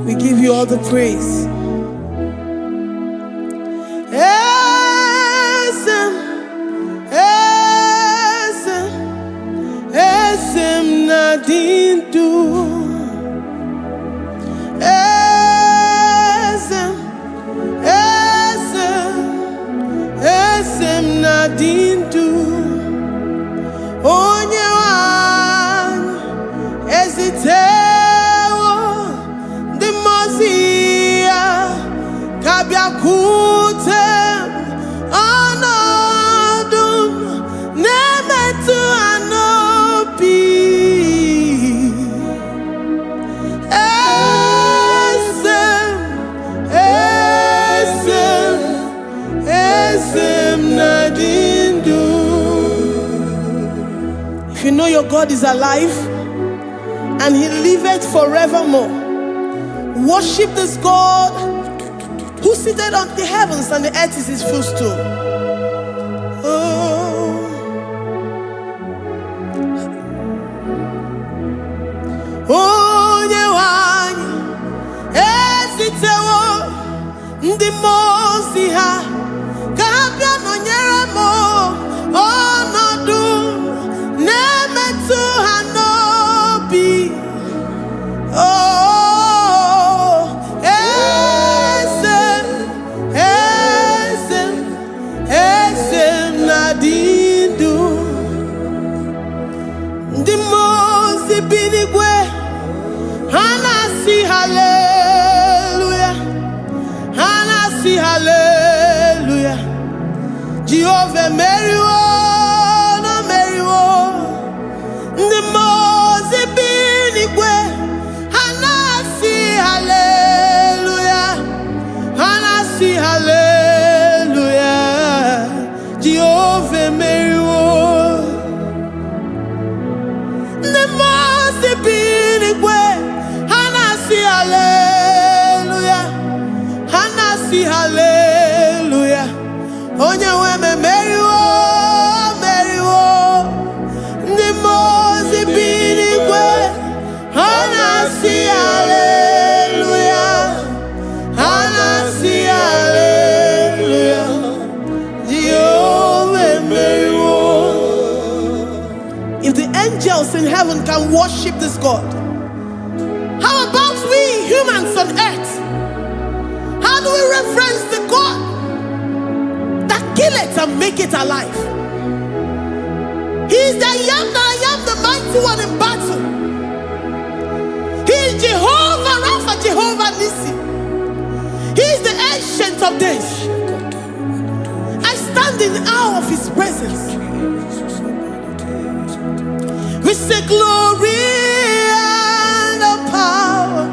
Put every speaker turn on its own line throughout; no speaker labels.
We give you all the praise. Eze m, eze m, eze m na-adị ndụ. Eze m, eze m, eze m na-adị ndụ. Onye nwe anyị ezitewo ndị mmụọ ozi ya ka bịakwute m. Ọnọdụ m na-emetụ ha n'obi. Eze m, eze m, eze m na-adị ndụ. If you know your God is alive and he liveth forevermore, worship this God who seated on the heavens and the earth is his footstool. Oh. Onye nwe anyị ezitewo ndị mmụọ ozi ha ka ha bịa nọnyere m. Ọnọdụ na-emetụ ha n'obi. Oh, eze m, eze m, eze m na-adị ndụ. Ndị mmụọ ozi bi n'igwe, ha na-asị haleluya, ha na-asị haleluya. Jehova emeriwo na meriwo. Ndị mmụọ ozi bi n'igwe, ha na-asị haleluya, ha na-asị haleluya. Jehova emeriwo. Ndị mmụọ ozi bi n'igwe, ha na-asị haleluya, ha na-asị haleluya. Onye nwe m emeriwo, meriwo. Ndị mmụọ ozi bi n'igwe, ha na-asị haleluya, ha na-asị haleluya. Jehova emeriwo. If the angels in heaven can worship this God, how about we humans on earth? How do we reverence the God that kill it and make it alive? He is the I Am that I Am, the mighty one in battle. He is Jehovah Rapha, Jehovah Nissi. He is the Ancient of Days. I stand in awe of his presence. We say glory and the power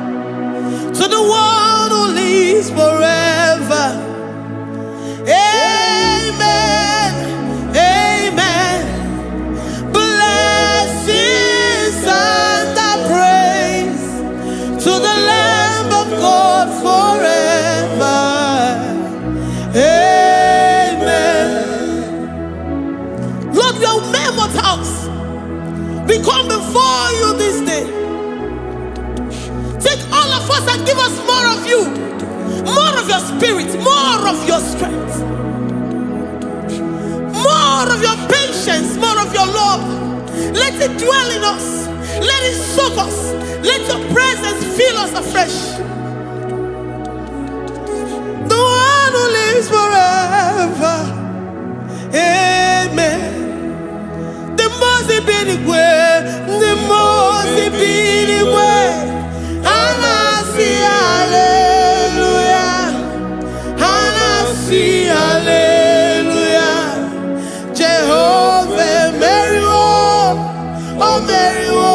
to the one who lives forever. Amen. Amen. Blessings and the praise to the Lamb of God forever. Amen. Lord, we are mere mortals. We come before you this day. Take all of us and give us more of you, more of your spirit, more of your strength, more of your patience, more of your love. Let it dwell in us. Let it soak us. Let your presence fill us afresh. The one who lives forever. Amen. The mmụọ bi n'igwe, ndị mmụọ ozi bi n'igwe, ha na-asị haleluya, ha na-asị haleluya. Jehova emeriwo, o meriwo.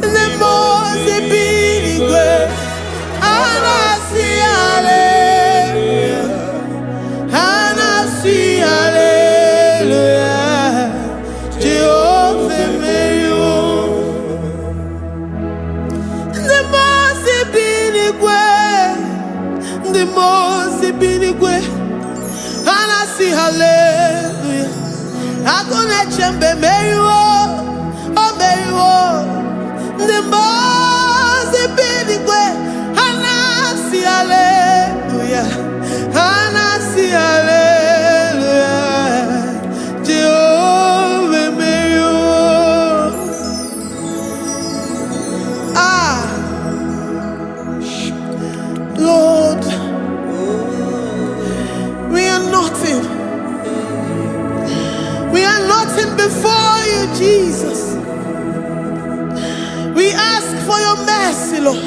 Ndị mmụọ ozi bi n'igwe, ha na-asị haleluya, ha na-asị haleluya. Jehova emeriwo. Ndị mmụọ ozi bi n'igwe, ndị mmụọ ozi bi n'igwe, ha na-asị haleluya. Agụ na-eche mba emeriwo, o meriwo. Ndị mmụọ ozi bi n'igwe. ask for your mercy, Lord.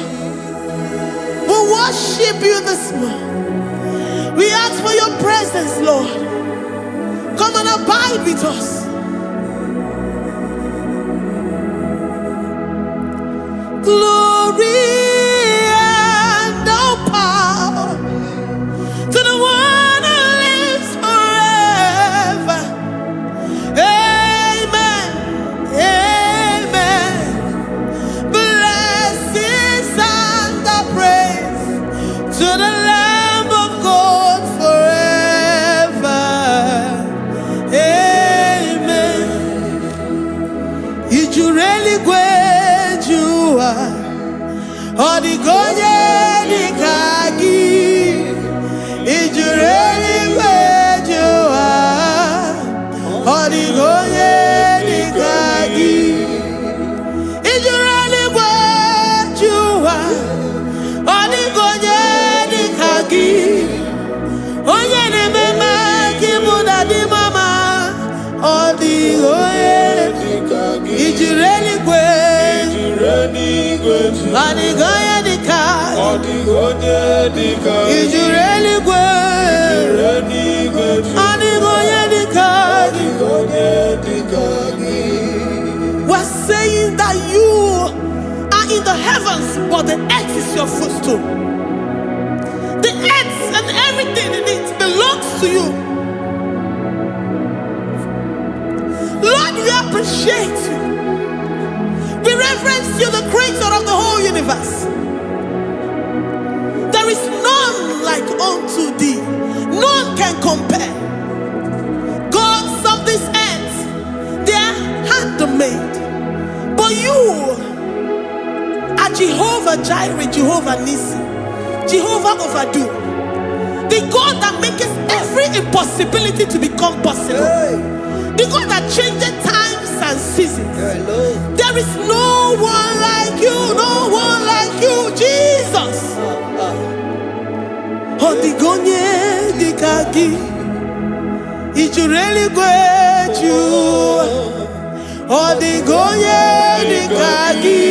We worship you this morning. We ask for your presence, Lord. Come and abide with us. Glory and all power to the one who lives forever. Amen. Amen. Blessings and the praise to the Lamb of God forever. Amen. I juru eluigwe ju ụwa, ọ dịghị onye dị ka gị. I juru eluigwe ju ụwa, ọ dịghị onye dị ka gị. I juru eluigwe ju ụwa, ọ dịghị onye dị ka gị. Onye na-eme mma ka ịbụ na dị mama, ọ dịghị onye. I juru eluigwe, ọ dịghị onye dị ka.
Ọ dịghị onye dị ka
I juru eluigwe,
eluigwe.
Ọ dịghị onye dị ka.
Ọ dịghị onye dị ka gị.
We're saying that you are in the heavens, but the earth is your footstool. The earth and everything in it belongs to you. Lord, we appreciate you. We reverence you, the creator of the whole universe. There is none like unto thee. None can compare. Gods of this earth, they are handmade. But you are Jehovah Jireh, Jehovah Nissi, Jehovah Overdo. The God that makes every impossibility to become possible. The God that changes times and seasons. There is no one like you, no one like you, Jesus. Ọ dịghị onye dị ka gị. I juru eluigwe ju ụwa. Ọ dịghị onye dị ka gị.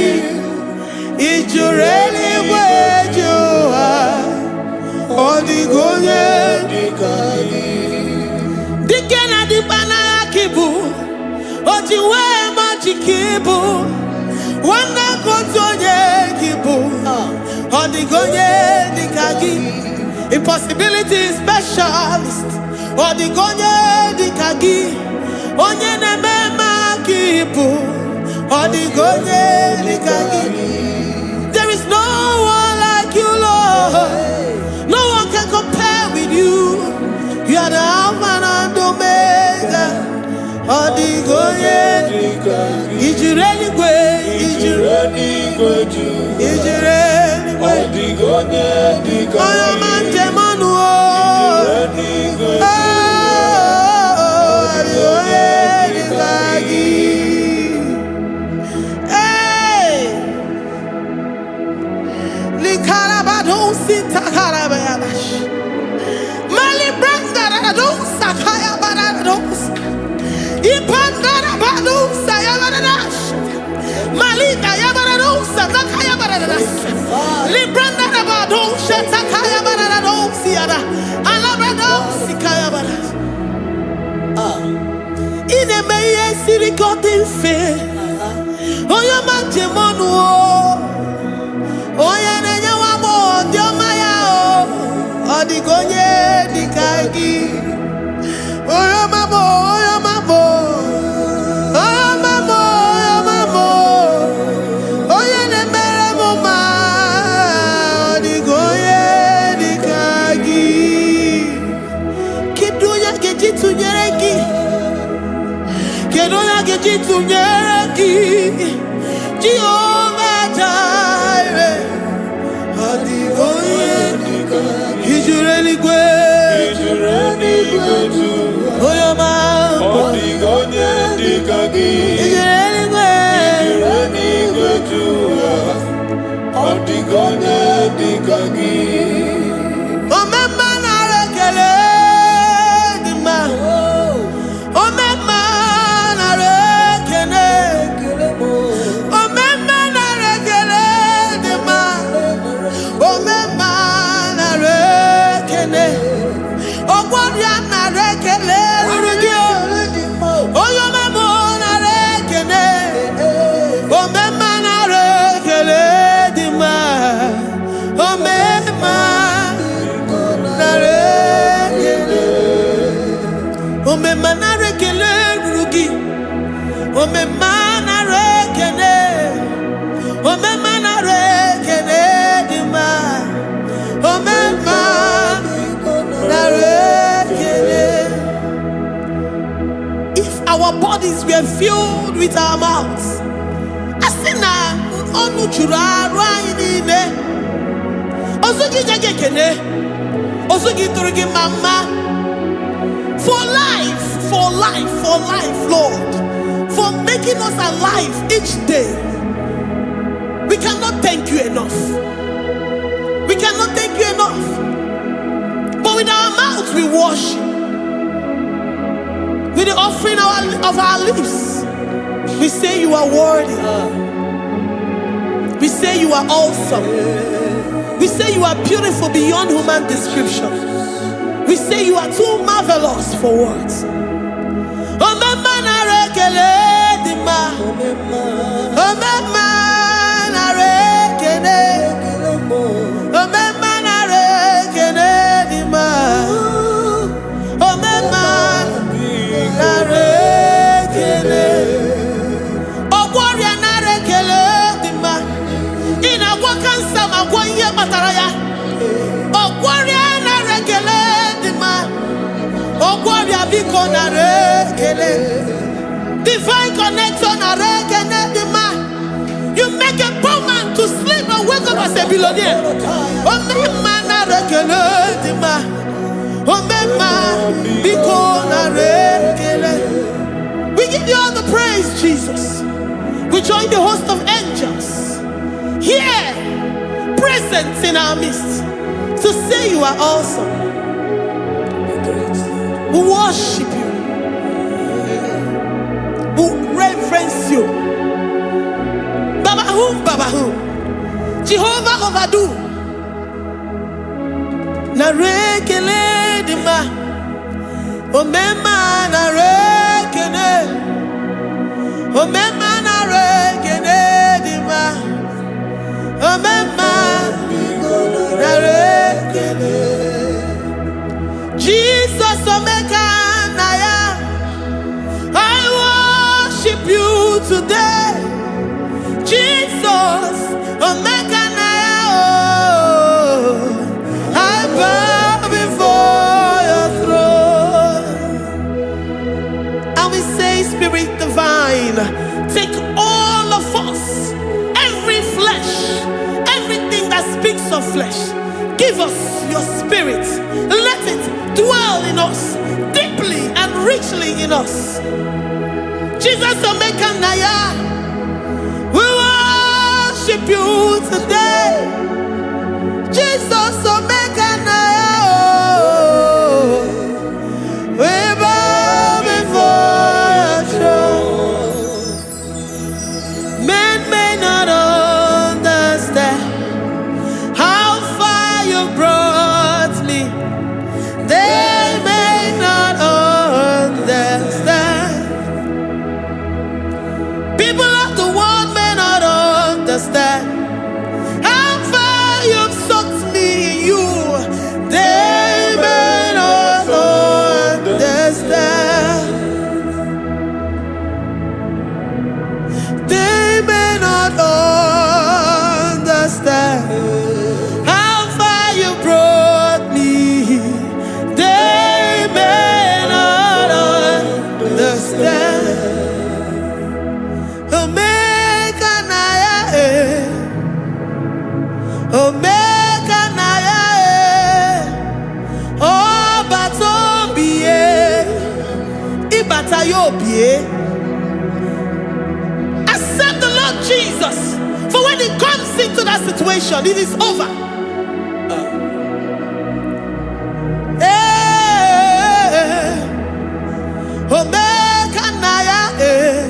I juru eluigwe ju ụwa. Ọ dịghị onye.
Dị ka gị.
Dike na dịkpa n'agha ka ị bụ. O ji wee ma ji ka ị bụ. Nwanne ka otu onye ka ị bụ. Ọ dịghị onye dị ka gị. Impossibility specialist. Ọ dịghị onye dị ka gị. Onye na-eme mma ka ị bụ. Ọ dịghị onye dị ka gị. There is no one like you, Lord. No one can compare with you. You are the Alpha and Omega. Ọ dịghị onye.
Dị ka gị.
I juru eluigwe, i juru,
Eluigwe ju.
I juru
Ọ
eluigwe.
dịghị onye dị ka
Onye ọma
gị.
njem ọnụ o.
Eluigwe.
Oh, ọ dịghị onye dị ka gị. Hey! Likarabadosi takarabayabash. Malibrandaradosa kayabarados. Ipandarabadosa yabaradas. Malika yabaradosa takayabaradas. Librandarabadosa takayabaradosi yada. Alabradosi kayabaras. Ị na-eme ihe siri ka ọ dị mfe. Onye ọma njem ọnụ o. Onye na-enye nwa agbọghọ dị ọma ya o. Ọ dịghị onye dị ka gị. Onye ọma m, onye ọma m, onye ọma m, onye ọma m, onye na-emere m mma, ọ dịghị onye dị ka gị. Kedu onye a ga-eji tụnyere gị? Kedu onye a ga-eji tụnyere gị? Jehova Jireh, ọ dịghị onye.
Dị ka gị.
I juru eluigwe,
I juru eluigwe ju.
Onye ọma.
Ọ dịghị onye dị ka gị.
I juru eluigwe.
Juru eluigwe ju ụwa. Ọ dịghị onye dị ka gị.
Omemma, nara ekele dị mma. Omemma, nara ekele. Omemma, nara ekele. bodies were filled with our mouths, a sị na ọnụ juru arụ anyị niile, ozu gị nye gị ekene, ozu gị tụrụ gị mma mma. For life, for life, for life, Lord, for making us alive each day. We cannot thank you enough. We cannot thank you enough. But with our mouths we worship. With the offering of our lips, we say you are worthy. We say you are awesome. We say you are beautiful beyond human description. We say you are too marvelous for words. Omemma, nara ekele dị mma. Omemma, nara ekele. Omemma, nara ekele dị mma. Omemma, nara ekele. Ọgwọ ọrịa, nara ekele dị mma. Ị na-agwọ kansa ma gwọ ihe kpatara ya. Ọgwọ ọrịa, nara ekele dị mma. Ọgwọ ọrịa, biko nara ekele. Divine connector, nara ekele dị mma. You make a poor man to sleep and wake up as a billionaire. Omemma, nara ekele dị mma. Omemma, biko nara ekele. We give you all the praise, Jesus. We join the host of angels here present in our midst to say you are awesome. We worship you. We reverence you. Baba whom, Baba whom. Jehovah overdo. Nara ekele dị mma. Omemma, nara ekele. Omemma, nara ekele dị mma. Omemma, nara ekele. Jesus Omeka Naya, I worship you today. Jesus Omeka Naya, oh, I bow before your throne. And we say, Spirit divine, take all of us, every flesh, everything that speaks of flesh. Give us your spirit. Let it dwell in us deeply and richly in us. Jesus Omeka Naya, we worship you today. Jesus Omeka Naya, oh, we bow before your throne. Men may not understand how far you brought me. They may not understand. People of the world may not understand how far you've sought me in you. They may not understand. They may not understand how far you brought me. They may not understand. Omega Naya, eh. Omega Naya, eh. Ọba tó bìí, ìbàtà yóò bìí. Accept the Lord Jesus. For when he comes into that situation, it is over. Eh, Omega Naya, eh.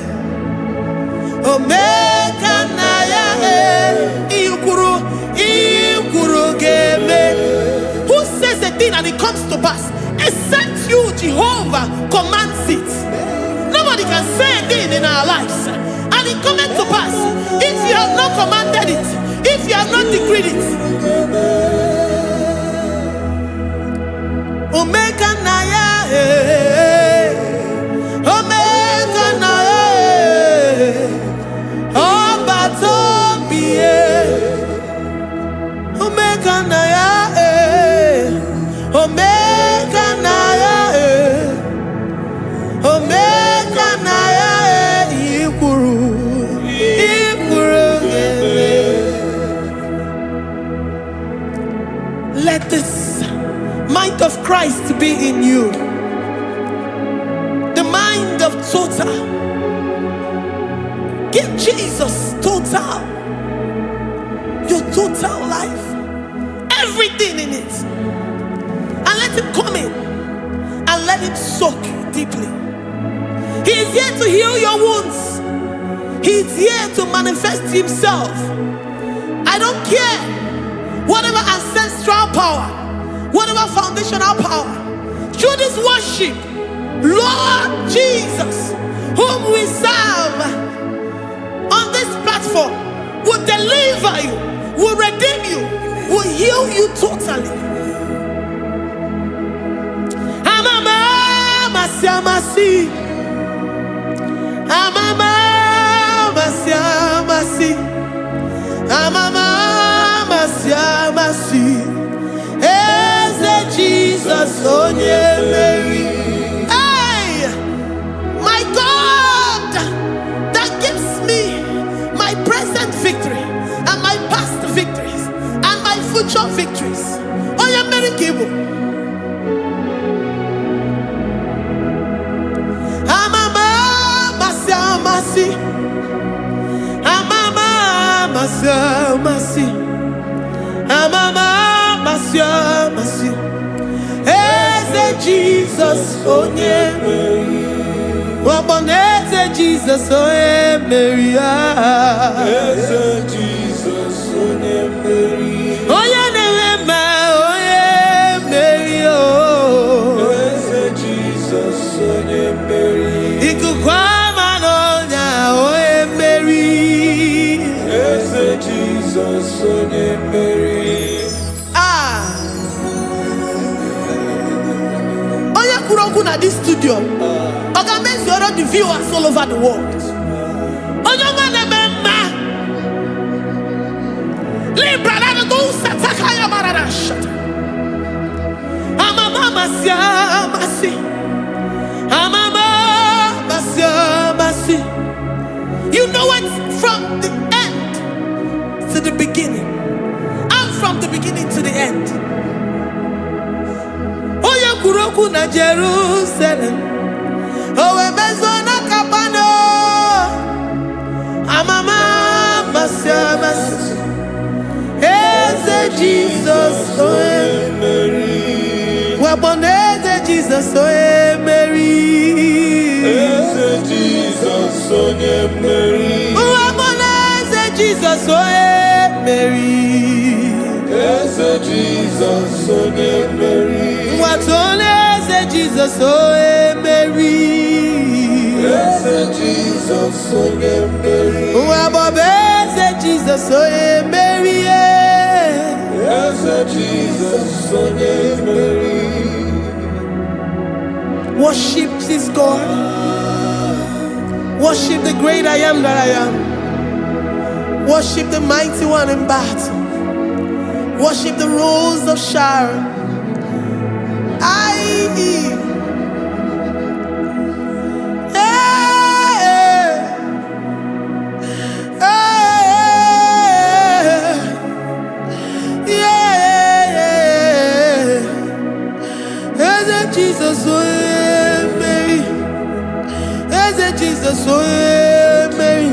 Omega Naya, eh. Ikwuru, ikwuru ga-eme. Who says a thing and it comes to pass? Except you, Jehovah, commands it. Nobody can say a thing in our lives and it cometh to pass if you have not commanded it, if you have not decreed it. Omega Naya, eh. Omega Naya, eh. Ọba tó bí e. Omega Naya, eh. Omega Naya, eh. Omega Naya. Christ be in you. The mind of total. Give Jesus total. Your total life. Everything in it. And let him come in and let him soak you deeply. He is here to heal your wounds. He is here to manifest himself. I don't care whatever ancestral power, whatever foundational power. Through this worship, Lord Jesus, whom we serve on this platform, will deliver you, will redeem you, will heal you totally. Amama, masi, amasi. Amama, masi, amasi. Amama, masi, amasi. Eze Jesus, onye mmeri. Hey, my God, that gives me my present victory and my past victories and my future victories. Onye mmeri ka ị bụ. Amama, masi, amasi. Amama, masi, amasi. Amama, masi, amasi. Eze Jesus, onye mmeri. Eze Jesus, onye mmeri. Ah.
Eze Jizọs onye mmeri.
Onye na-enwe mma, onye mmeri. Oh.
Eze Jizọs onye mmeri.
Ikuku ama n'ọnya, onye mmeri.
Eze Jizọs onye mmeri.
Ah. Onye kwuru okwu na this studio, ọ ga-emezuoro the viewers all over the world. Onye ọma na-eme mma. Libra na go satakaya barara shata. Amama masi amasi. Amama masi amasi. You know it from the end to the beginning. And from the beginning to the end. Onye kwuru okwu na Jerusalem, o wee mezuo na Kapanọm. Amama amasị amasị. Eze Jizọs onye
mmeri.
Wakpo na Eze Jizọs onye mmeri.
Eze Jizọs onye mmeri.
Wakpo na Eze Jizọs onye mmeri.
Eze Jizọs onye mmeri.
Nwatụ na Eze Jizọs onye mmeri.
Eze Jizọs onye mmeri.
Nwa Eze Jizọs onye mmeri.
Eze Jizọs onye mmeri.
Worship this God. Worship the great I am that I am. Worship the mighty one in battle. Worship the Rose of Sharon. I. Hey, hey, yeah. Eze Jesus, onye mmeri. Eze Jesus, onye mmeri.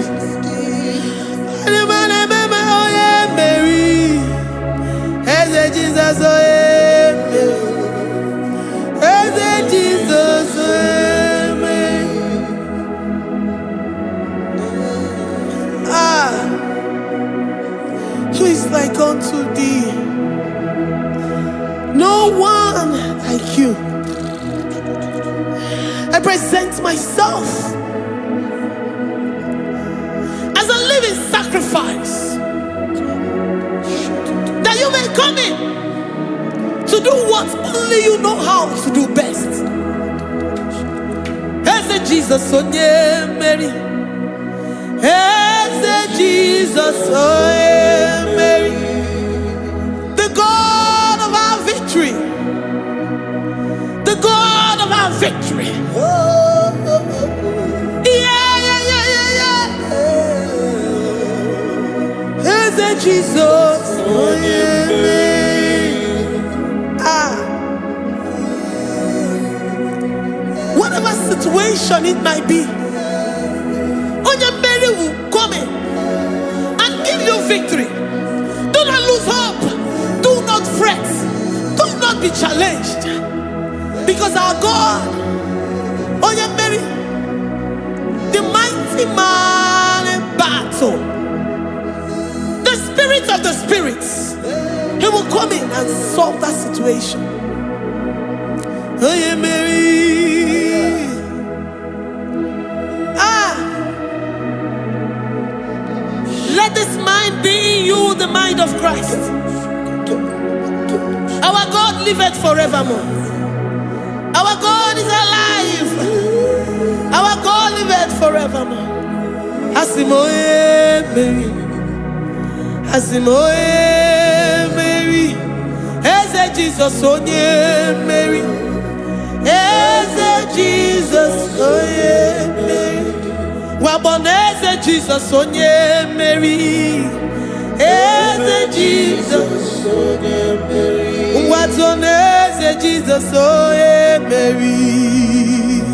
Onye onye mmeri. Eze Jesus, onye mmeri. Eze Jesus, onye mmeri. Ah, who is like unto thee? No one like you. I present myself as a living sacrifice that you may come in to do what only you know how to do best. Eze Jesus onye mmeri. Eze Jesus onye mmeri. The God of our victory. The God of our victory. Yeah. Eze Jesus onye mmeri. Ah. situation it might be, Onye mmeri will come in and give you victory. Do not lose hope. Do not fret. Do not be challenged. Because our God, Onye mmeri, the mighty man in battle, the spirit of the spirits, he will come in and solve that situation. Onye mmeri. Ah, let this mind be in you, the mind of Christ. Our God liveth forevermore. Our God is alive. Our God liveth forevermore. Asị m onye mmeri. Asị m onye mmeri. Eze Jizọs onye mmeri. Eze Jizọs onye mmeri. Wakpo na Eze Jizọs onye mmeri. Eze Jizọs.
Onye mmeri.
Ngwa na Eze Jizọs onye mmeri.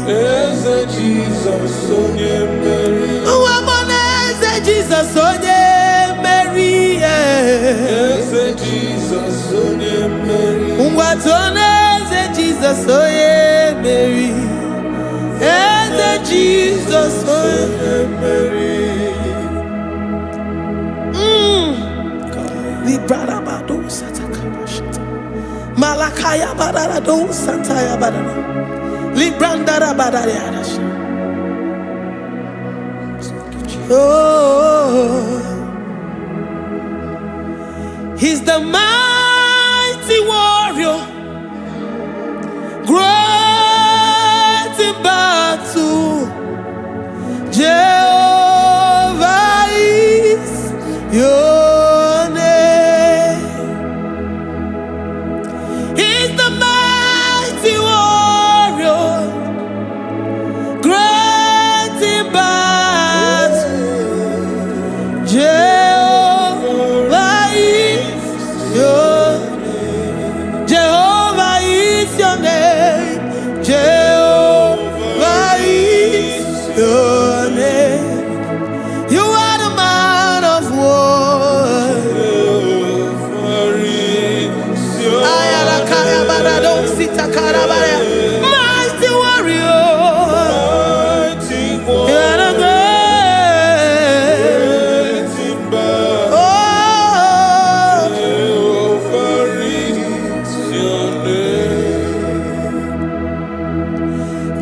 Eze Jizọs onye mmeri.
Wakpo na Eze Jizọs onye mmeri.
Eze Jizọs onye mmeri.
Ngwa na Eze Jizọs onye mmeri. Eze Jizọs onye
Onye mmeri.
Librarabado satakabashata. Malakaya bararado santaya barara. Librandara barariarash. Oh, he's the mighty warrior, great in battle. Jehovah is your name. He's the mighty warrior, great in battle. Jehovah is your Jehovah is your name. Jehovah is your name. You are the man of war.
Jehovah is your
Ayalakaya barado sitakarabaya. Mighty warrior.
Mighty
You are the
warrior.
great.
Great in battle.
Oh,
Jehovah is your name.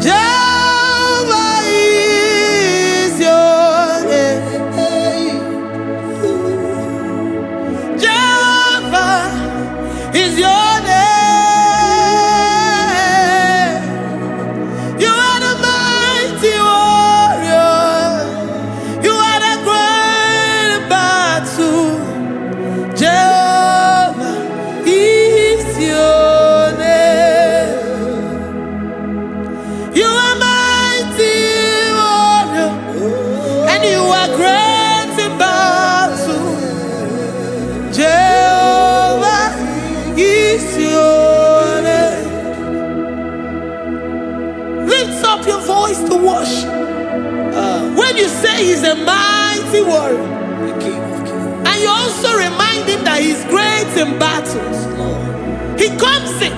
Jehovah is your name. Jehovah is your name. You are the mighty warrior. You are the great battle. Jehovah is your name. You are mighty warrior, and you are great in battle. Jehovah is your name. Lift up your voice to worship. When you say he's a mighty warrior,
The King of Kings.
and you also remind him that he's great in battles,
Lord.
he comes in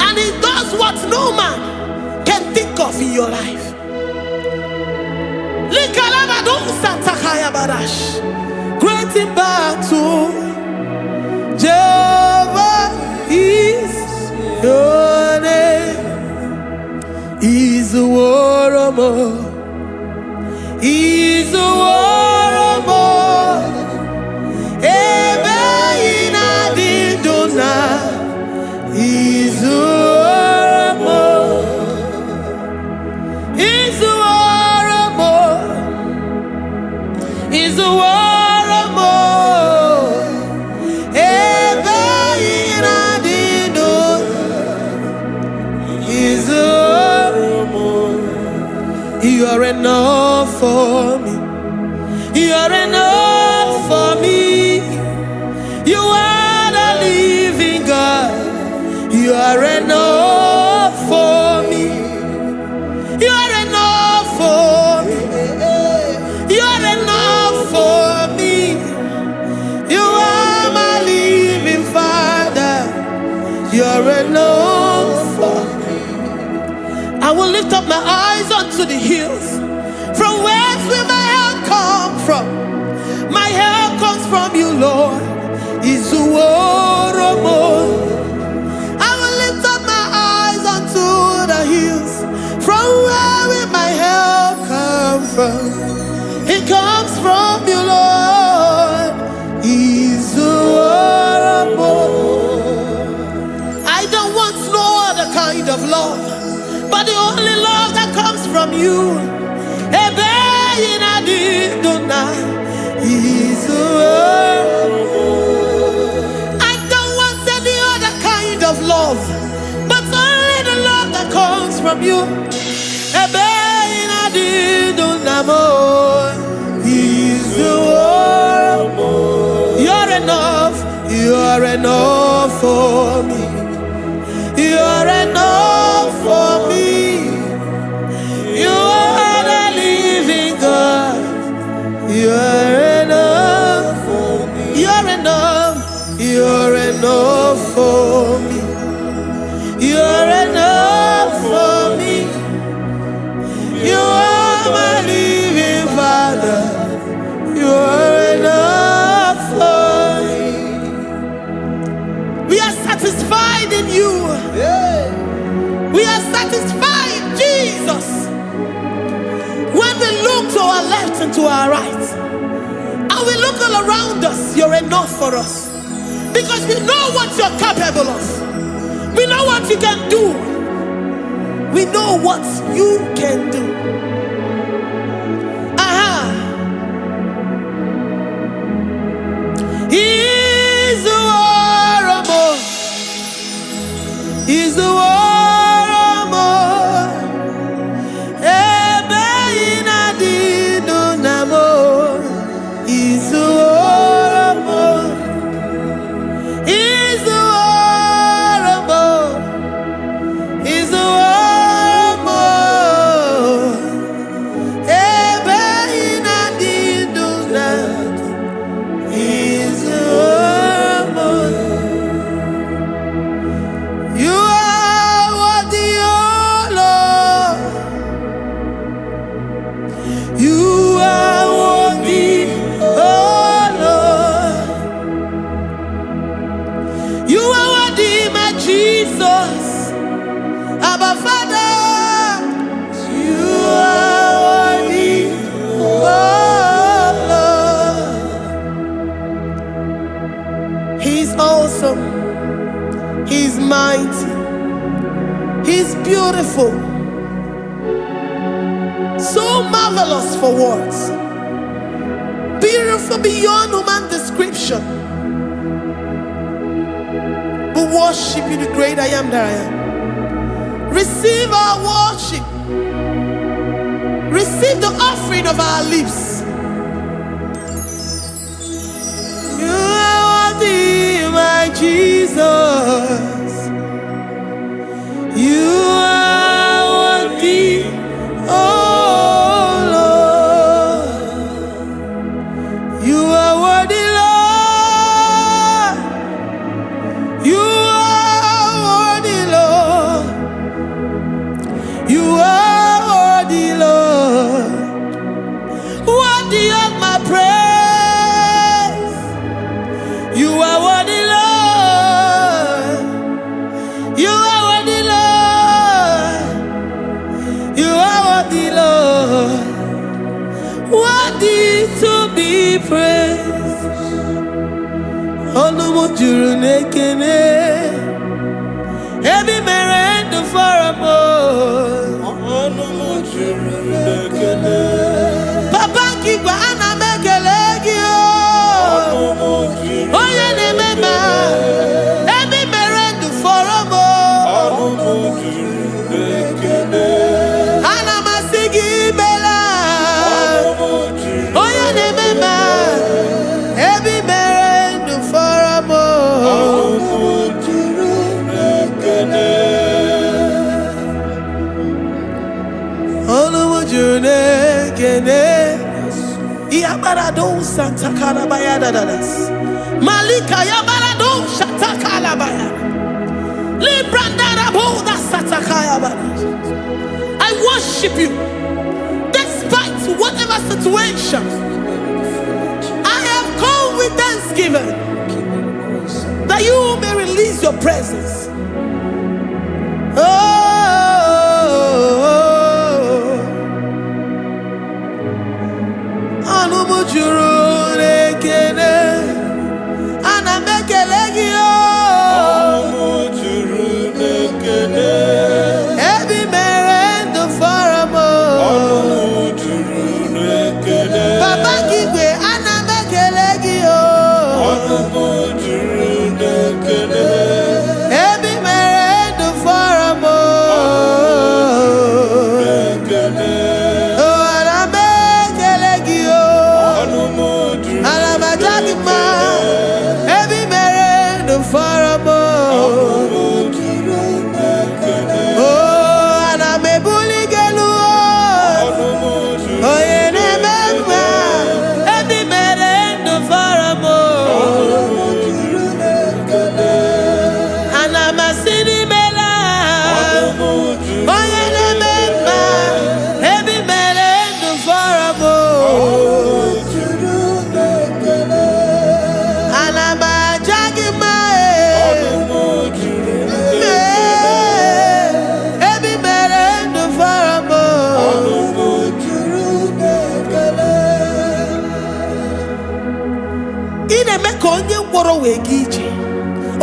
and he does what no man can think of in your life. Likalabadosatakayabash. Great in battle, Jehovah is your name. Is a war more. Is a war more. Ebe ị na-adị ndụ na izuoromo. Izuoromo. Izuoromo. Ebe ị na-adị ndụ izuoromo. You are enough for me. You are enough for me. You are the living God. You are enough for me. You You're enough for me. I will lift up my eyes unto the hills. From whence will my help come from? My help comes from you, Lord. Izuworo mo. I will lift up my eyes unto the hills. From where will my help come from? It comes from you, Lord. Izuworo mo. I don't want no other kind of love, but the only love that comes from you. Ebe ị na-adị ndụ na Izuworo. I don't want any other kind of love, but only the love that comes from you. Ebe ị na-adị ndụ na mo, Izuworo. You're enough, you're enough for me. You're enough for me. You are the living God. You're enough for me. You're enough. You're enough for me. You're enough for me. You are my living Father. You are enough for me. We are satisfied in you. We are satisfied, Jesus. When we look to our left and to our right, and we look all around us, you're enough for us. Because we know what you're capable of. We know what you can do. We know what you can do. Aha. Izuworo mo. Izuworo mo. Ebe ị na-adị ndụ na mo. Izuworo mo. Izuworo mo. Izuworo mo. Ebe ị na-adị ndụ na Izuworo mo. You are worthy, O Lord. You are worthy, O Lord. You are worthy, my Jesus. Abba Father. You are worthy, O Lord. He's awesome. He's mighty. He's beautiful. So marvelous for words. Beautiful beyond human description. We worship you, the great I am that I am. Receive our worship. Receive the offering of our lips. You are worthy, my Jesus. You are worthy, oh Lord. You are worthy, Lord. You are worthy, Lord. You are worthy, Lord. Worthy of my praise. You are worthy, Lord. You are worthy, Lord. You are worthy, Lord. Worthy to be praised. Ọnụ m juru n'ekele. Ebe i mere ndụ fọrọ m.
Ọnụ m juru n'ekele.
Papa nke igwe, ana m ekele gị o.
Ọnụ m juru.
Onye na-eme ma ebe i mere ndụ fọrọ m.
Ọnụ m juru n'ekele.
Ana m asị gị imela.
Ọnụ m juru.
Onye na-eme ma ebe i mere ndụ fọrọ m.
Ọnụ m juru n'ekele.
Ọnụ m juru n'ekele. Yabarado santakarabaya dadadas. Malika yabarado shatakalabaya. Shakaya. I worship you despite whatever situation. I have come with thanksgiving that you may release your presence. Oh, ọnụ m juru n'ekele, ana m ekele gị o.
Ọnụ juru n'ekele.
Ebe i mere ndụ fọrọ m o.
Ọnụ juru n'ekele.
Papa gị igwe, ana m ekele gị o.
Ọnụ juru n'ekele.
Ebe i mere ndụ fọrọ m o.
N'ekele.
Oh, ana m ekele gị o.
Ọnụ juru
Ana m aja gị mma. Ebe i mere ndụ fọrọ m o.
Ọnụ juru n'ekele.
Oh, ana m ebuli gị elu o.
Ọnụ juru
Onye na-eme mma, ebe i mere ndụ fọrọ m o.
Ọnụ juru n'ekele.
Ana m asị n'imela.
Ọnụ juru
Onye na-eme mma, ebe i mere ndụ fọrọ m o.
Juru n'ekele.
Ana m aja gị mma e.
Ọnụ juru
Ee, ebe i mere ndụ fọrọ m o.
Ọnụ juru n'ekele.
Ị na-eme ka onye ngwọrọ wee gaa ije.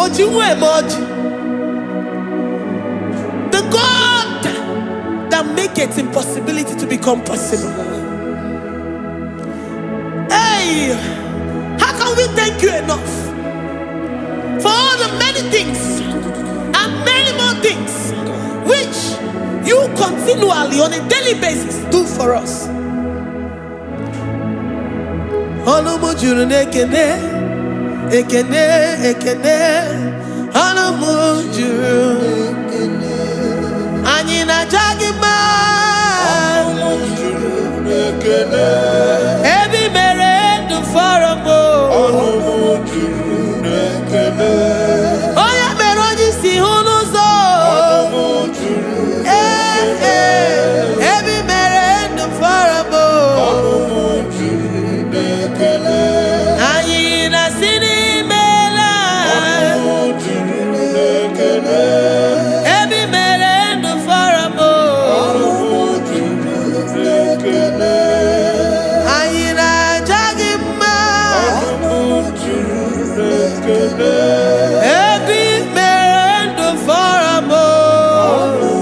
O ji nwa eme ọjị. The God that maketh impossibility to become possible. Hey, how can we thank you enough for all the many things and many more things which you continually on a daily basis do for us? Ọnụ m juru n'ekene, ekene, ekene. Ọnụ m juru. Anyị na-aja gị mma.
Ọnụ juru n'ekele.
Ebe i mere ndụ fọrọ m o.
Ọnụ juru n'ekele.
Onye mere onye isi hụ n'ụzọ.
Ọnụ juru
Ee, ee, ebe i mere ndụ fọrọ m o.
Ọnụ juru n'ekele.
Anyị na-asị n'imela.
Ọnụ juru n'ekele.
Ebe i mere ndụ fọrọ m o.
Ọnụ juru n'ekele.
Anyị na-aja gị mma.
Ọnụ juru n'ekele.
Ebe i mere ndụ fọrọ m o.
Ọnụ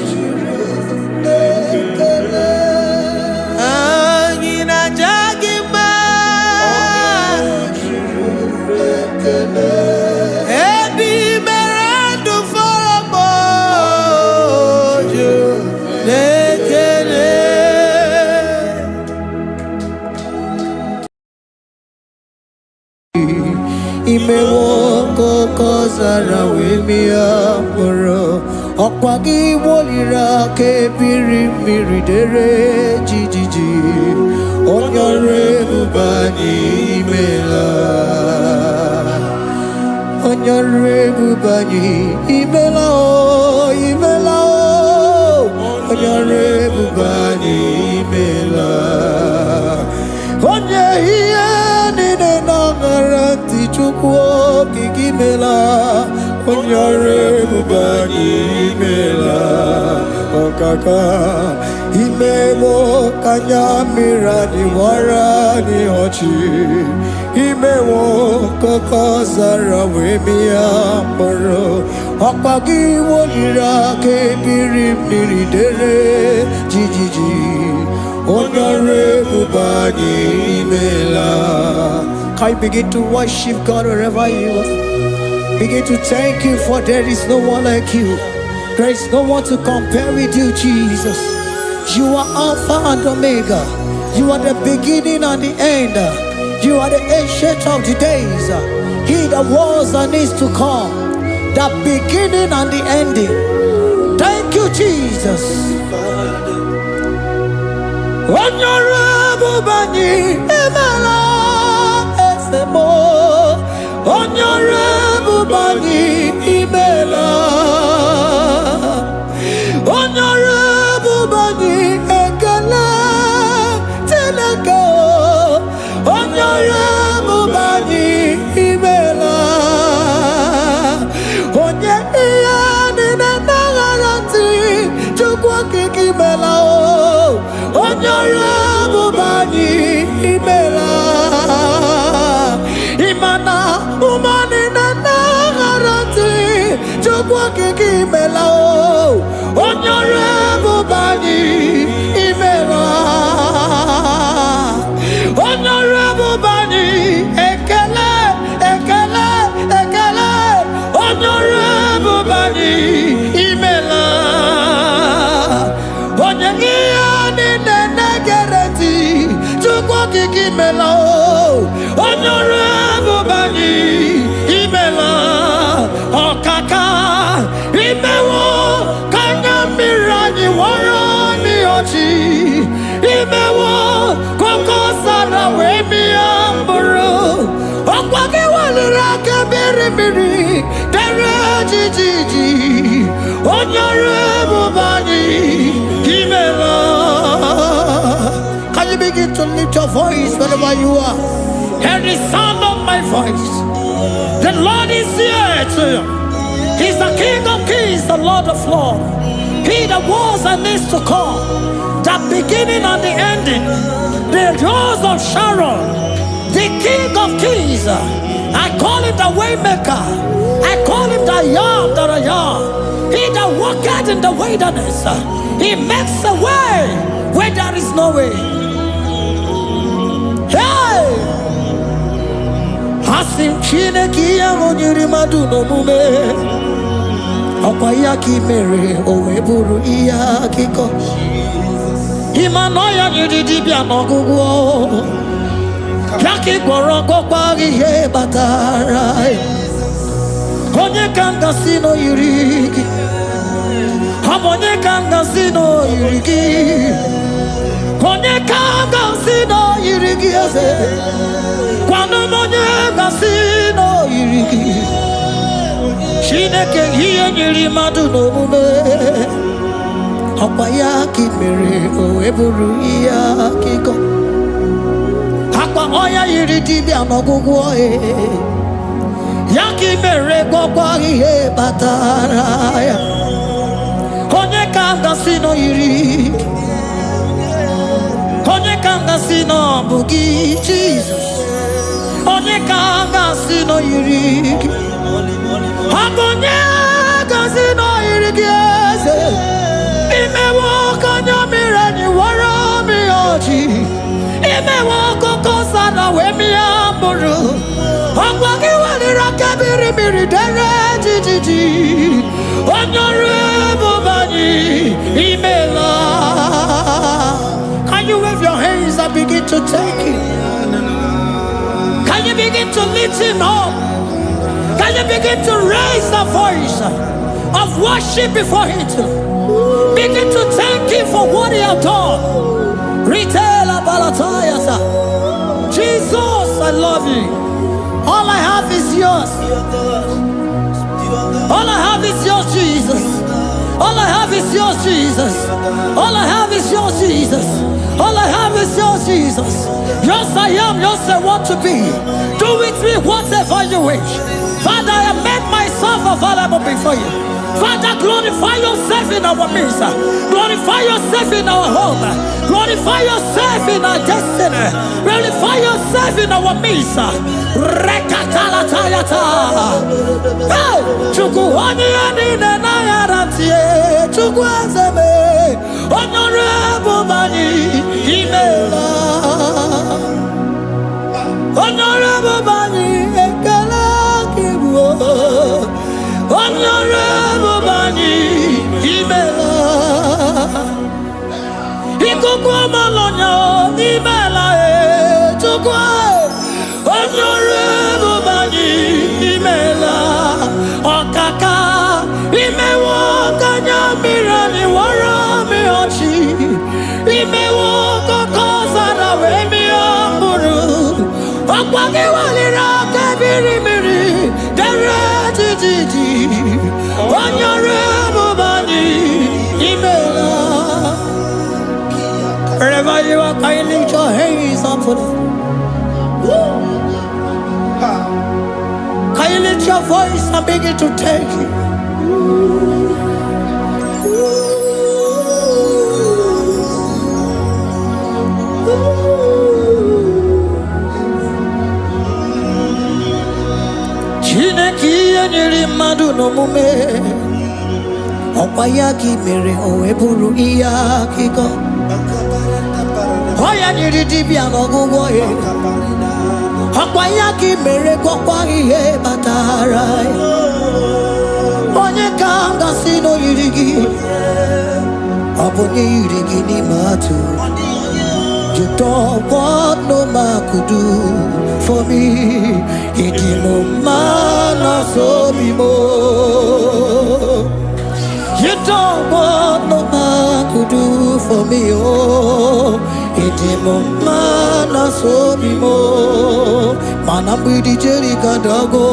juru n'ekele.
Anyị na-aja gị mma.
Ọnụ juru n'ekele.
Ebe i mere ndụ fọrọ m o. Juru n'ekele.
Imewo ka oke ọzara wee mịa mkpụrụ. Ọkwa gị woliri aka ebiri mmiri dere jijiji. Onye ọrụ ebube anyị, imela. Onye ọrụ ebube anyị, imela o, imela o. Onye ọrụ ebube anyị, imela. Onye ihe niile na-aṅara ntị, Chukwu okike, imela. Onye ọrụ ebube anyị, imela. Ọkaka imewo ka anya mmiri anyị wara anyị ọchị. Imewo ka oke ọzara wee mịa mkpụrụ. Ọkwa gị woliri aka ebiri mmiri dere jijiji. Onye ọrụ ebube anyị, imela. Can you begin to worship God wherever you are? Begin to thank you, for there is no one like you. There is no one to compare with you, Jesus. You are Alpha and Omega. You are the beginning and the end. You are the Ancient of the Days. He that was and is to come. The beginning and the ending. Thank you, Jesus. Onye ọrụ ebube anyị, imela. Eze m, onye ọrụ ebube anyị, imela. Chukwu Okike, imela o. Onye ọrụ ebube anyị, imela. Onye ọrụ ebube anyị, ekele, ekele, ekele. Onye ọrụ ebube anyị, imela. Onye ihe niile na-egere ntị, Chukwu Okike, imela o. Onye ọrụ ebube anyị, imela. Ọkaka, imewo ka anya mmiri anyị wọrọ n'ọchị. Imewo koko sara wee mịa mkpụrụ. Ọkwa gị weliri aka mmiri mmiri dere jijiji. Onye ọrụ ebube anyị, imela. Can you begin to lift your voice wherever you are? Hear the sound of my voice. The Lord is here to you. He's the King of Kings, the Lord of Lords. He that was and is to come, the beginning and the ending, the Rose of Sharon, the King of Kings. I call him the Waymaker. I call him the I Am that I Am. He that walketh in the wilderness. He makes a way where there is no way. Hey! Asị m Chineke, ihe ahụ nyere mmadụ n'omume, ọkwa ya ka ị mere o wee bụrụ ihe akụkọ. Ịma na ọya nyere dibịa n'ọgwụgwọ ya ka ị gwọrọ, gwọkwa ihe kpatara ya. Onye ka m gasị na o yiri gị? Ọ bụ onye ka m gasị na o yiri gị? Onye ka m gasị na o yiri gị, eze? Gwanụ m onye gasị na o yiri gị. Chineke, ihe nyere mmadụ n'omume, ọkwa ya ka ị mere o wee bụrụ ihe akụkọ. Akwa ọya yiri dibịa n'ọgwụgwọ ya ka ị mere gwọkwa ihe kpatara ya. Onye ka m gasị na o yiri gị? Onye ka m gasị na ọ bụ gị, Jizọs? Onye ka m gasị na o yiri gị? Ọ bụ onye gasị na o yiri gị, eze? Imewo ka anya mmiri anyị wara mmiri ọchị. Imewo akụkọ sara wee mịa mkpụrụ. Ọgwa gị weliri aka mmiri mmiri dere jijiji. Onye ọrụ ebube anyị, imela. Can you wave your hands and begin to thank him? Can you begin to lift him up? Can you begin to raise the voice of worship before him? Begin to thank him for what he has done. Retailer Balatayasa. Jesus, I love you. All I have is yours. All I have is yours, Jesus. All I have is yours, Jesus. All I have is yours, Jesus. All I have is yours, Jesus. Yours I am, yours I want to be. Do with me whatever you wish. Father, I have made myself available before you. Father, glorify yourself in our midst. Glorify yourself in our home. Glorify yourself in our destiny. Glorify yourself in our midst. Rekatalatayata. Hey! Chukwu, onye ya niile na-aghara ntị, Chukwu eze m, onye ọrụ ebube anyị, imeela. Onye ọrụ ebube anyị, ekele gị bụ. Onye ọrụ ebube anyị, imeela. Ikuku ọmalọnya, imeela e. Chukwu, onye ọrụ ebube anyị, imeela. Ọkaka, imewo ka anya mmiri anyị wara mmiri ọchị. Imewo kọkọ zara wee mịa mkpụrụ. Ọkwa gị weliri aka biri mmiri dere jijiji. Onye ọrụ ebube anyị, imeela. Wherever you are, can you lift your hands up for them? Can you lift your voice and begin to thank him? Chineke, ihe nyere mmadụ n'omume, Ọkwa ya ka i mere o wee bụrụ ihe akụkọ. Ọ ya nyere dibịa n'ọgwụgwọ ya. Ọkwa ya ka i mere gwọkwa ihe kpatara ya. Onye ka m gasị na o yiri gị? Ọ bụ onye yiri gị n'ime atụ. You don't want no man could do for me. Ịdị m mma na sobi m. You don't want no man could do for me. Oh, ịdị m mma na sobi m. Mana mgbidi Jeriko adago,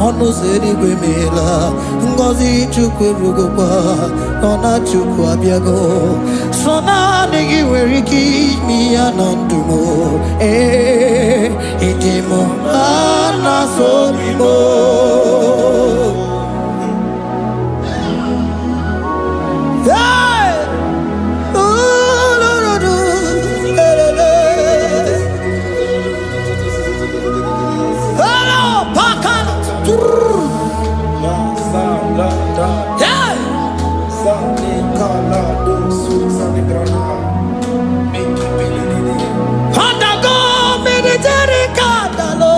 ọnụ ụzọ eluigwe meela. Ngọzi Chukwu erugokwa, nọ na Chukwu abịago. Sọ naanị gị nwere ike ime ya na ndụ m. Ee, ịdị m mma na sobi m. Hey! Ooh, do, do, do. Eh, eh, eh. Hello, Pakan.
La sa la da
Hey!
sa ni ka la do su sa ni grana mi ki pi li li li.
Ọdago mmiri Jeriko adalo.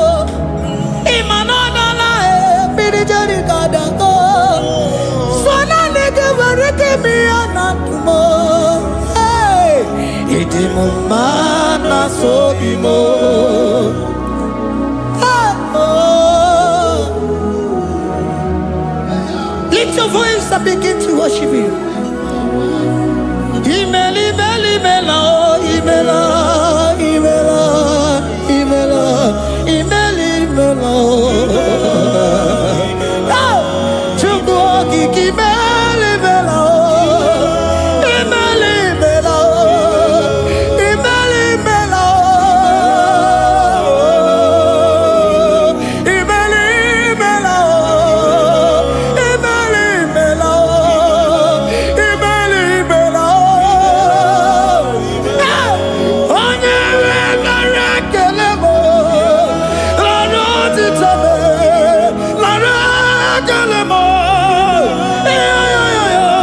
Ịma na ọ dala e, mmiri Jeriko adago. So naanị gị nwere ike ime ya na ndụ m. Hey! Ịdị m mma na sobi m. Hey! Oh. Lift your voice and begin to worship Him. Imela, imela, imela, oh, imela, imela, imela, imela, imela, oh. Oh, Chukwu okike imela, imela, oh. Imela, imela, oh. Imela, imela, oh. Imela, imela, oh. Imela, imela, oh. Imela, imela, oh. Hey! Onye nwe nara ekele m, nara otito m, nara ekele m. Iyo,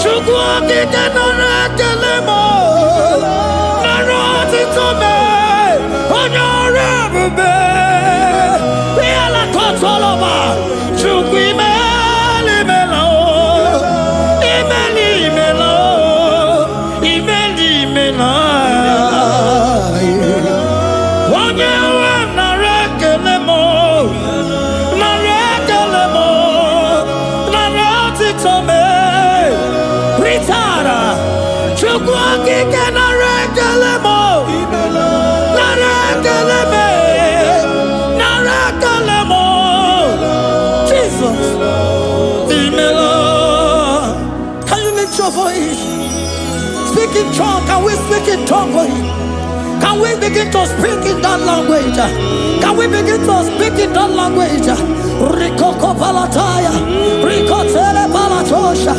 Chukwu okike nara ekele m, nara otito m, onye ọrụ ebube. Ihe kọtọlọba, Chukwu imela, imela, o. Imela, imela, o. Imela, imela. Onye nwe m nara ekele m, nara ekele m, nara otito m. Ritara, Chukwu okike nara ekele m, nara ekele m, nara ekele m. Jesus, imela. Can you lift your voice? Speak in tongue. Can we speak in tongue for him? Can we begin to speak in that language? Can we begin to speak in that language? Rikoko palataya, rikotele palatosha,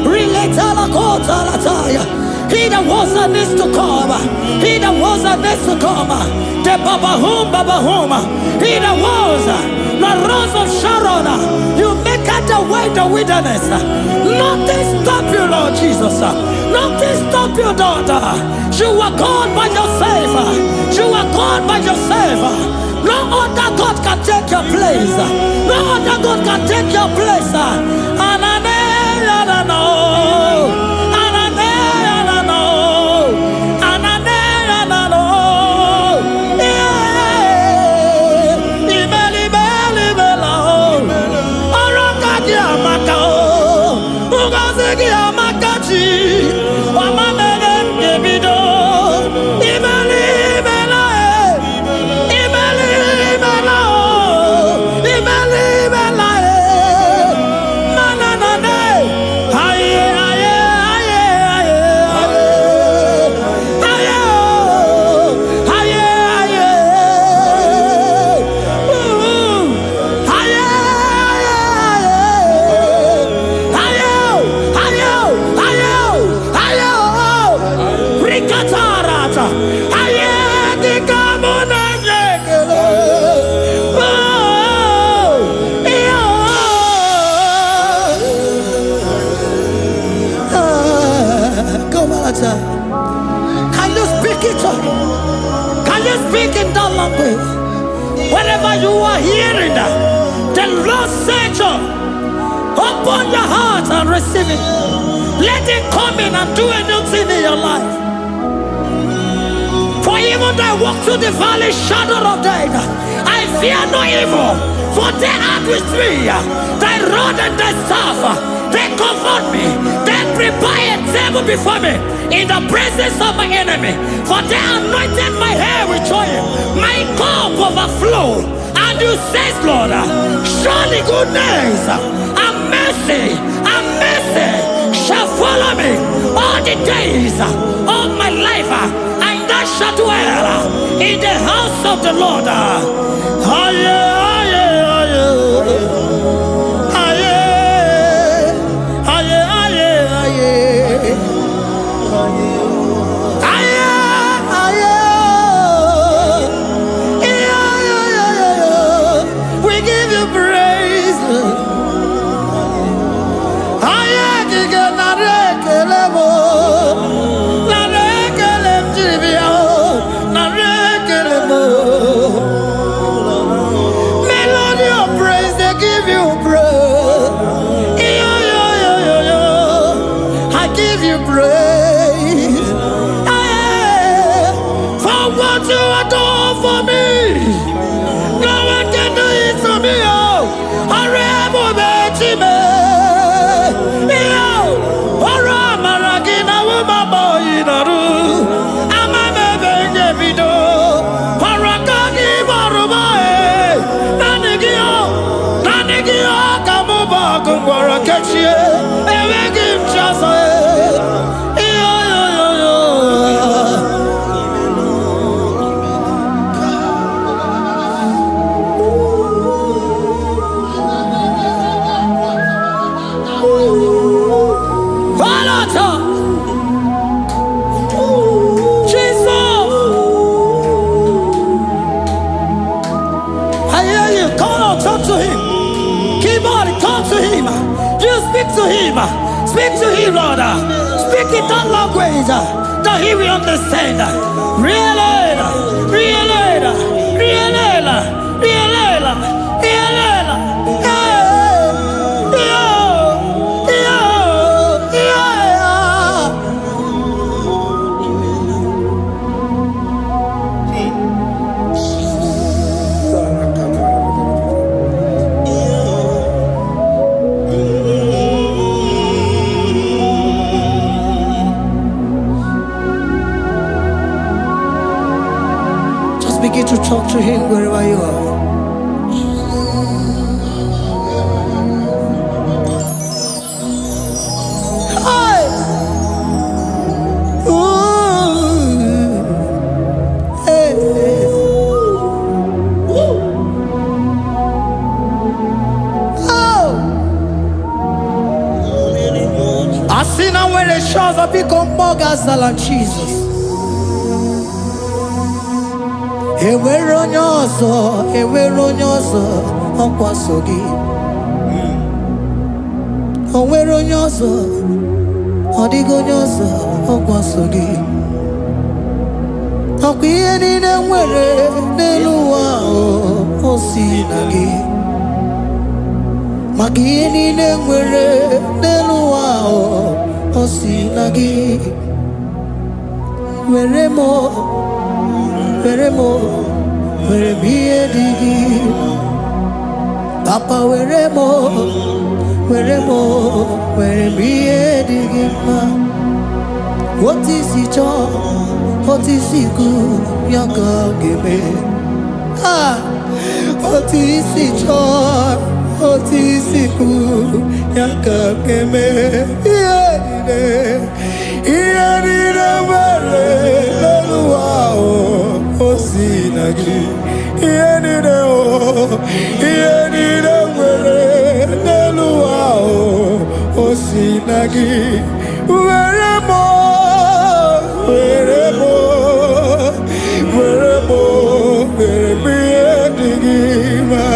riletela kotalataya. He that was and is to come, he that was and is to come, the Babahum Babahum, he that was, the Rose of Sharon, you make out the way the wilderness. Nothing stop you, Lord Jesus. Nothing stop you, daughter. You are God by yourself. You are God by yourself. No other God can take your place. No other God can take your place. Anane, anano. Anane, anano. Anane, anano. Yeah. Imeli, imeli, imela, oh. Ọrụ aka gị amaka o. Ngọzi gị amaka chi. Ọma mere m ga-ebido. Imeli, imela, e. Imeli, imela, o. Imeli, imela, e. Mana na na. Aye, aye, aye, aye, aye. Aye, o. Aye, aye. Ooh. Aye, aye, aye. Aye, o. Aye, o. Aye, o. The Lord said, open your heart and receive it. Let it come in and do a new thing in your life. For even though I walk through the valley shadow of death, I fear no evil, for they are with me. Thy rod and thy staff, they comfort me. They prepare a table before me in the presence of my enemy. For they anointed my head with oil, my cup overflow. And you say, Lord, surely goodness and mercy shall follow me all the days of my life, and I shall dwell in the house of the Lord. Aye, aye, aye. Aye, aye, aye, aye. Aye, aye. Yeah, yeah, yeah, yeah. We give you praise, Lord. Aye, kike nara ekele m o. Nara ekele m jiri bịa o. Nara ekele m o. Melody of praise, they give you praise. Yo, yo, yo, yo, yo. I give you praise. Hey, for what you have done for me. No one can do it for me. Oh, ọrụ ebube Chime. Yo, ọrụ amara gị na wụmama oyi nọrụ. Ama m ebe m ga-ebido. Ọrụ aka gị gbọrọ m ee. Naanị gị o, naanị gị o ka mụ bụ ọgụ ngwọrọ kechie. Enweghị m chi ọzọ ee. Yo, yo, yo, yo. Falata! Jesus! I hear you. Come on, talk to him. Keep on, talk to him. You speak to him. Speak to him, Lord. Speak in that language that he will understand. Really, really, really, really, really. Hey, yo, yo, yeah. Just begin to talk to him wherever you are. Hi! Ooh. Hey. Oh! Asị na nwere chi ọzọ, biko mmụọ ga-azala Jizọs. Enwere onye ọzọ, enwere onye ọzọ, ọkwa so gị. O nwere onye ọzọ, ọ dịghị onye ọzọ, ọkwa so gị. Ọkwa ihe niile nwere n'elu ụwa ahụ, o si na gị. Maka ihe niile nwere n'elu ụwa ahụ, o si na gị. Were m, were m, were m ihe dị gị. Papa, were m, were m, were m ihe dị gị mma. Otu isi chọọ, otu isi kwu, ya ka ọ ga-eme. Ah, otu isi chọọ, otu isi kwu, ya ka ọ ga-eme. Ihe niile, ihe niile nwere n'elu ụwa ahụ, o si na gị. Ihe niile o, ihe niile nwere n'elu ụwa ahụ, o si na gị. Were m, were m, were m, were m ihe dị gị mma.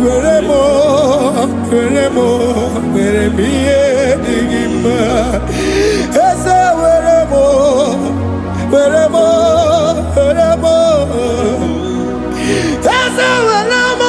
Were m, were m, were m ihe dị gị mma. Eze, were m, were m, were m. Eze, were m.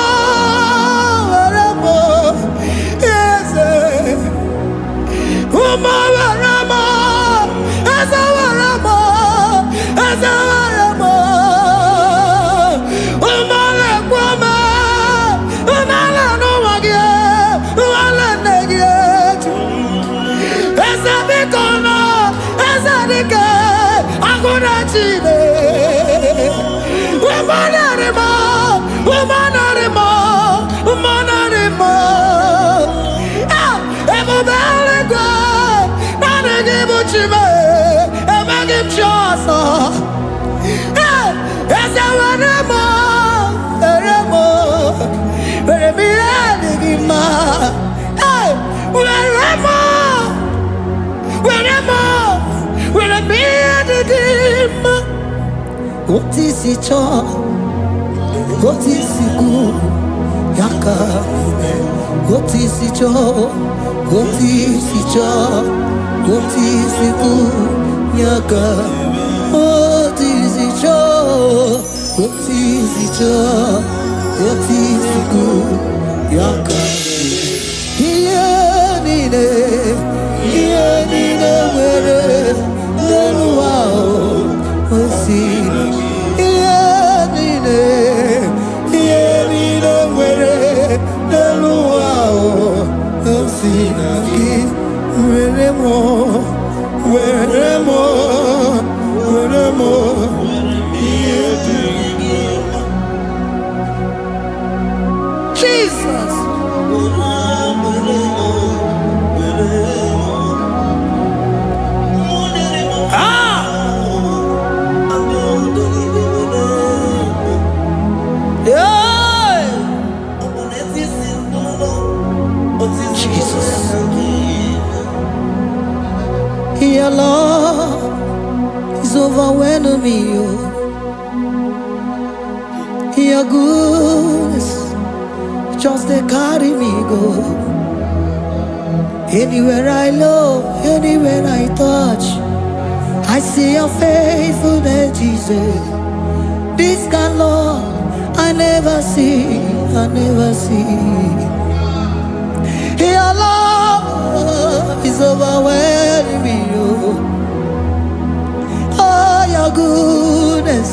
Otu isi chọọ, otu isi kwu, ya ka eme. Otu isi chọọ, otu isi chọọ, otu isi kwu, ya ka. Otu isi chọọ, otu isi chọọ, otu isi kwu, ya ka. Ihe niile, ihe niile nwere n'elu ụwa o si. Ihe niile, ihe niile nwere n'elu ụwa o si na gị. Were m, were m, were m.
Ihe dị gị mma.
Jesus.
Were, were m, were m.
Ah! Yeah.
Jesus. Your love is overwhelming me, oh. Your goodness just dey carry me go. Anywhere I look, anywhere I touch, I see your faithfulness, Jesus. This kind of love I never see, I never see. Your love is overwhelming me, oh. Oh, your goodness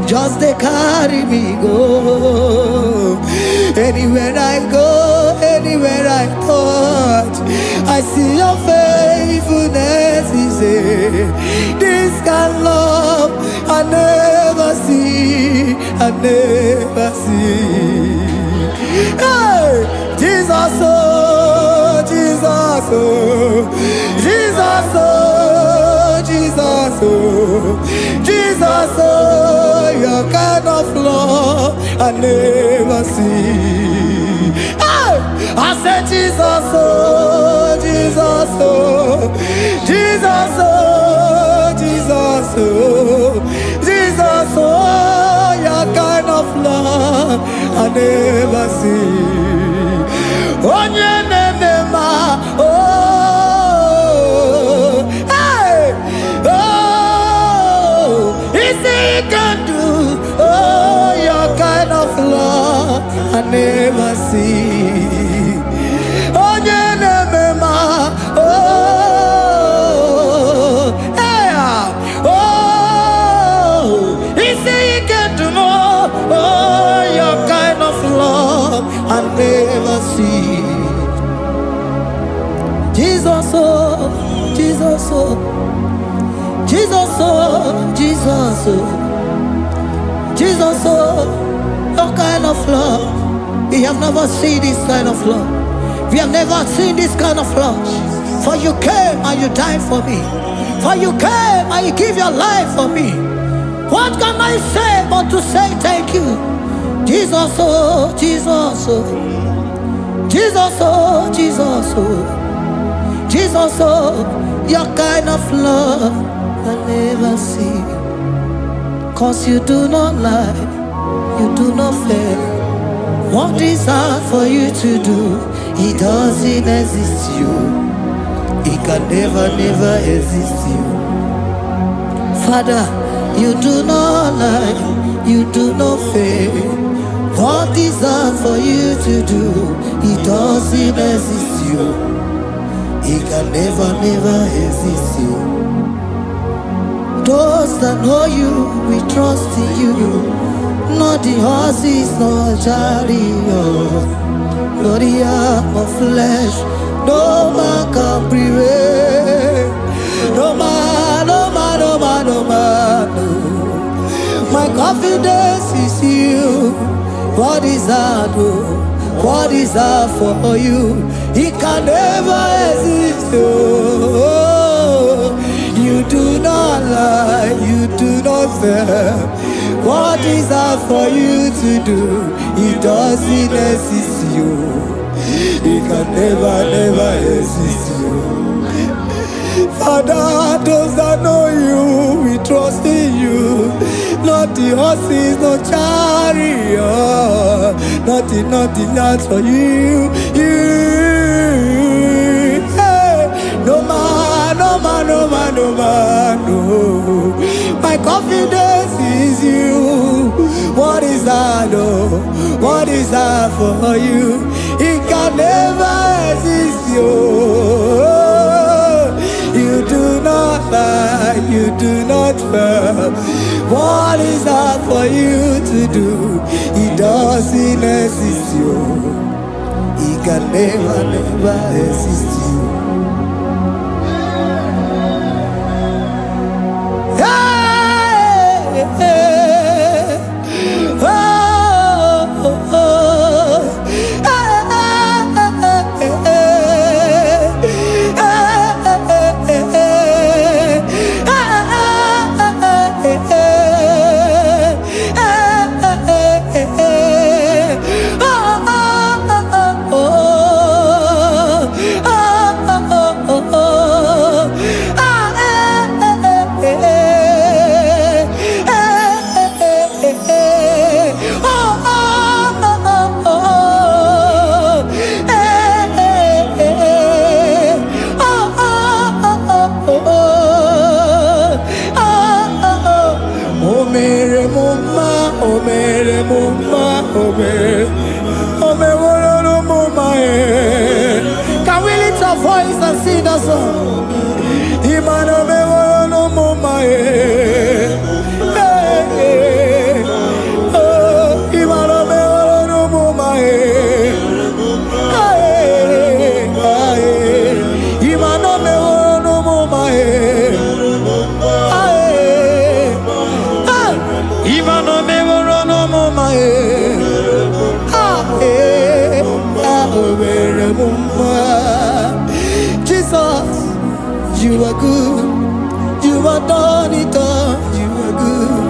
just dey carry me go. Anywhere I go, anywhere I touch, I see your faithfulness. Is this kind of love I never see, I never see. Hey, Jesus, oh, Jesus, oh, Jesus, oh, Jesus, oh, Jesus, oh, your kind of love I never see. Hey, I said, Jesus, oh, Jesus, oh, Jesus, oh, Jesus, oh, Jesus, oh, your kind of love I never see. Onye na-eme mma, oh, hey, oh, isi ike ndụ, oh, your kind of love I never see. Onye na-eme mma, oh, hey, oh, isi ike ndụ m, oh, your kind of love I never see. Jesus, oh, Jesus, oh, Jesus, oh, Jesus, oh, Jesus, oh, your kind of love. We have never seen this kind of love. We have never seen this kind of love. For you came and you died for me. For you came and you give your life for me. What can I say but to say thank you? Jesus, oh, Jesus, oh, Jesus, oh, Jesus, oh, Jesus, oh, your kind of love I never see. 'Cause you do not lie, you do not fail. What is hard for you to do, it doesn't exist you. It can never, never exist you. Father, you do not lie, you do not fail. What is hard for you to do, it doesn't exist you. It can never, never exist you. Those that know you, we trust in you. Not the horses, nor chariot, nor the arm of flesh. No man can prevail. No man, no man, no man, no man. No. My confidence is you. What is that? Oh? What is that for you? It can never exist. Oh, you do not lie, you do not fail. What is that for you to do? It doesn't exist. You. It can never, never exist. You. Father, those that know you, we trust in you. Not the horses, no chariot. Nothing, nothing, not for you. You. Hey. No man, no man, no man, no man, no. My confidence is you. What is that, oh? What is that for you? It can never exist, you. You do not lie, you do not fail. What is that for you to do? It doesn't exist, you. It can never, never exist, you. Hey, hey, oh, oh, oh. Hey, hey, hey, hey, oh, oh, oh, oh, oh, oh, oh. Ah, eh, eh, eh, eh, eh, eh. Oh, oh, oh, oh, oh. Eh, eh, eh, eh. Oh, oh, oh, oh, oh. Oh, oh, oh. O mere m mma, o mere m mma, o mere, o meworo m mma, eh. Can we lift our voice and sing that song? Imana meworo m mma, eh. Eh, eh. Oh, Imana meworo m mma, eh. Eh, eh. Imana meworo m mma, eh. Eh, eh. Imana meworo m mma, eh. Ah, eh, ah, o mere m mma. Jesus, you are good. You are done it all. You are good.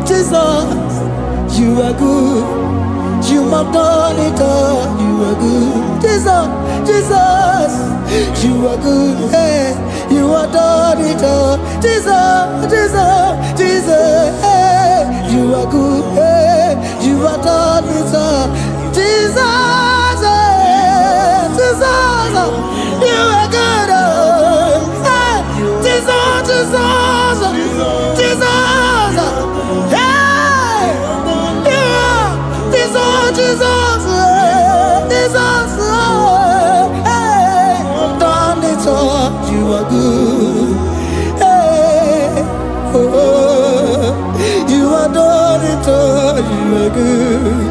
Jesus, you are good. You have done it all. You are good. Jesus, Jesus, you are good. Hey, you have done it all. Jesus, Jesus, Jesus, hey, you are good. Hey, you have done it all. Jesus, hey, Jesus, you are good. Oh, hey, Jesus, Jesus, Jesus, hey, yeah, Jesus, Jesus, hey, Jesus, hey, done it all. You are good. Hey, oh, you are done it all. You are good.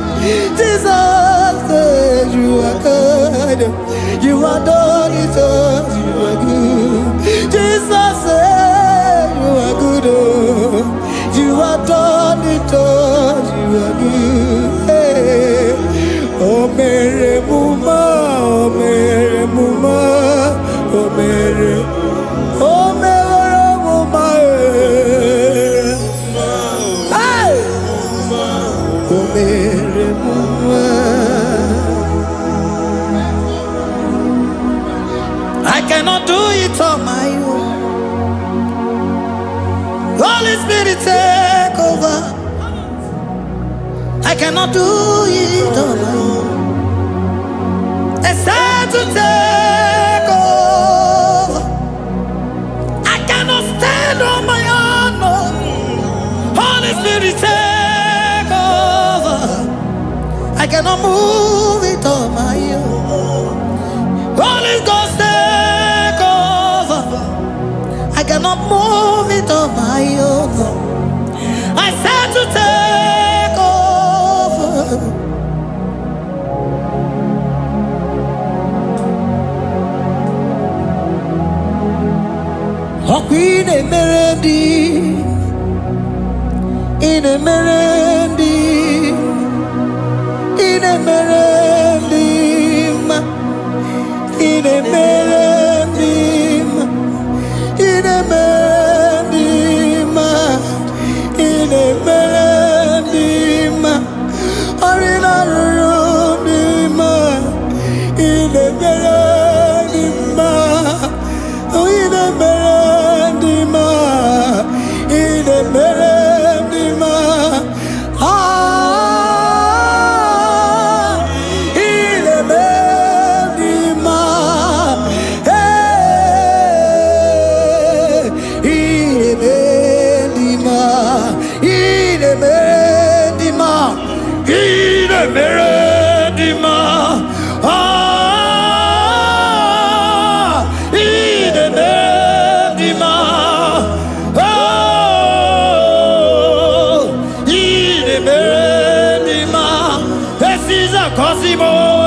Jesus, hey, you are good. You are done it all. You are good. Jesus, hey, you are good. Oh, you are done it all. You are good. Hey. O mere m mma, o mere m mma, o mere, o mere m mma, eh. Hey! O mere m mma. I cannot do it on my own. Holy Spirit, take over. I cannot do it on my own. Except to take over. I cannot stand on my own. No. Holy Spirit, take over. I cannot move it on my own. Holy Ghost, take over. I cannot move it on my own. I said to take over. Ọkwa ị na-emere ndị ị na-emere ndị ị na-emere ndị mma ị na-emere ndị mma ị na-emere ndị mma ị na-emere ndị mma ọrụ na-arụrụ ndị mma ị na-emere ndị mma ị na-emere ndị mma ị na-emere ndị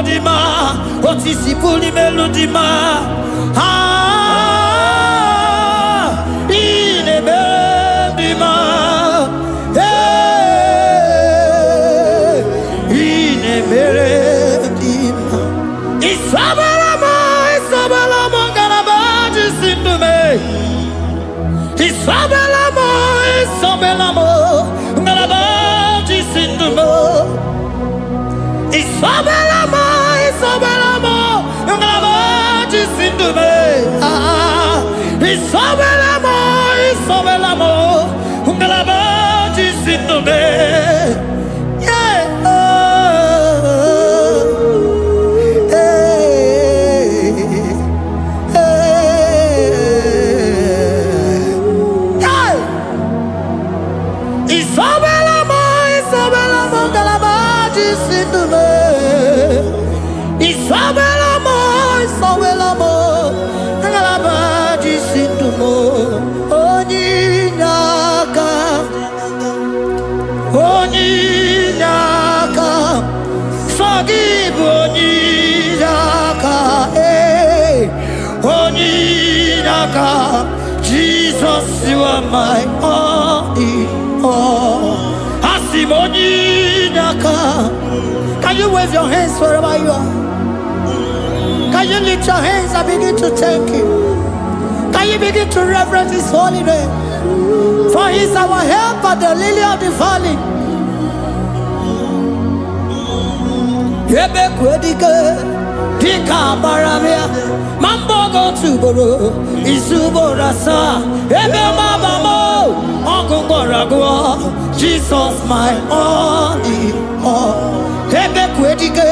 dị mma, otu isi pụrụ imelu dị mma. Ah, ị na-eme dị mma. Ee, ị na-emere dị mma. Isabela m, Isabela m, ngalaba ji si ndụ mee. Isabela m, Isabela m, ngalaba ji si ndụ mee. Isabela m, Isabela m, ngalaba ji si ndụ mee. Ah, Isabela m, Isabela m, ngalaba ji si ndụ mee. Yeah. Oh, hey, hey, hey. Isabela m, Isabela m, ngalaba ji si ndụ mee. Isabela m, Isabela m, ngalaba ji si ndụ m. Onye inye aka, onye inye aka, sọ gị bụ onye inye aka, ee, onye inye aka. Jesus, you are my all in all. Asị m onye inye aka. Can you wave your hands wherever you are? Can you lift your hands and begin to thank Him? Can you begin to reverence His holy name? For He is our helper, the lily of the valley. Ebe kwedike dịka agbara bịa ma mbọ otu ugboro izu ugboro asaa ebe mgbaba m ọgụ gwọrọ agwọ. Jesus, my all in all. Ebe kwedike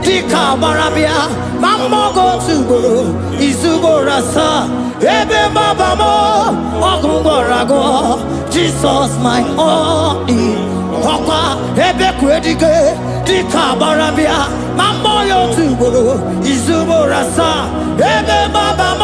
dịka agbara bịa ma mbọ otu ugboro izu ugboro asaa ebe mgbaba m ọgụ gwọrọ agwọ. Jesus, my all in ọkwa ebe kwedike dịka agbara bịa ma mmụọ ya otu ugboro izu ugboro asaa ebe mgbaba m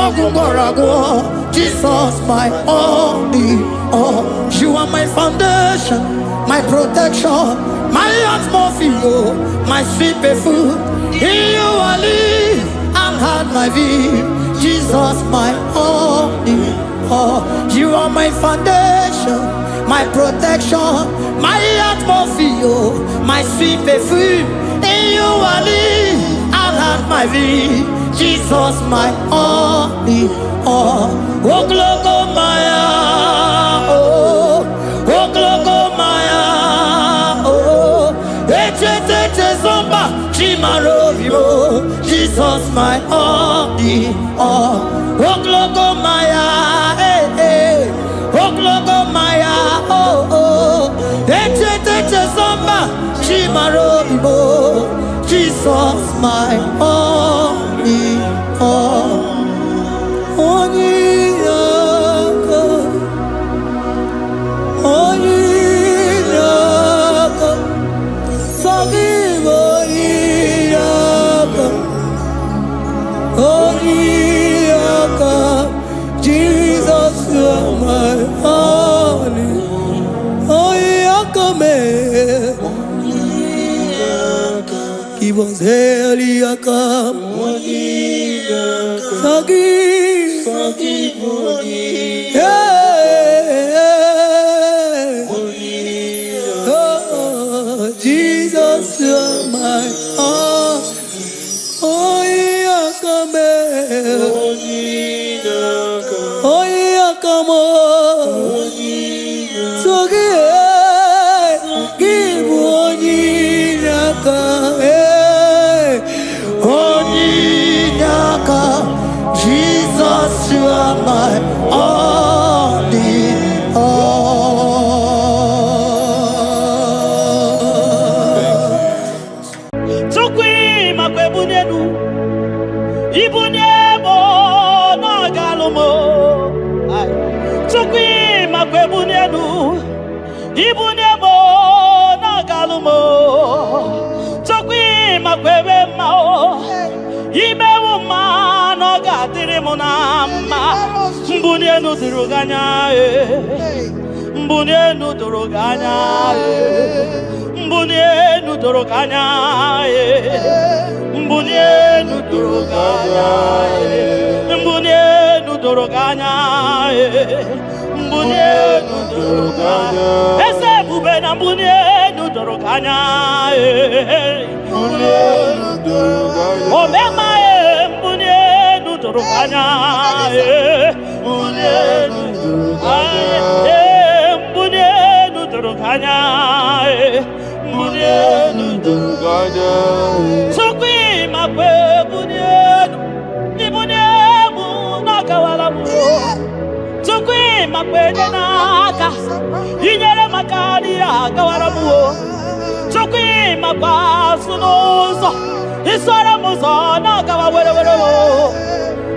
ọgwụ gwọrọ agwọ. Jesus, my all in all. You are my foundation, my protection, my atmosphere, my sweet perfume. In you I live and had my being. Jesus, my all in all. You are my foundation, my protection, my atmosphere, my sweet perfume. In you I live and have my being. Jesus, my all in all. Ogologo maya, oh, ogologo maya, oh. Echeteche zomba, chimaro vivo. Jesus, my all in all. Ogologo maya, eh, eh. Ogologo maya, oh, oh. Echeteche zomba, chimaro vivo. Jesus, my all in all. Onye aka, onye aka, sọ gị bụ onye aka, onye aka. Jesus, you are my only, onye aka mee. Give us heli aka, sọ gị. Yeah. Oh, Jesus, you are my all. Onye aka mee. Onye aka m. So gị, gị bụ onye inye aka. Eh, onye inye aka. Jesus, you are my all in all.
Chukwu makwa ebunye elu ibunye m na ọ ga-alụ m. Ai. Chukwu makwa ebunye elu ibunye m na ọ ga-alụ m. Chukwu makwa ebe mma o imewu mma na ọ ga-adịrị m na mma. Mbunye elu doro gị anya ee. Mbunye elu doro gị anya ee. Mbunye elu doro gị anya ee.
doro gị anya.
Mbuli elu doro gị anya. Mbuli elu doro gị anya. Eze ebube na mbuli elu doro gị anya.
Mbuli elu doro gị anya.
Omema mbuli elu doro gị anya.
Mbuli elu doro gị anya.
Mbuli elu doro gị anya. Mbuli elu
doro gị anya.
Chukwu ịmakwa ebuli elu, ibuli elu n'ọkawara m. Chukwu ịmakwa enye n'aka, inyere maka n'ihe agawara m. Chukwu ịmakwa azụ n'ụzọ, isoro m ụzọ n'ọgawa were were o,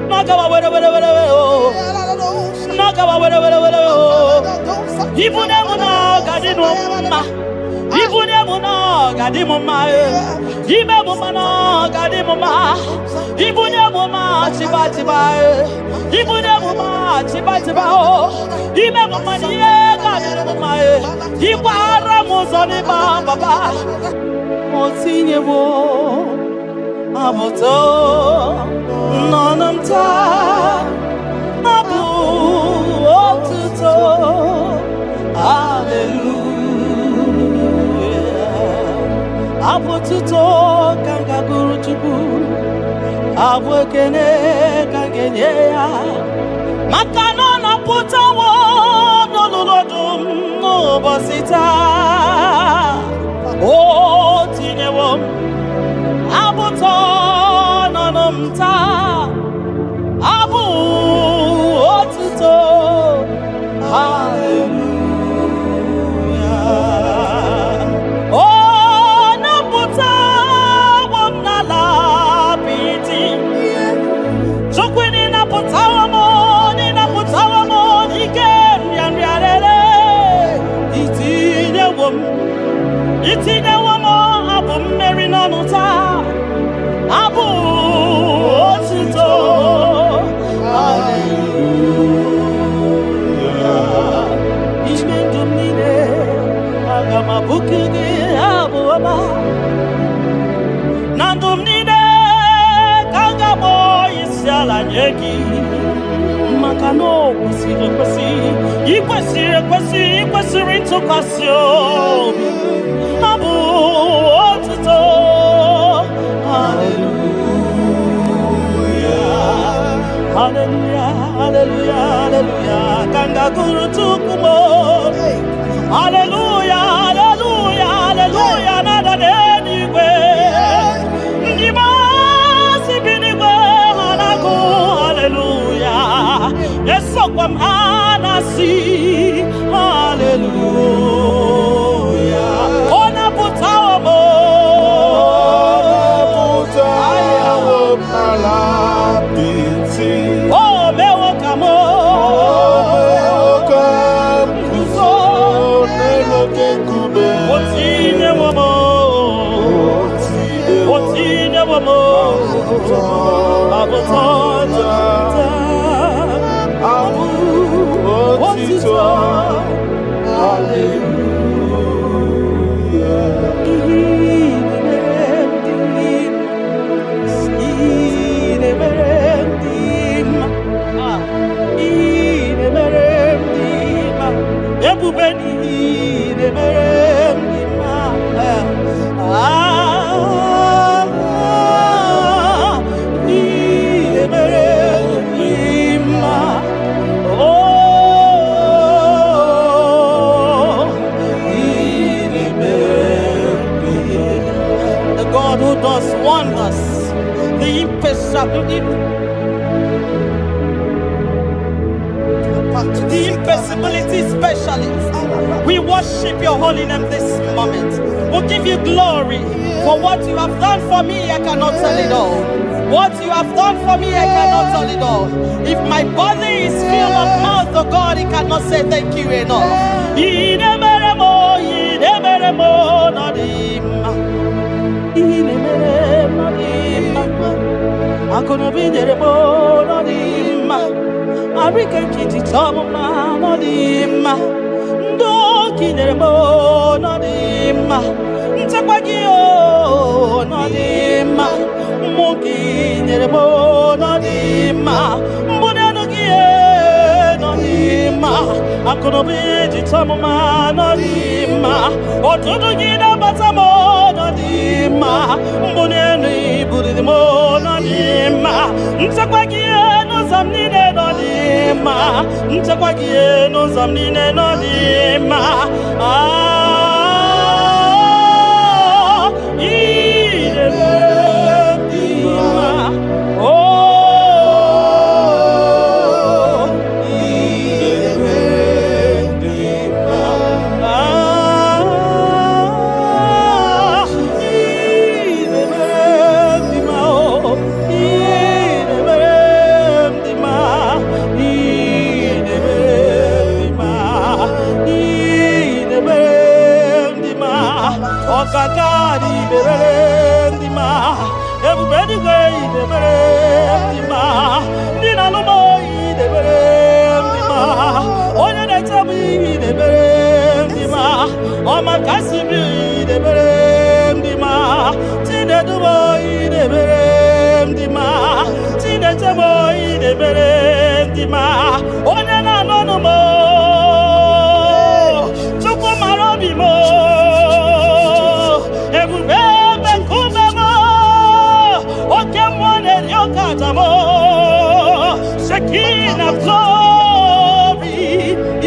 n'ọgawa were were were o, n'ọgawa were were were o. Ibuli elu n'ọga dị m mma. Ibuli elu n'ọga dị m mma. Ime m mma n'ọga dị m mma. Ibuli elu ma chiba chiba. Ibuli elu ma chiba chiba o. Ime m mma n'ihe ga-adị m mma. Ịkwara m ụzọ n'ịba papa. O tinyewo abụtọ n'ọnụ m taa. Abụ otuto. Hallelujah. Abụ otuto ka m ga-agụrụ Chukwu. Abụ ekene ka m ga-enye ya. Maka na ọ napụtawo n'olulu ọdụm n'ụbọchị taa. O tinyewo m abụtọ n'ọnụ m taa. Abụ otuto. Hallelujah. Ọ napụtawo m n'ala apịtị. Chukwu n'ịnapụtawo m, n'ịnapụtawo m n'ike nrịanrịa rere. Itinyewo m, itinyewo m abụ mmeri n'ọnụ taa. Abụ otuto. Hallelujah. Ime ndụ m niile, aga m abụku gị abụ ọma. Na ndụ m niile ka m ga-akpọ isi ala nye gị. Maka na o kwesịrị ekwesị, ị kwesịrị ekwesị, ị kwesịrị ntụkwasị obi. Abụ otuto. Hallelujah. Hallelujah, hallelujah, hallelujah. Ka m ga-agụrụ Chukwu m. Hallelujah, hallelujah, hallelujah. Na-ada n'eluigwe. Ndị maasị bi n'igwe ha na-agụ hallelujah. Esokwa m ha na-asị hallelujah. Ọ napụtawo m.
Ọ napụtawo m n'ala apịtị.
O mewo ka m
O mewo ka m guzo n'elu oke nkume.
O tinyewo m. O tinyewo m. Abụtọ
Abụ otito. Hallelujah.
Ihe na-emere m dị mma. Ihe na-emere m dị mma. Ebube n'ihe na-emere m dị mma. Ah, ihe na-emere m dị mma. Oh, ihe na-emere m dị mma. The God who does wonders, the impossibility, the impossibility specialist. We worship your holy name this moment. We give you glory for what you have done for me. I cannot tell it all. What you have done for me, I cannot tell it all. If my body is filled of mouth, oh God, it cannot say thank you enough. Inemeremo, inemeremo, nadima. Inemeremo, nadima. Akụnụba nyere m ọ dị mma. Arịka nkịtị chọọ m mma ọ dị mma. Ndị oke nyere m ọ dị mma. Nchekwa gị ọ dị mma. Mmụọ gị nyere m nọ dị mma. Mbuli elu gị nọ dị mma. Akụnụba iji chọọ m mma nọ dị mma. Ọtụtụ gị na-abata m nọ dị mma. Mbuli elu ibuliri m nọ dị mma. Nchekwa gị n'ụzọ m niile nọ dị mma. Nchekwa gị n'ụzọ m niile nọ dị mma. Ah, ị na-eme dị mma. Oh, ị na-eme dị mma. Ah, ị na-eme dị mma. Oh, ị na-eme dị mma. Ị na-eme dị mma. Ị na-eme dị mma. Ọkaka dị mere dị mma. Ebube eluigwe ị na-emere dị mma. Ndị na-alụ m ị na-emere dị mma. Onye na-eche m ị na-emere dị mma. Ọma kasị m ị na-emere dị mma. Chinedu m ị na-emere dị mma. Chineche m ị na-emere dị mma. Onye na-anụ ọnụ m, Chukwu mara obi m, ebube ebe nkume m, oke mmụọ na-eri oke aja m, Shekinah glory,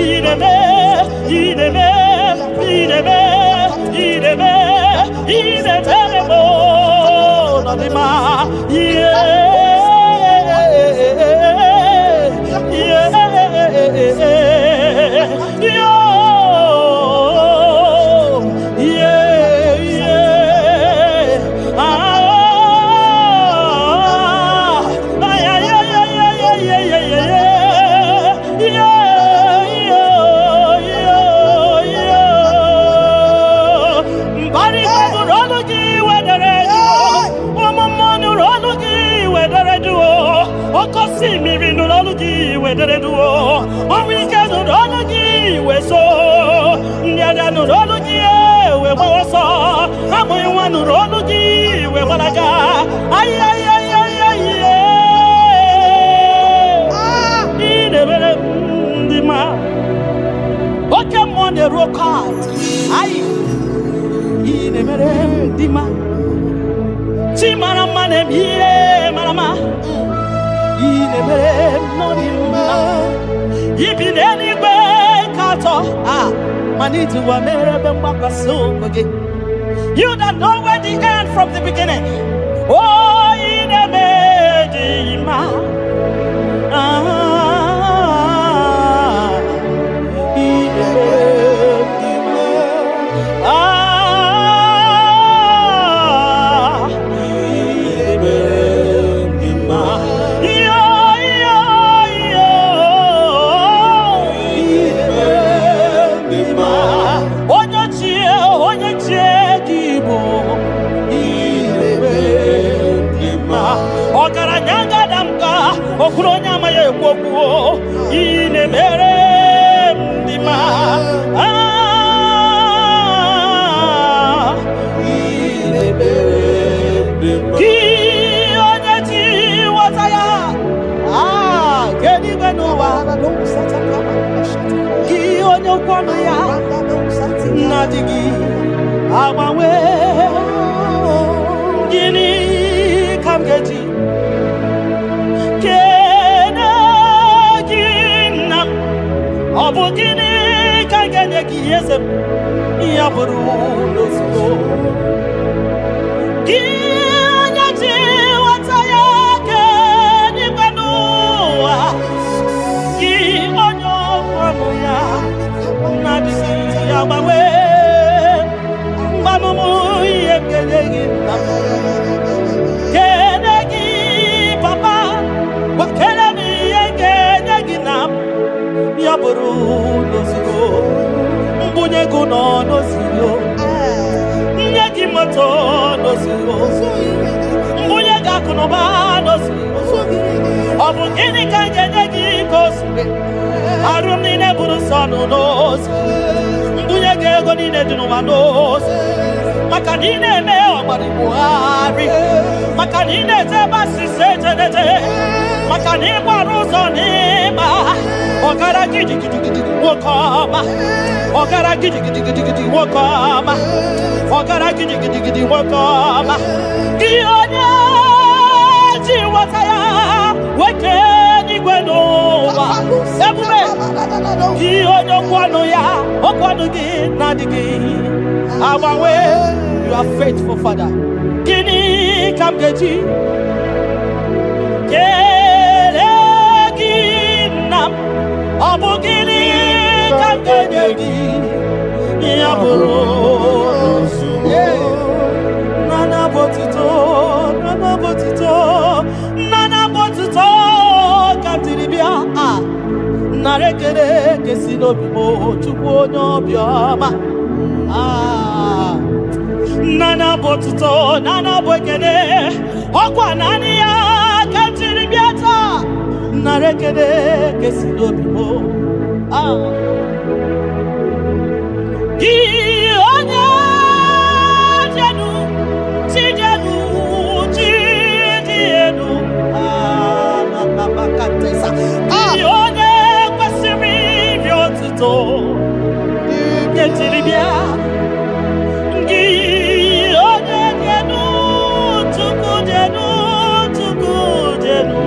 ị na-eme, ị na-eme, ị na-eme, ị na-eme, ị na-emere m n'ọdịmma. Yeah, yo, yeah. Ah, ay, ay, ay, ay, ay, ay, ay, ay, ay, yeah, yeah, yeah, yeah. Mbara nụrụ ọnụ gị wedere jụụ, ụmụ mmụọ nụrụ ọnụ gị wedere jụụ, oke osimiri nụrụ ọnụ gị wedere jụụ, ọnwụ ike nụrụ ọnụ gị weso, ndị ada nụrụ ọnụ gị wee gbawa ọsọ, amụghị nwa nụrụ ọnụ gị wee gbalaga. Ay, ay, ay, ay, ay, ị na-emere m ndị mma. Oke mmụọ na-eru oke ala. Ayi, ị na-emere m dị mma. Chi mara mma na-eme ihe mara mma. Ị na-emere m n'ọdị mma. Ibi n'eluigwe ka atọ a, mana iji ụwa mere ebe mgbakwasị ụkwụ gị. You that know where the end from the beginning. Oh, ị na-eme dị mma. Ah, ị na-eme dị mma. Ah, ị na-eme dị mma. Yo, yo, yo. Ị na-eme dị mma. Onye ochie, onye ochie gị bụ. Ị na-eme dị mma. Ọgaranya gada m ka okwuru onye amaghị ekwu okwu, ị na-emere m dị mma. Ah, ị na-emere gị onye ji nghọta ya ah kedu n'ụwa, gị onye okwu ọnụ ya na-adịghị agbanwe, gịnị ka m ga-eji kene gị, nna m? Ọ bụ gịnị ka m ga-enye gị, eze m? Ya bụrụ n'ozugbo gị onye ji nghọta ya kedigwe n'ụwa, gị onye okwu ọnụ ya na-adịghị agbanwe, mgbanụmụ ihe m ga-enye gị, nna m, kene gị, papa, gwakere m ihe m ga-enye gị na m ya bụrụ n'ozugbo. Mbunye gị nọ n'ozugbo, nye gị moto n'ozugbo, mbunye gị akụnụba n'ozugbo. Ọ bụ gịnị ka m ga-enye gị ka o zuru arụ m niile bụrụ nsọ nụ n'ozu? Mbunye gị ego niile dị n'ụwa n'ozu, maka na ị na-eme ọgbara Buhari. Maka na ị na-eje ebe asịsa ejeneje, maka na ị gbara ụzọ n'ịma ọgara gidigidigidi nwoke ọma, ọgara gidigidigidi nwoke ọma, ọgara gidigidigidi nwoke ọma. Gị onye ji nweta ya weke n'igwe n'ụwa ebube, gị onye okwu ọnụ ya, okwu ọnụ gị na-adịghị agbanwe. You are faithful, Father. Gịnị ka m ga-eji kelee gị, nna m? Ọ bụ gịnị ka m ga-enye gị ya bụrụ nana bụ otuto, nana bụ otuto, nana bụ otuto ka m jiri bịa a nara ekele kesi n'obi m, Chukwu onye obiọma. Ah, nana bụ otuto, nana bụ ekele, ọkwa naanị ya ka m jiri bịa taa nara ekele kesi n'obi m. Ah. Gị onye jenu chijenu chidi enu. Ah, na, na,
Makatesa.
Gị onye kwesịrị iri otuto nke jiri bịa, gị onye jenu Chukwu jenu Chukwu jenu.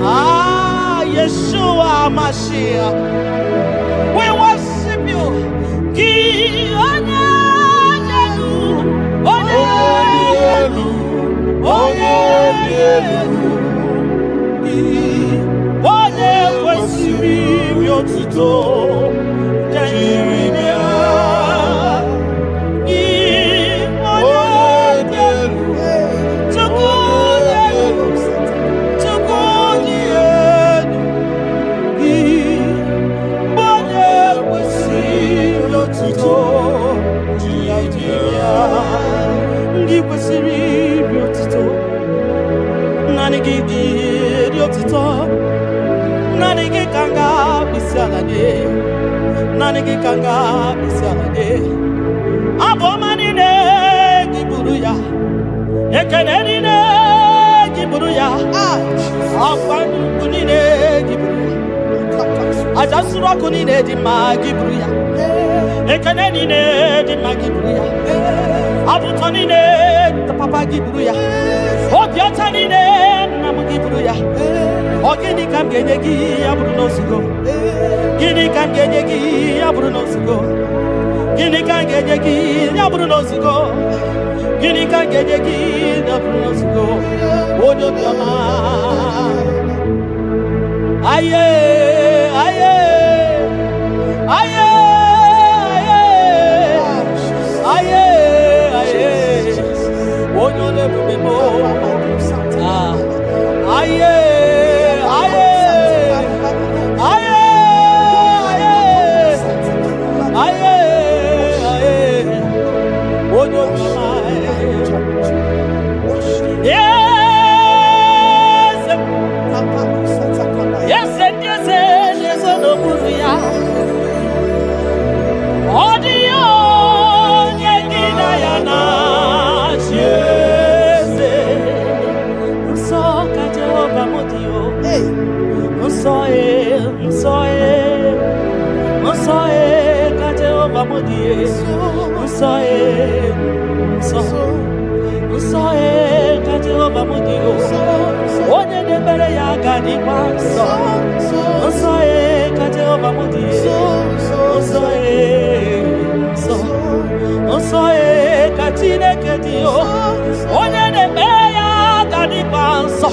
Ah, Yeshua Mashiach, we worship you. Gị onye jenu, onye
elu,
onye
dị elu,
gị onye kwesịrị iri otuto jiri bịa, gị onye
onye dị elu,
Chukwu dị elu, Chukwu dị elu, gị onye kwesịrị otuto jiri bịa, ndị kwesịrị iri otuto, naanị gị dị eri otuto, naanị gị ka m ga-akpịsị ala nye, naanị gị ka m ga-akpịsị ala nye. Abụ ọma niile gị buru ya, ekene niile gị buru ya,
Ah,
ọkwa nnukwu niile gị buru ya, aja nsuru ọkụ niile dị mma gị buru ya, ekene niile dị mma gị buru ya, abụ ụtọ niile papa gị buru ya, obi ọcha niile nna m gị buru ya. Ọ gịnị ka m ga-enye gị ya bụrụ na ozugo? Gịnị ka m ga-enye gị ya bụrụ na ozugo? Gịnị ka m ga-enye gị ya bụrụ na ozugo? Gịnị ka m ga-enye gị ya bụrụ na ozugo? Onye obiọma. Aye, aye, aye, aye, aye, aye, onye ọla ebube m. Ah, aye, aye, aye, aye, aye, aye, onye obiọma. Eze, eze ndị eze na-ezo n'okpuru ya. Ọ dịghị onye gị na ya na-achị eze. Nsọ ka Jehova m dị o. Nsọ e, nsọ e, nsọ e ka Jehova m dị e. Nsọ e, nsọ, nsọ e ka Jehova m dị o. Onye na-ekpere ya ga-adịkwa nsọ. Nsọ e ka Jehova m dị e. Nsọ e, nsọ, nsọ e ka Chineke dị o. Onye na-ekpe ya ga-adịkwa nsọ.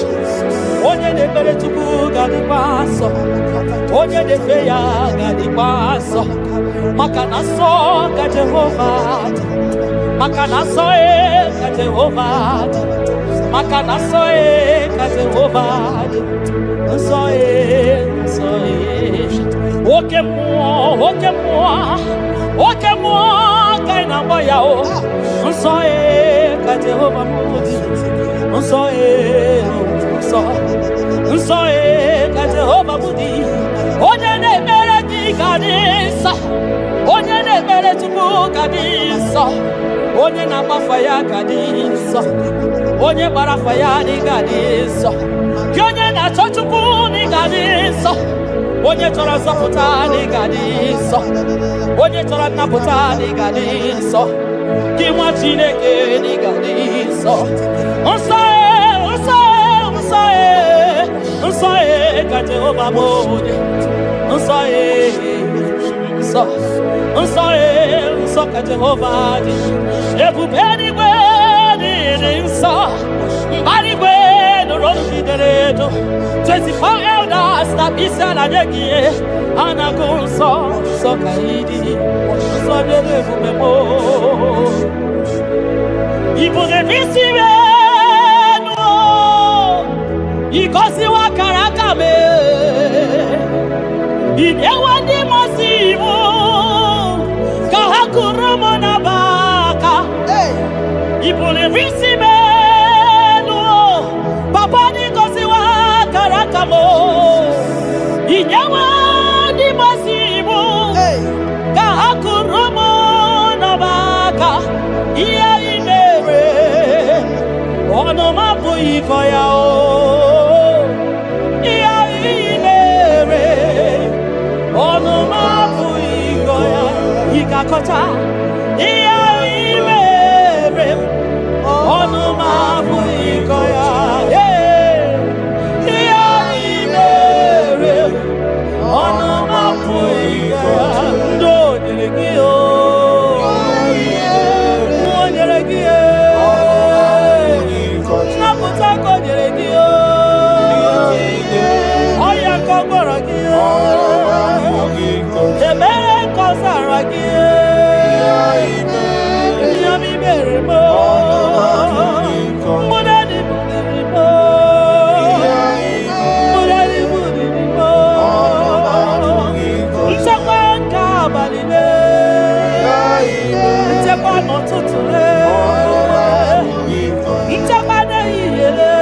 Onye na-ekpere Chukwu ga-adịkwa nsọ. Onye na-efe ya ga-adịkwa nsọ. Maka na nsọ ka Jehova dị. Maka na nsọ e ka Jehova dị. Maka na nsọ e ka Jehova dị. Nsọ e, nsọ e. Oke mmụọ, oke mmụọ, oke mmụọ ka ị na-agba ya o. Nsọ e ka Jehova m dị. Nsọ e, nsọ, nsọ e ka Jehova m dị. Onye na-ekpere gị ga-adị nsọ. Onye na-ekpere Chukwu ga-adị nsọ. Onye na-agbafa ya ga dị nsọ. Onye gbara afa ya na ị ga-adị nsọ. Gị onye na-achọ Chukwu na ị ga-adị nsọ. Onye chọrọ nzọpụta na ị ga-adị nsọ. Onye chọrọ nnapụta na ị ga-adị nsọ. Gị nwa Chineke na ị ga-adị nsọ. Nsọ e, nsọ e, nsọ e, nsọ e ka Jehova bụ onye. Nsọ e, nsọ, nsọ e, nsọ ka Jehova dị. Ebube eluigwe dị nsọ. Mbara igwe nụrụ olu gị dere edo. 24 elders na isi ala nye gị ihe. A na-agụ nsọ, nsọ ka ị dị. Nsọ nyere ebube m. Ị bụ n'isi m enu, ị gọziwo akara aka m. Ị nyewo ndị mmụọ iwu ka ha kụrụ m n'abaka.
Hey.
Ị buliri isi m elu, papa, dị gọziwo akara aka m. Ị nyewo ndị mmụọ iwu
Hey.
ka ha kụrụ m n'abaka. Ihe ị mere, ọnụ m apụghị ịkọ ya o. Ihe ị mere, ọnụ m apụghị ịkọ ya. Ị ga-akọcha ihe ị mere, ọnụ m apụghị ịkọ ya. Ee, ihe ị mere, ọnụ m apụghị ịkọ ya. Ndị o nyere gị o, o nyere gị e, nnapụta ka o nyere gị o, ọya ka ọ gwọrọ gị o, ebere ka ọ zara gị e, ihe ọma i mere m o, mgbụrụ dị buliri m o, mgbụrụ dị buliri m o, nchekwa nke abalị le, nchekwa n'ụtụtụ le, nchekwa n'ehihie le.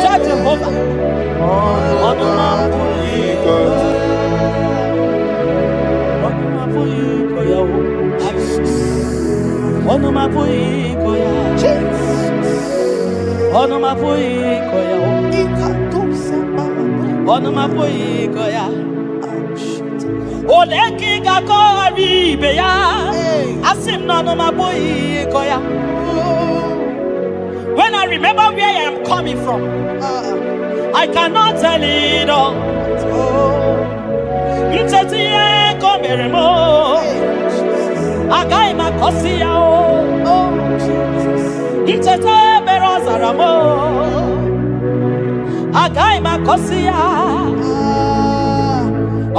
Cha Jehova, ọnụ m apụghị ịkọ, ọnụ m apụghị ịkọ ya o. Ọnụ m apụghị ịkọ ya. Ọnụ m apụghị ịkọ ya o. Ọnụ m apụghị ịkọ ya. Ole ka ị ga-akọghara ibe ya? Asị m na ọnụ m apụghị ịkọ ya. When I remember where I am coming from, I cannot tell it all. Ncheta ihe ka o mere m o, agaghị m akọsi ya o. Ncheta ebere ọ zara m o, agaghị m akọsi ya.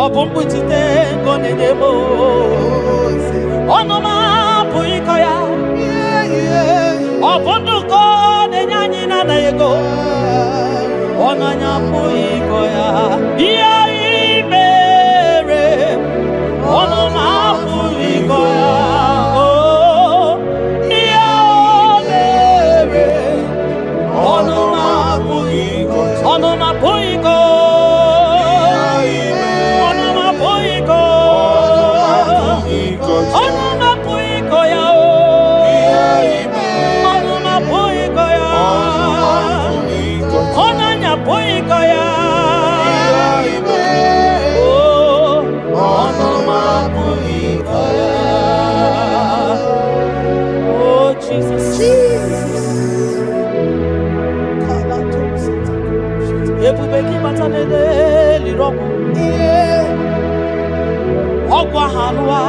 Ọ bụ mkpuchite nke ọ na-enye m o. Ọnụ m apụghị ịkọ ya. Ọ bụ ndụ ka ọ na-enye anyị na-anaghị ego. Ọnụ anyị apụghị ịkọ ya. Ihe ị mere, ọnụ m apụghị ịkọ ya. Oh, ihe o mere, ọnụ m apụghị, ọnụ m apụghị ịkọ. Ọnụ m apụghị ịkọ. Ọnụ m apụghị ịkọ ya o. Ọnụ m apụghị ịkọ ya. Ọnụ anyị apụghị ịkọ ya. Oh, ọnụ m apụghị ịkọ ya. Oh, Jesus. Ebube gị bata n'eliri ọgwụ. Ọgwụ ahụ alụwa.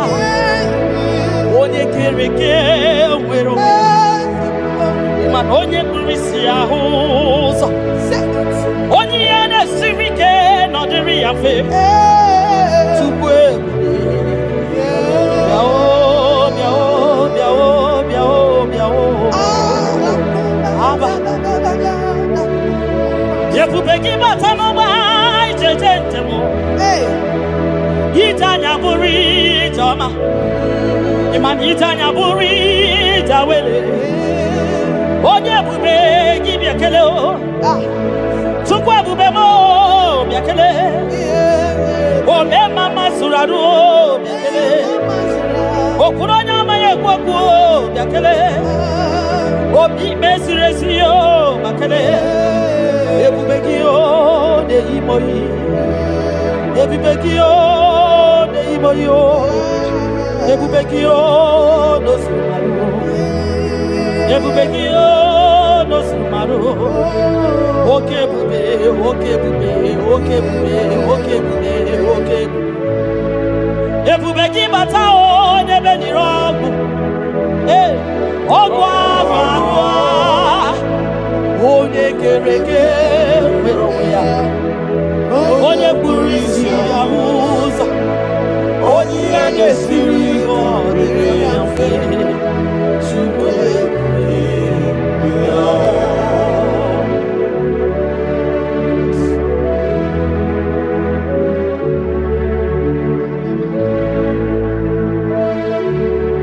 Onye kere eke nwere onwe. Mana onye kpuru isi ahụ ụzọ. Onye ihe na-esiri ike nọdịrị ya mfe. Tupu ebube. Bịa o, bịa o, bịa o, bịa o, bịa o. Aba. Ebube gị bata n'ụgbọ ijeje njem. Ije anya bụrụ ije ọma. Ịma na ije anya bụrụ ije awele. Onye ebube gị bịa kele o. Chukwu ebube m o, bịa kele. Ome mama zụrụ arụ o, bịa kele. Okwuru onye ọma ya. na-ekwu okwu o, bịa kelee. Obi ikpe ziri ezi o, ma kelee. Ebube gị o na-eyi m oyi. Ebube gị o na-eyi m oyi o. Ebube gị o n'ozuru marụ. Ebube gị o n'ozuru marụ. Oke ebube, oke ebube, oke ebube, oke ebube, oke ebube. Ebube gị bata o n'ebe nire ọgwụ. Ee, ọgwụ ahụ ahụ a. Onye kere eke nwere onwe ya. Onye kpuru isi ya hụ ụzọ. Onye ihe na-esiri ike ọ dịrị ya mfe. Chukwu ebube ya.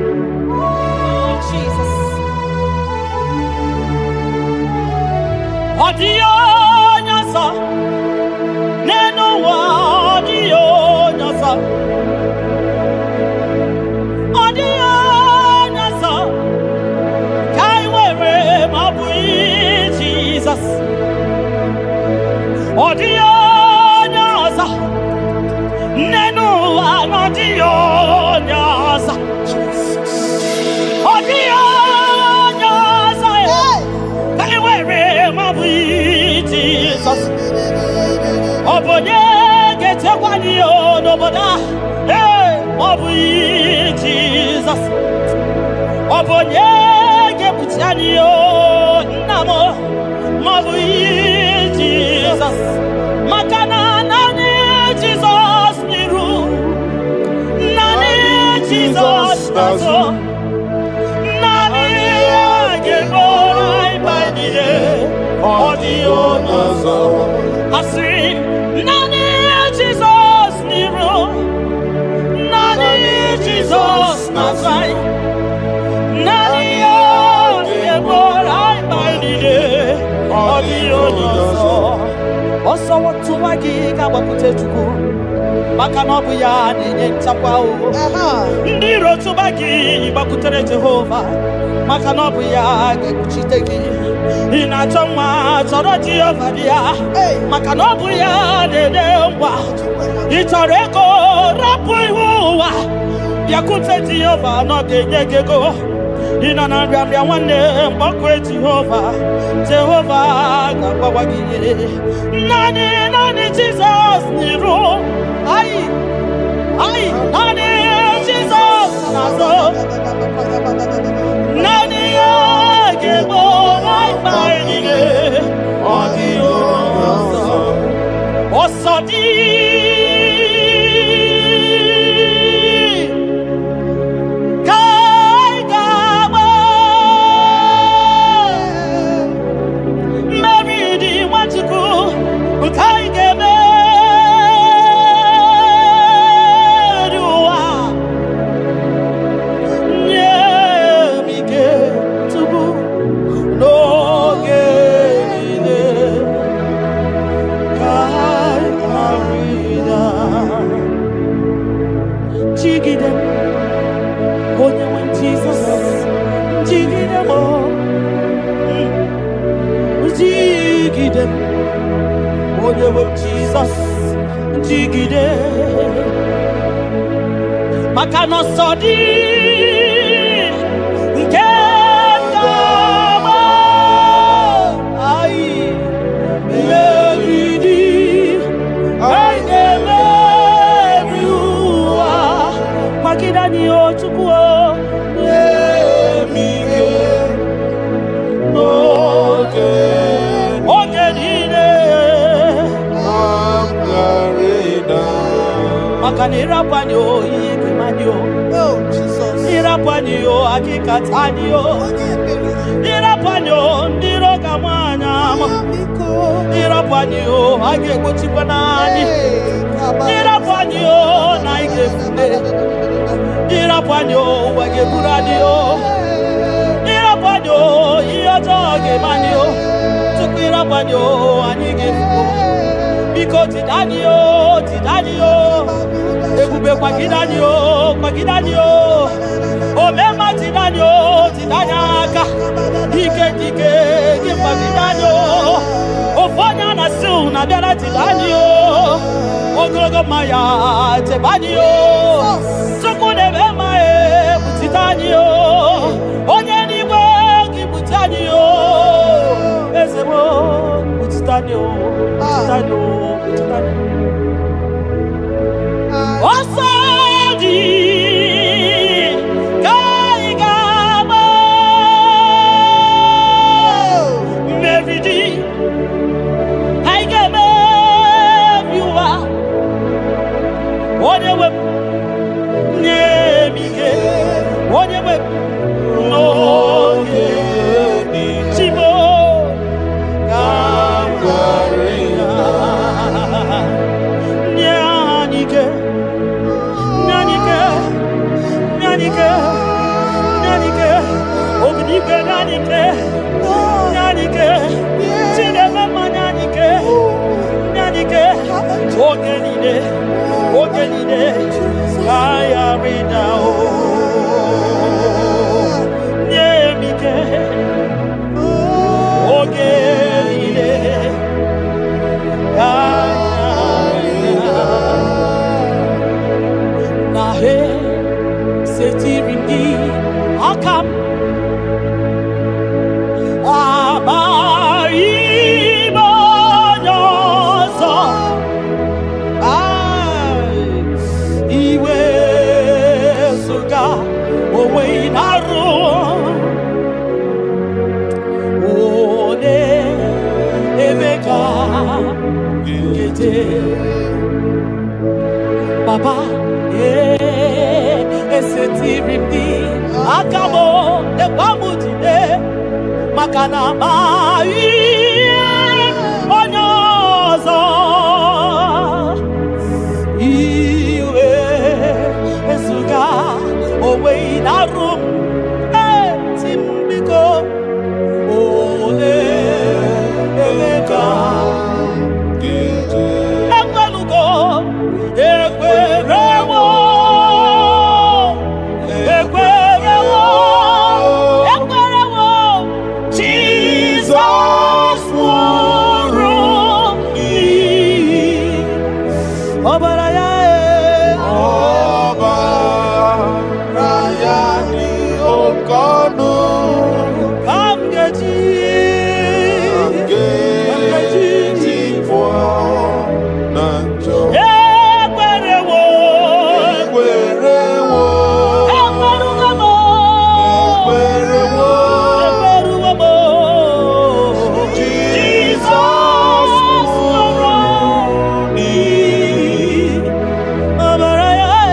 Oh, Jesus. Ọ dịghị onye ọzọ n'elu ụwa, ọ dịghị onye ọzọ. Ọ dịghị onye ọzọ ka anyị nwere ma ọ bụghị Jizọs. Ọ dịghị onye ọzọ n'elu ụwa na ọ dịghị onye ọzọ. Ọ dịghị onye ọzọ ka anyị nwere ma ọ bụghị Jizọs. Ọ bụ onye ga-echekwa anyị o n'obodo a? Ee, ma ọ bụghị Jizọs. Ọ bụ onye ga-ekpuchi anyị o nna m ma ọ bụghị Jizọs? Maka na naanị Jizọs n'iru, naanị Jizọs n'azụ, naanị ya ga-eburu anyị mkpa niile. Ọ dịghị onye ọzọ. Asịrị m, naanị Jizọs n'iru, naanị Jizọs n'azụ anyị, naanị ya ga-eburu anyị mkpa niile. Ọ dịghị onye ọzọ. Ọsọ tụwa gị ga-agbakwute Chukwu, maka na ọ bụ ya na-enye nchekwa o. Ndị iro tụba gị, gbakwutere Jehova, maka na ọ bụ ya ga-ekpuchite gị. Ị na-achọ nwa, chọrọ Jehova dị ya, maka na ọ bụ ya na-enye ngwa. Ị chọrọ ego, rapụ ihu ụwa, bịakwute Jehova na ọ ga-enye gị ego. Ị nọ na nrịanrịa, nwanne, mgbakọ Jehova, Jehova ga-agbawa gị ihe. Naanị, naanị Jizọs n'iru anyị anyị, naanị Jizọs n'azụ, naanị ya ga-egbo anyị mkpa anyị niile. Ọ dịghị onye ọzọ. Ọsọ dị ka anyị ga-agba, mmeri dị Nwachukwu nke anyị ga-emeri ụwa. Nye m ike tupu n'oge niile ka anyị ghara ịda. Jigide m, onye nwe m Jizọs, jigide m o. Jigide m, onye nwe m Jizọs, jigide, maka na ọsọ dị nke ga-agba anyị, mmeri dị, anyị ga-emeri ụwa. Kwagide anyị o Chukwu o, nye m ike
n'oge
oge niile
m ghara ịda.
Maka na ịrapụ anyị o, ihe ga-eme anyị o.
Oh, Jesus.
Ịrapụ anyị o, akịkata anyị o.
Onye ebere.
Ịrapụ anyị o, ndị iro ga-ama anyị ama.
Biko.
Ịrapụ anyị o, a ga-egbochikwa n'anyị.
Hey, kaba.
Ịrapụ anyị o, na anyị ga-efute. Ịrapụ anyị o, ụwa ga-eburu anyị o. Ịrapụ anyị o, ihe ọjọọ ga-eme anyị o. Tupu ịrapụ anyị o, anyị ga-efu. Biko jide anyị o, jide anyị o. Ebube, kwagide anyị o, kwagide anyị o. Omema. na-abịara chebe anyị o. Ogologo mmanya chebe anyị o. Chukwu na-eme mma ekpuchite anyị o. Onye n'igwe gị kpuchi anyị o. Eze m kpuchite anyị o. Kpuchite anyị o. Kpuchite anyị o. Ọsọ dị ka anyị ga-agba. Mmeri dị anyị ga-emebi ụwa. Onye nwe m nye m ike. Onye nwe m n'oge Chimo ka m ghara ịda. Nye anyị ike. Nye anyị ike. Nye anyị ike. Nye anyị ike. Obidigwe nye anyị ike. Nye anyị ike. Chineke mma nye anyị ike. Nye anyị ike. Oge niile. Oge niile. Ka anyị ghara ịda o. Nye m ike. Oge niile. Ka anyị ghara ịda. Na he setiri m gị aka m amaghị m onye ọzọ. Ai, iwezuga onwe ị na-arụ onye ebe ka nkeje Baba, esetiri m gị aka m lekwa m jide maka na amaghị m onye ọzọ. Iwe ezuga onwe ị na-arụ m eti m biko ole ebe ka ekwelugo ekwerewo ekwerewo ekwerewo Jizọs nwụrụ n'ihi ọbara ya e.
Ọbara ya dị oke ọnụ
Ka m ga-eji
ga-eji pụọ na njọ.
Ekwerewo
Ekwerewo,
ekwerugo m
ekwerewo,
ekwerugo m
Jizọs nwụrụ n'ihi
ọbara ya e.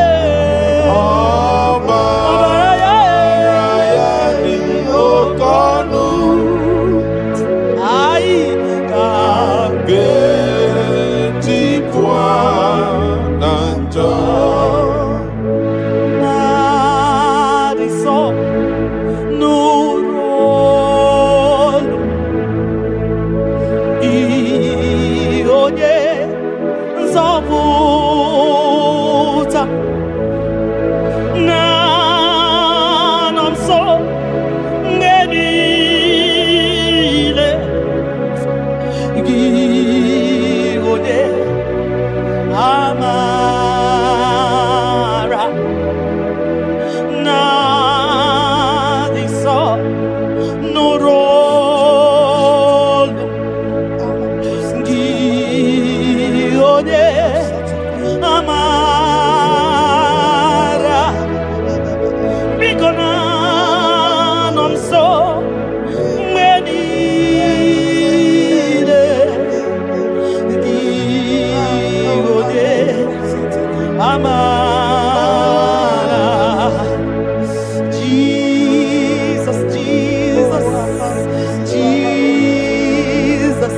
ọbara
ọbara ya e.
ya dị oke ọnụ
Anyị ka
ga-eji pụọ na njọ.
Na-adị nsọ nụrụ olu ị onye nzọpụta na-anọ nso mgbe niile gị onye amara na-adị nsọ nụrụ olu gị onye amara biko na-anọ nso mgbe niile gị onye amara. Jesus, Jesus, Jesus,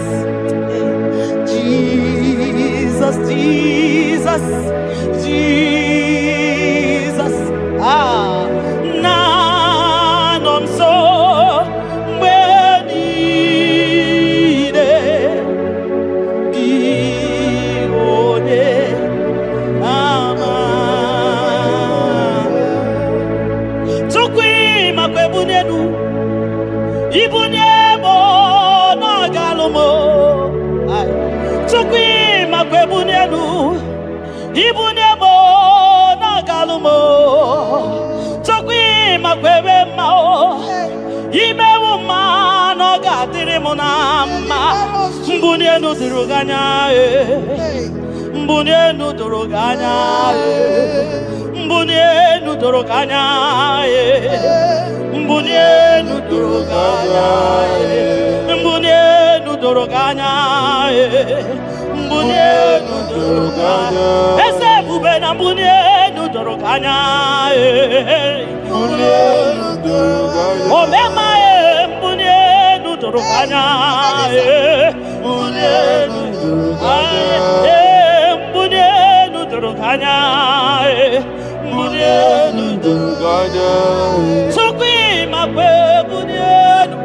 Jesus, Jesus, Jesus. Ah, na-anọ nso mgbe niile gị onye ama. Chukwu ịmakwa ebunye elu ibunye m na ọ ga-alụ m. Ai. Ibunye m na-agalụ m. Chukwu, ịmakwa ebe mma o. Imewu mma na ọ ga-adịrị m na mma. Mbuli elu doro gị anya e. Mbuli elu doro gị anya e. Mbuli elu doro gị anya e. Mbuli elu doro gị anya e. Mbuli elu doro gị anya e. Mbuli elu doro gị anya. Eze ebube, na mbuli elu doro gị anya e.
Mbuli elu doro gị anya.
Omema e, mbuli elu doro gị anya e.
Mbuli elu doro gị anya.
Ee, mbuli elu doro gị anya e. Mbuli elu
Doro gị anya.
Chukwu, ịmakwa ebuli elu,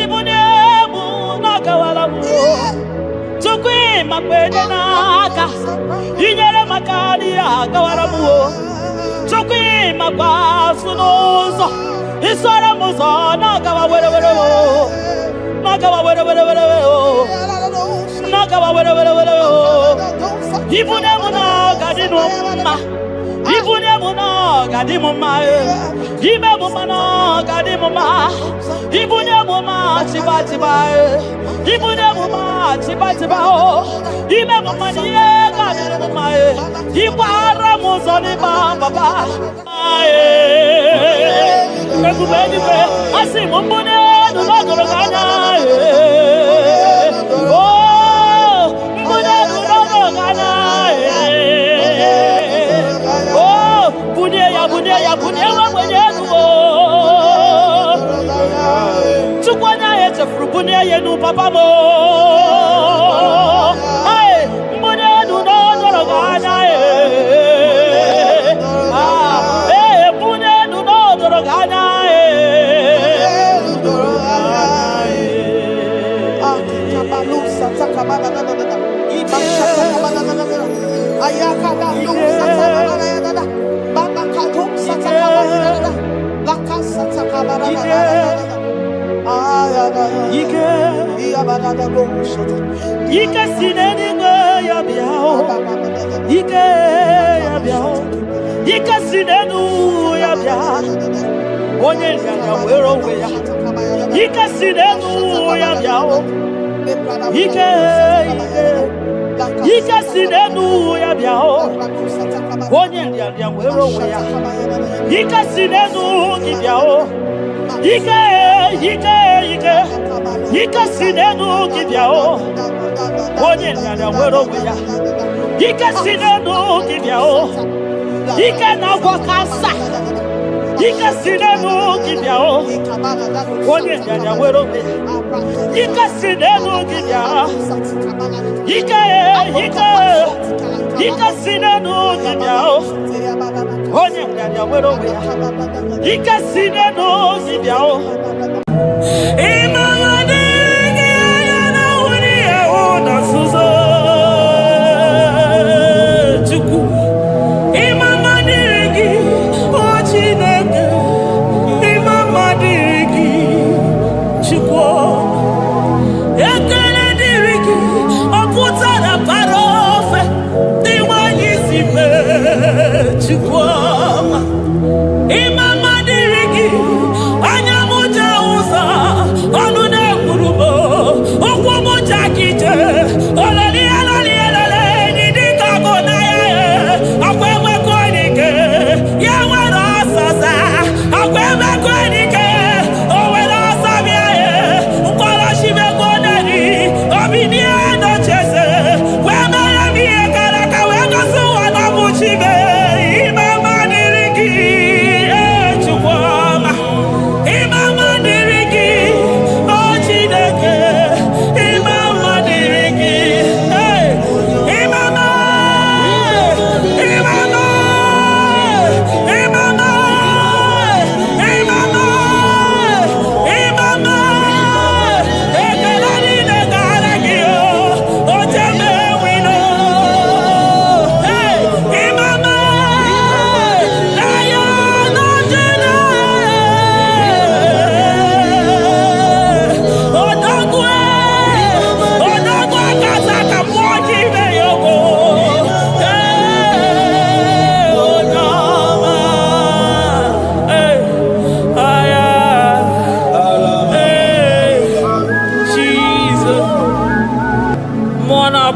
ibuli elu na-agawala m. Chukwu, ịmakwa enye n'aka, inyere maka n'ihe agawara m o. Chukwu, ịmakwa asụ n'ụzọ, isoro m ụzọ na-agawa were were o, na-agawa were were were o, na-agawa were were were o. Ibunye m na ọ ga-adị m mma. Ibunye m na ọ ga-adị m mma e. Ime m mma na ọ ga-adị m mma. Ibunye m mma chiba chiba e. Ibunye m mma chiba chiba o. Ime m mma na ihe ga-adịrị m mma e. Ịgbara m ụzọ n'ịgba papa e. Ebube eluigwe, asị m mbunye elu n'ọgọrọ gị anya e. O, mbunye elu n'ọgọrọ gị anya e. O, bunye ya, bunye ya, bunye nwa ogbenye elu o. Chukwu, onye ahụ echefuru, bunye ya elu papa m o. Hey, mbunye elu n'ọdọrọ gị anya e. Ah, ee, bunye elu n'ọdọrọ gị anya e.
Doro anya.
Ike, ike si n'eluigwe ya bịa o. Ike ya bịa o. Ike si n'elu ya bịa. Onye nrịanrịa were onwe ya. Ike si n'elu ya bịa o. Ike, ike, ike si n'elu ya bịa o. Onye nrịanrịa were onwe ya. Ike si n'elu gị bịa o. Ike, ike, ike, ike si n'elu gị bịa o. Onye nrịanrịa were onwe ya. Ike si n'elu gị bịa o. Ike na-agwọ cancer. Ike si n'elu gị bịa o. Onye nrịanrịa were onwe ya. Ike si n'elu gị bịa. Ike, ike, ike si n'elu gị bịa o. Onye nrịanrịa were onwe ya. Ike si n'elu gị bịa o. Ịmara dịghị anya na nwunye ahụ na nzuzo. Chukwu, ịma mma dịrị gị, o Chineke, ịma mma dịrị gị, Chukwu. Ekele dịrị gị, ọ pụtara bara ofe dị nwanyị si mee, Chukwu ọma. Ịma mma dịrị gị, anya m.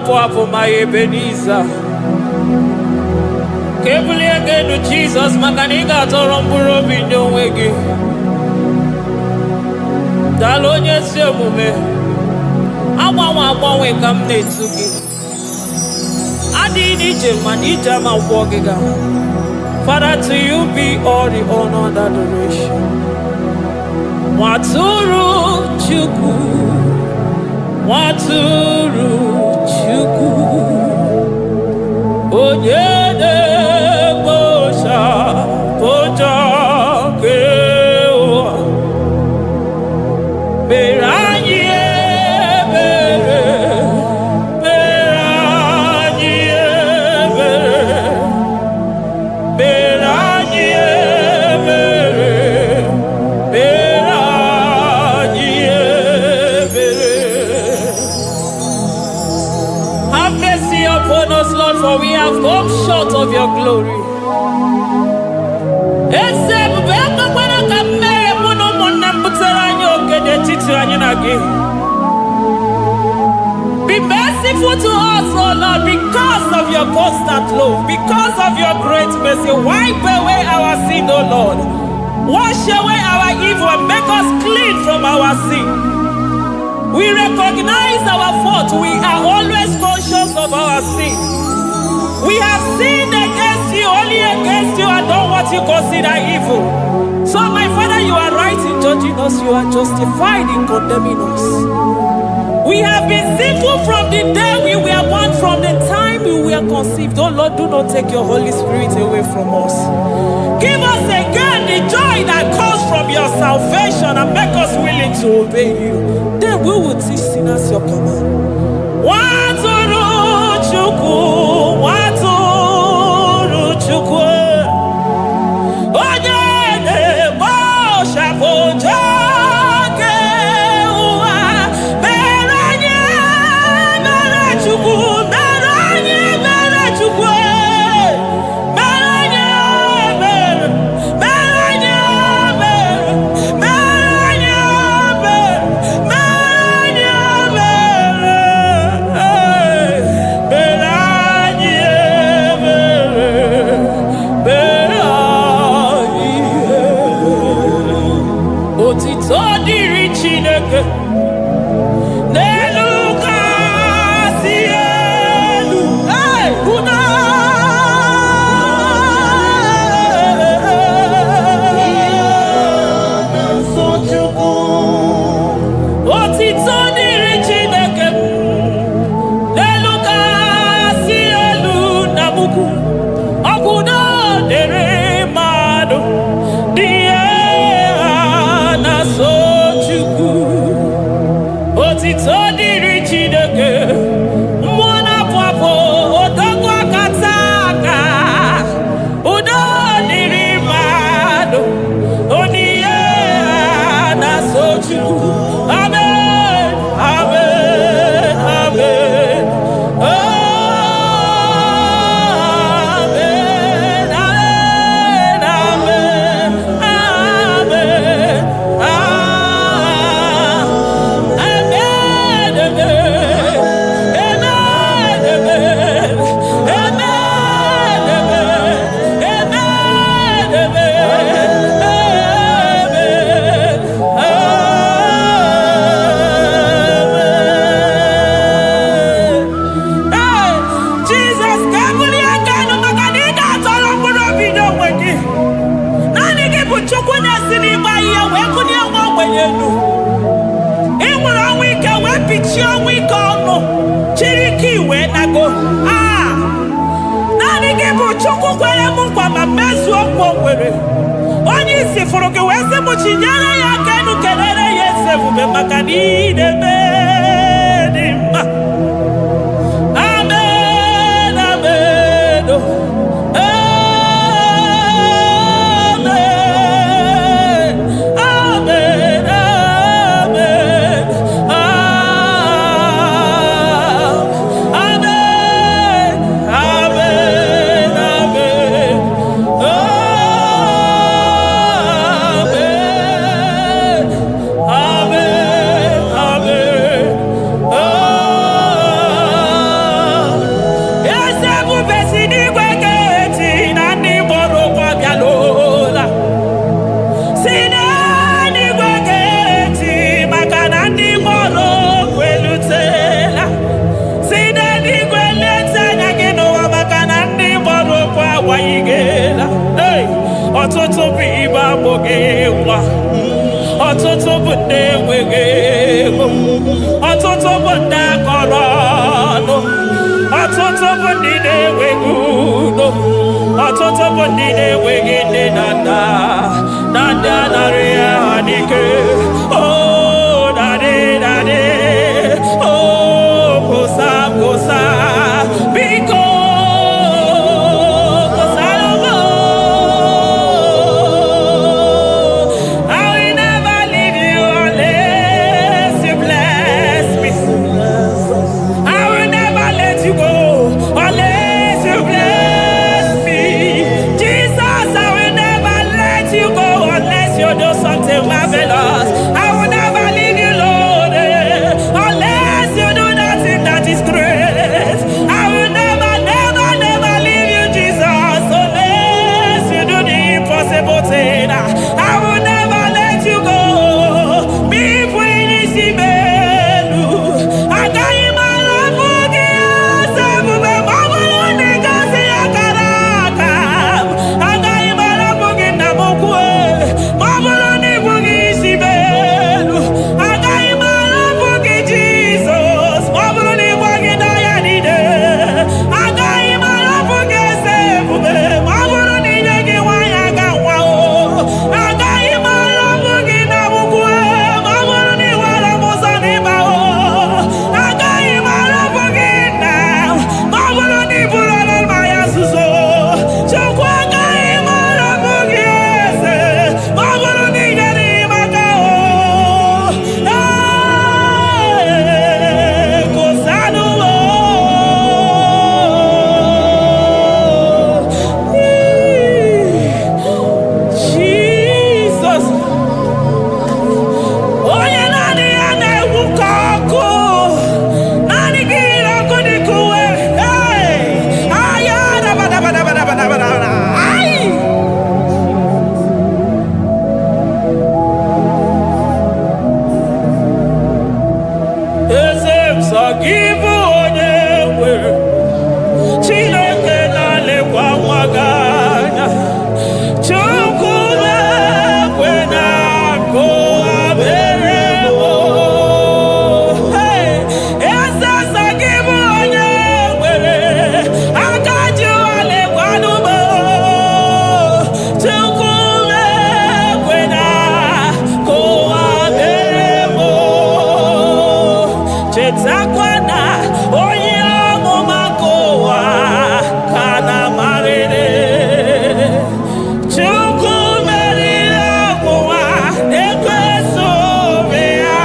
Na-apụ apụ, ma Ebenezer. Ka ebulie gị elu, Jizọs, maka na ị ga-atọrọ mkpụrụ obi nye onwe gị. Daalụ, onye ezi omume. Agbanwe agbanwe ka m na-etu gị. Adịghị n'ije mana ije ama gwọ gị ga. Father, to you be all the honor and adoration. Nwatụrụ Chukwu, Nwatụrụ Chukwu, onye na-ekpochapụ njọ nke ụwa, mere anyị ebere, mere anyị ebere, mere anyị ebere, mere anyị ebere. Have mercy upon us, Lord, for we have come short of your glory. Eze ebube, ekwekwara ka mmehie mụ na ụmụnne m butere anyị oke n'etiti anyị na gị. Be merciful to us, O Lord, because of your constant love, because of your great mercy. Wipe away our sin, O Lord. Wash away our evil and make us clean from our sin. We recognize our fault. We are always conscious of our sin. We have sinned against you, only against you, and done what you consider evil. So, my Father, you are right in judging us, you are justified in condemning us. We have been sinful from the day we were born, from the time we were conceived. Oh Lord, do not take your Holy Spirit away from us. Give us again the joy that comes from your salvation and make us willing to obey you. Then we will teach sinners your command. Nwatụrụ Chukwu, Nwatụrụ Chukwu, onye na-ekpochapụ njọ nke ụwa, mere anyị mere Chukwu, mere anyị mere Chukwu, mere anyị mere, mere anyị mere, mere anyị mere, mere anyị mere, mere anyị mere, mere anyị ebere. Otito dịrị Chineke n'elu kasị elu. Hey, udo.
Nsọ Chukwu.
Otito dịrị Chineke n'elu kasị elu na mukwu. Ọkwụdo dịrị mmadụ dị ihe ha na-asọ Chukwu. Otito dịrị Chineke, mmụọ na-apụ apụ, odogwu akata aka. Udo dịrị mmadụ, onye ihe ha na-asọ Chukwu. Amen, amen, amen. Amen, amen, amen, amen, amen, amen, amen, amen, amen, amen, amen, amen. Ee, Jizọs, ka ebulie aka elu maka na ị ga-atọrọ mkpụrụ obi n'onwe gị. Naanị gị bụ Chukwu na-esi n'ịgba ihe wee bulie nwa ogbenye elu. Ị nwere ọnwụ ike wee pichie ọnwụ ike ọnụ, chiri ike wee nago. Aa, naanị gị bụ Chukwu kwere m nkwa ma mezuo nkwa o kwere. Onye isi fụrụ gị wee sị m chinyere ya aka elu, kelere ya eze ebube maka na ị na-eme dị mma. Amen, amen, oh. Amen, amen, amen, amen, amen, amen, amen, amen, amen. bụ ndị enweghị ego, ọtụtụ bụ ndị akọrọ ọnụ, ọtụtụ bụ ndị na-enweghị udo, ọtụtụ bụ ndị na-enweghị nne na nna na ndị anarị ha n'ike. Oh, daddy, daddy, oh, kwụsa, kwụsa, biko kwụsara m. I will never leave you unless you bless me. I will never let you go unless you bless me. Jesus, I will never let you go unless you do something marvelous. I will never leave you, Lord, unless you do that thing that is great. I will never, never, never leave you, Jesus, unless you do the impossible thing. I will never let you go. Me n'isi m elu. Agaghị m arapụ gị, eze ebube, ma ọ bụrụ na ị gosi akara aka m. Agaghị m arapụ gị, nna m ukwu, ma ọ bụrụ na ị bụghị isi m elu. Agaghị m arapụ gị, Jizọs, ma ọ bụrụ na ị gwaghị n'ọya niile. Agaghị m arapụ gị, eze ebube, ma ọ bụrụ na ị nye gị nwaanyị aga nwa o. Agaghị m arapụ gị na ukwu, ma ọ bụrụ na ị were m ụzọ n'ịba o. Agaghị m arapụ gị, nna, ma ọ bụrụ na ị bụrụ mmanya nzuzo. Chukwu, agaghị m arapụ gị, eze, ma ọ bụrụ na ị nyere m aka o. Ee, kwụsanụ m o. Jesus, onye naanị ya na-egwu ka ọkụ, naanị gị yiri ọkụ dị ka uwe. Hey! Aya, dabadabadabadabadabada. Ai! Eze m, sọ gị bụ onye nwere Chineke na-alekwa nwa gị anya. Chukwu na-ekwe na akụ abere m. Hey! Eze, sọ gị bụ onye nwere aka ji ụwa lekwanụ m. Chukwu na-ekwe na akụ abere m. Chetakwa na onye amụma nke ụwa ka na-amarịrị. Chukwu meriri ọgwụnwa na-ekweso obi ya.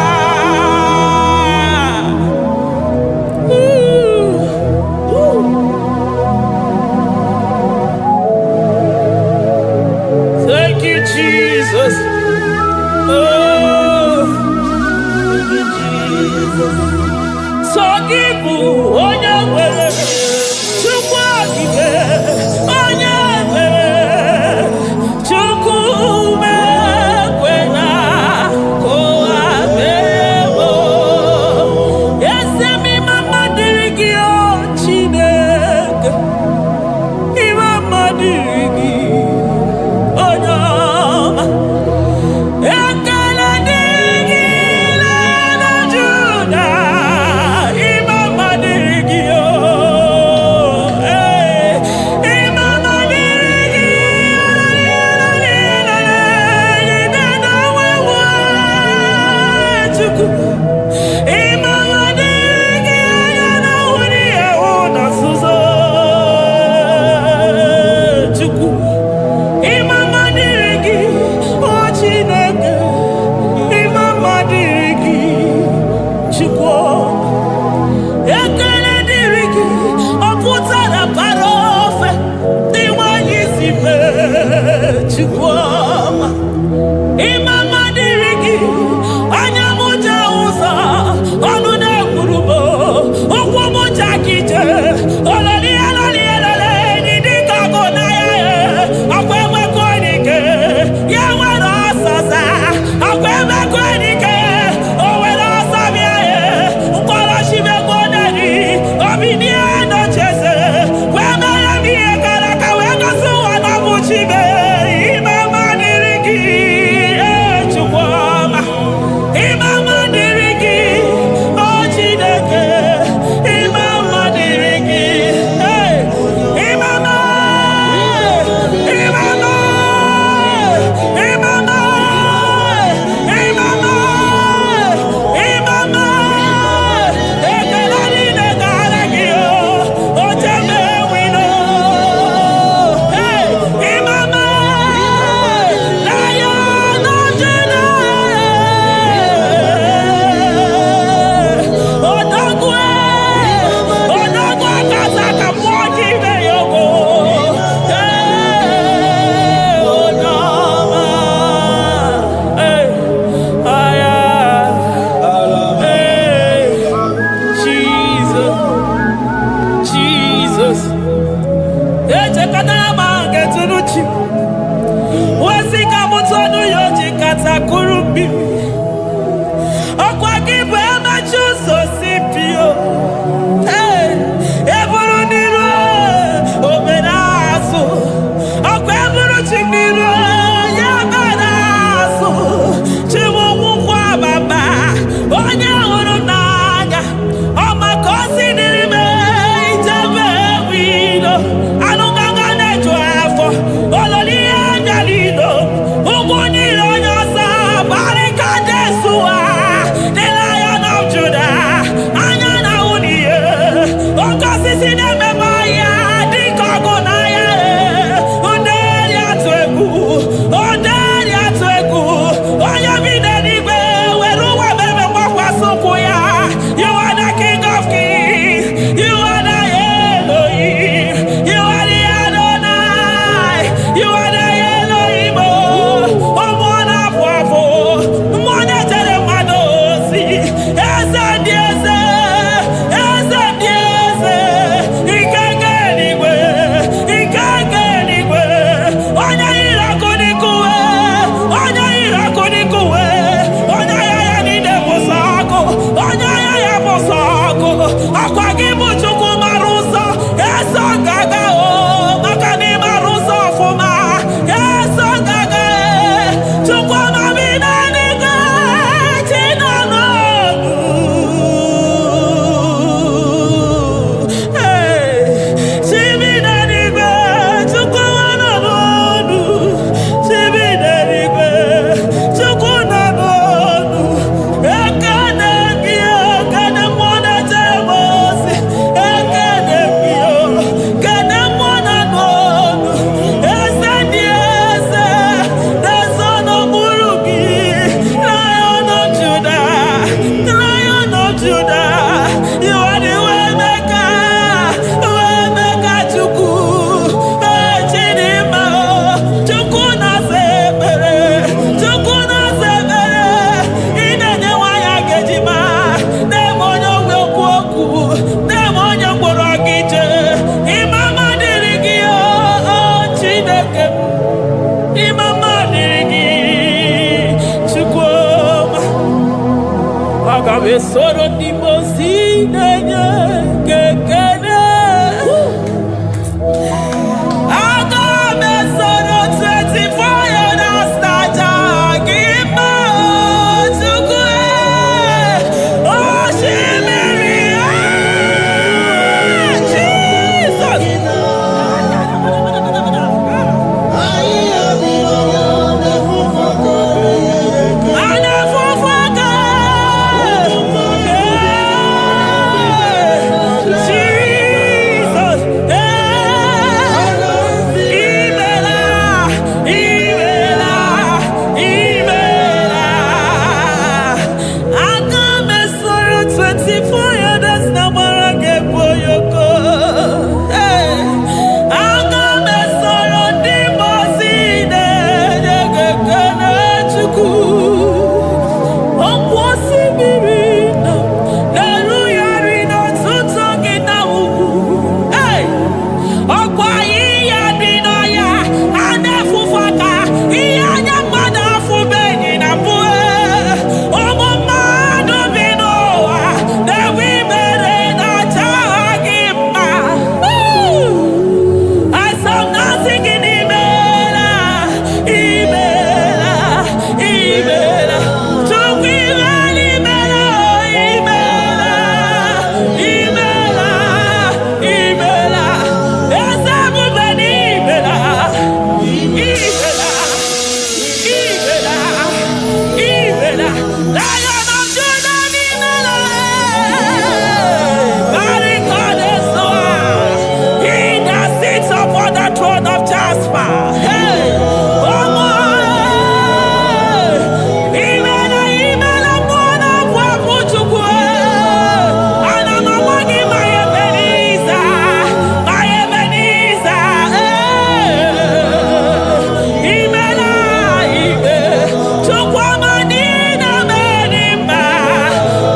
Thank you, Jesus. Oh, thank you, Jesus. Sọ gị bụ onye nwere Chukwu okike, onye nwere Chukwu mekwena ka ụwa mere m. Eze m, ịma mma dịrị gị, o Chineke, ịma mma dịrị gị, onye ọma. Ekele dịrị gị na Juda, ịma mma dịrị gị o. Ee, ịma mma dịrị gị, Chukwu. Ịma mma dịrị gị, anya na-ahụ n'ihe hụ na nzuzo. Chukwu. Ịma mma dịrị gị, o Chineke. Ịma mma dịrị gị, Chukwu. Ekele dịrị gị, ọ pụtara bara ofe dị nwanyị si mee, Chukwu ọma. Ịma mma dịrị gị, anya m ji ahụ. Aga m esoro ndị mmụọ ozi na-enye gị ekele. Aga m esoro 24 elders na-aja gị mma, Chukwu. Osimiri, ah, Jesus. Anafufuka. Jesus. Imela, imela, imela. Aga m esoro 24 elders na gbara gị egwu oyoko. Aga m esoro ndị mmụọ ozi na-enye gị ekele, Chukwu. Ọkwa osimiri nọ na-erugharị n'ọtụtụ gị na ugwu. Hey! Ọkwa ihe dị n'ọhịa a na-efufe aka, ihe anya mmadụ afụbeghị na mbụ. Ụmụ mmadụ bi n'ụwa na-enwe imere na-acha gị mma. Woo! Asọ m na-asị gị n'imela, imela, imela. Chukwu, imela, imela, imela, imela, imela. Eze ebube, n'imela, imela, imela, imela. Lion of Judah, n'imela. Barikade-soa. He that sits upon the throne of Jasper. Hey, Omo, imela, imela, mmụọ na-abụ abụ, Chukwu. Ana m agwa gị, ma Ebenezer, ma Ebenezer, imela, ime, Chukwu ọma niile mere mma.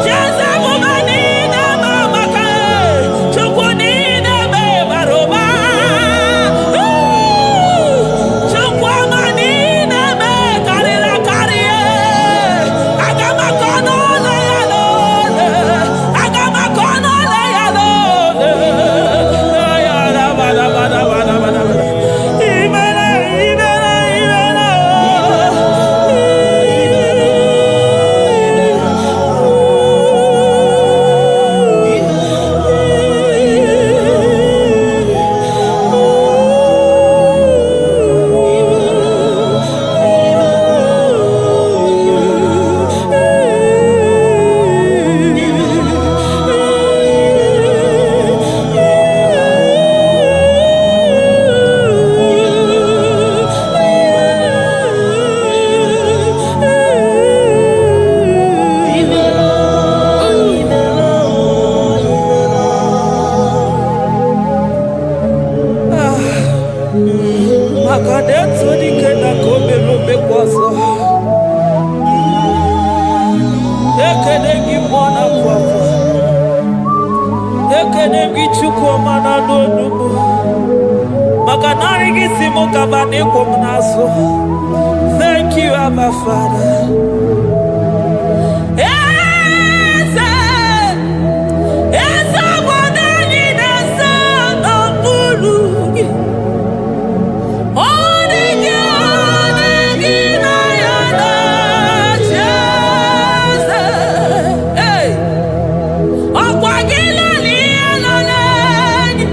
Jeze ebube niile ma maka Chukwu niile bara ụba. Chukwu ọma niile karịrị akarị. Aga m akọ n'ụlọ ya n'ole. Aga m akọ n'ụlọ ya n'ole. Imela, imela, imela. Maka na etu dike na ka o mere omekwa ọzọ. Ekene gị, mmụọ na-apụ apụ. Ekene gị, Chukwu ọma na anụ onugbu, maka narị gị si m kaba na ịkwụ m n'azụ. Thank you, Abba Father. Eze, eze obodo anyị na-eze n'okpuru gị. Ọ dị gị, ọ dị gị na ya na-achị eze. Hey! Ọkwa gị lọrọ ihe lọrọ enyi,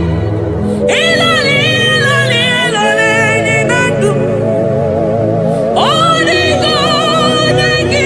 ịlọrọ ihe lọrọ ihe lọrọ enyi na ndụ. Ọ dị gị, ọ dị gị.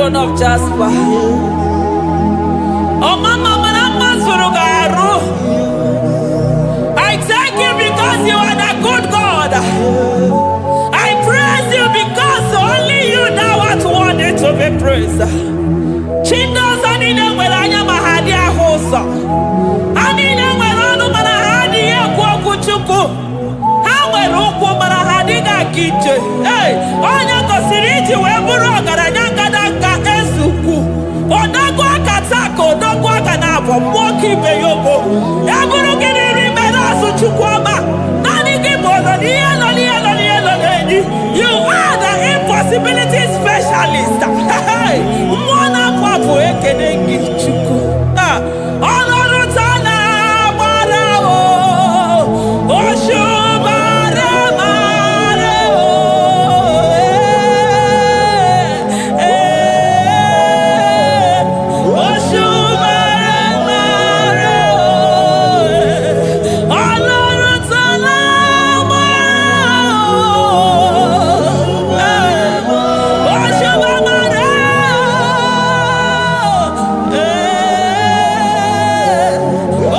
throne of Jasper. Ọmama mara mma zuru gị arụ. I thank you because you are the good God. I praise you because only you thou art worthy to be praised. Chi ndị ọzọ niile nwere anya ma ha adịghị ahụ ụzọ. Ha niile nwere ọnụ mana ha adịghị ekwu okwu Chukwu. Ha nwere ụkwụ mana ha adịghị aga ije. Ee, onye gosiri iji wee bụrụ ọgaranya ngadanga eze ukwu. Odogwu aka taa ka odogwu aka na-abụ mmụọ ka ibe ya ogo. Ya bụrụ gị n'iri mere azụ, Chukwu ọma. Naanị gị bụ ọnọ n'ihe nọ n'ihe nọ n'ihe nọ n'enyi. You are the impossibility specialist. Hey, mmụọ na-apụ apụ, ekene gị, Chukwu. Ah, ọlọ́run tó lágbára o, òṣùbàrẹ̀ màrẹ̀ o, eh, òṣùbàrẹ̀ màrẹ̀ o, ọlọ́run tó lágbára o, òṣùbàrẹ̀ màrẹ̀ o,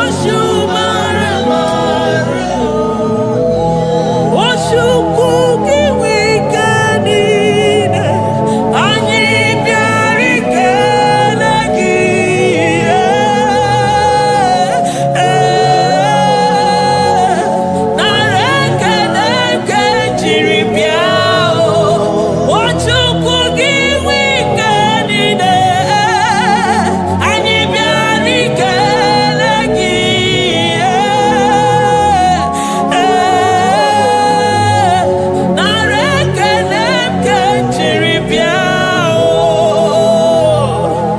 òṣùbàrẹ̀ màrẹ̀ o. Chukwu gị nwe ike niile, anyị bịara ikele gị. Ee, nara ekele nke jiri bịa o. O Chukwu gị nwe ike niile, anyị bịara ikele gị. Ee, nara ekele nke jiri bịa o.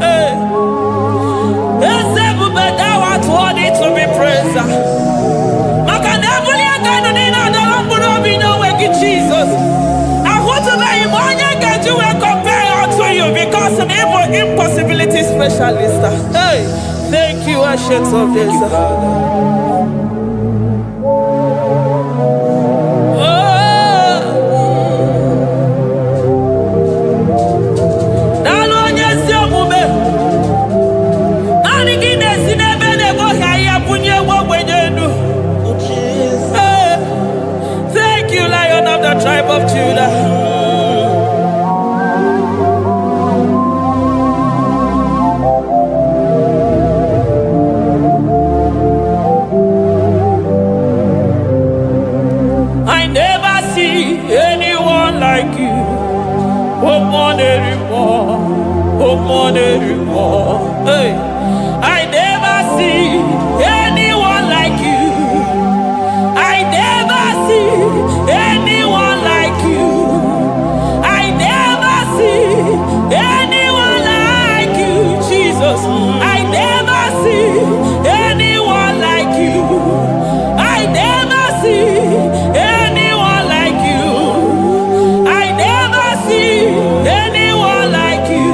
Ee. Eze ebube, thou art worthy to be praised. Maka na ebuli aka elu niile adọrọ mkpụrụ obi n'onwe gị, Jizọs. Ahụtụbeghị m onye ga-eji wee compare unto you because na ịbụ impossibility specialist. Hey, thank you, Ancient of
Thank
Days.
you, Father.
Oh, daalụ onye ezi omume. Naanị gị na-esi n'ebe na-egoghị ahịhịa bunye nwa ogbenye elu.
Oh, Jesus.
Hey, thank you, Lion of the tribe of Judah. I never see anyone like you. Oh, more, oh, more, hey. I never see anyone like you. I never see anyone like you. I never see anyone like you, Jesus. I never see anyone like you. I never see anyone like you. I never see anyone like you.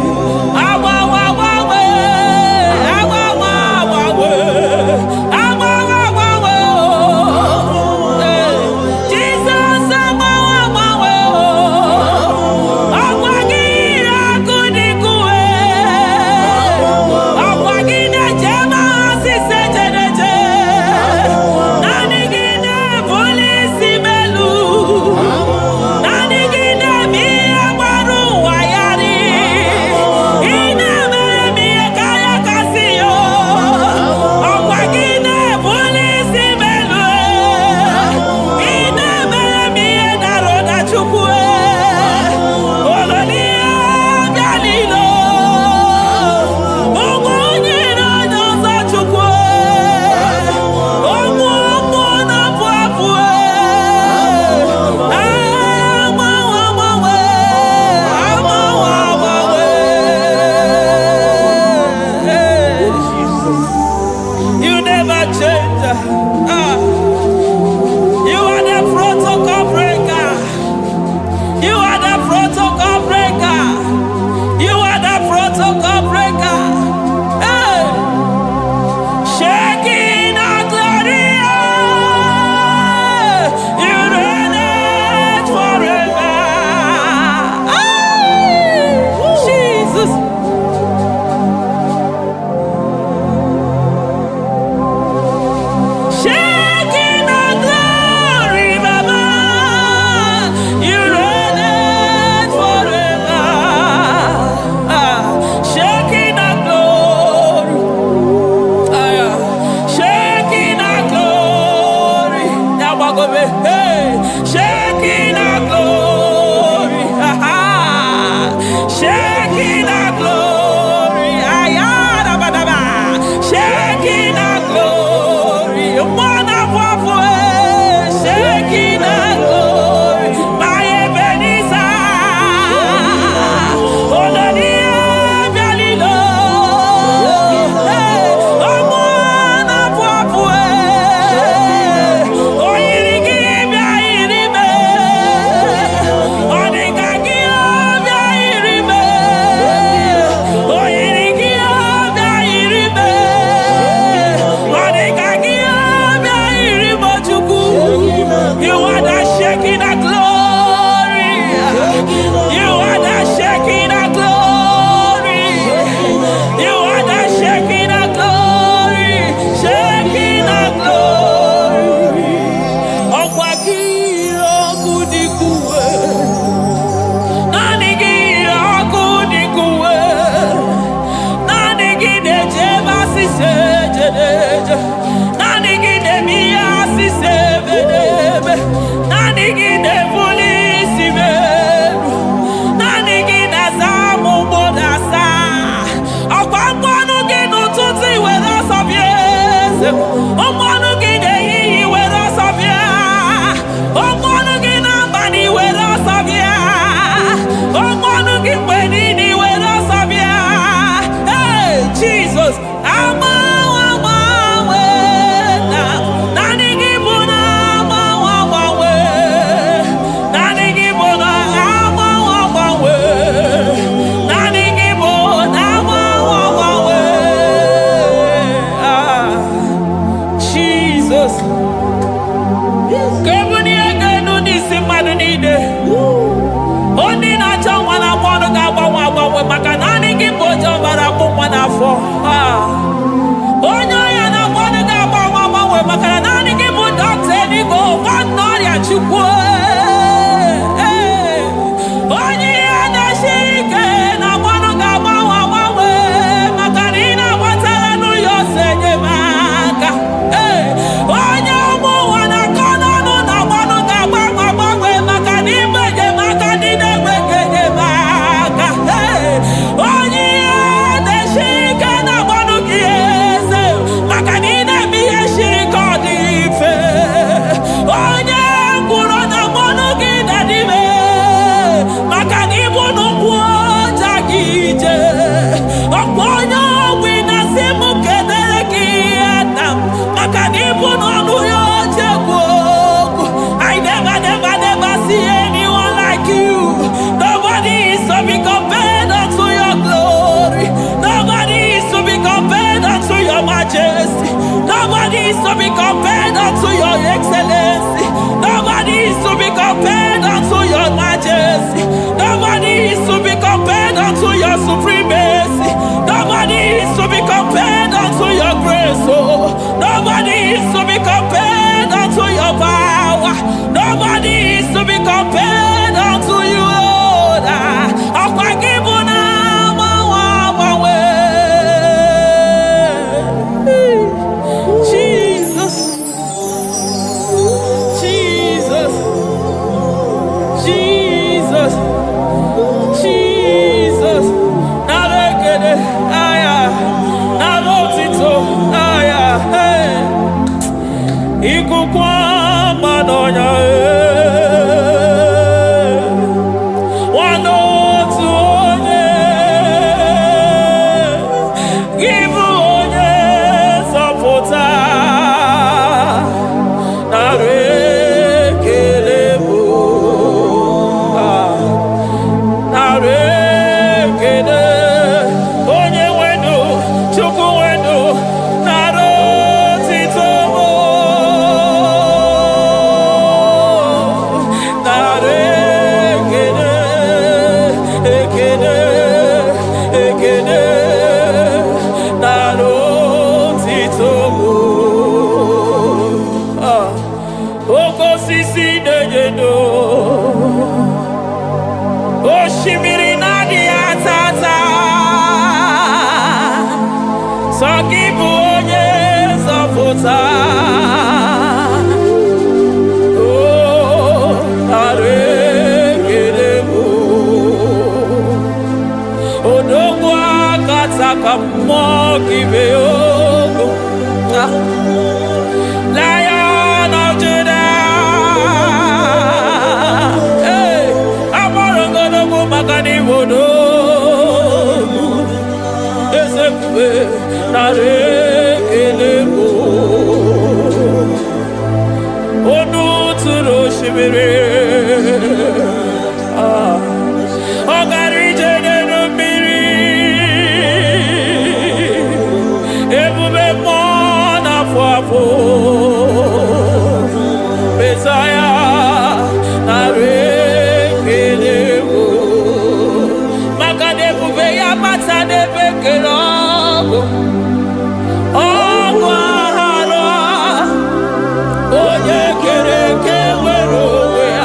Awa, wa, wa, we. Ka ebulie gị elu n'isi mmadụ niile. Onye na-achọ nwa na-agba ọnụ ga-agbanwe agbanwe, maka naanị gị bụ oche ọbara akpụ nwa n'afọ. Ah. Onye ọrịa na-agba ọnụ ga-agbanwe agbanwe, maka na naanị gị bụ dọkịta eluigwe, nwanne ọrịa Chukwu. Ee. Onye ihe na-esiri ike na-agba ọnụ ga-agbanwe agbanwe, maka na ị na-agbatara n'ụlọ ọsọ enyemaka. Ee. Onye ụmụ ụwa na-akọ n'ọnụ na-agba ọnụ ga-agbanwe agbanwe, maka na ịbụ enyemaka ndị na-enweghị enyemaka. Ee. Onye ihe na-esiri ike na-agba ọnụ gị eze, maka na ị na-eme ihe siri ka ọ dị mfe. Onye ngwụrọ na-agba ọnụ gị na-adịme, maka na ịbụ n'ụkwụ ọja gị ije. Ọkwa onye ogbi na-asị m kedere gị nna m, maka na ịbụ n'ọnụ ya oche ekwu okwu. I never, never, never see anyone like you. Nobody is to be compared unto your glory. Nobody is to be compared unto your majesty. Nobody is to be compared unto your excellency. Nobody is to be compared unto your majesty. Nobody is to be compared unto your supremacy. Nobody is to be compared unto your grace. Oh, nobody is to be compared unto your power. Nobody is to be compared unto you, Lord. Ọkwa gị bụ na agbanwe agbanwe. Jesus, Jesus, Jesus, Jesus. Nara ekele, aya, nara otito, aya, hey. Ikuku ọma n'ọnya, ee. Nwanne otu onye, gị bụ onye nzọpụta. Nara ekele bụ, ah. Nara ekele, onye nwenu, Chukwu nwenu, nara otito bụ. Nara ekele, ekele, ekele, nara otito bụ. Ah. Oke osisi na-enye ndụ, osimiri na-adịghị ata ata, sọ gị bụ onye nzọpụta. O, nara ekele bụ. Odogwu akataka mmụọ gị mee ogo. Ah. Lion of Judah. Hey, agbọrọgọdọgwu maka na Igbo n'ogwu. Eze ebube, nara ekele bụ. Onu tụrụ osimiri. Ah. Ọ gara ije n'elu mmiri. Ebube mmụọ na-afụ afụ. Mesaya, nara ekele bụ. Maka na ebube ya bata n'ebe kere ọgụ. Ọgụ aghara, onye kere eke nwere onwe ya.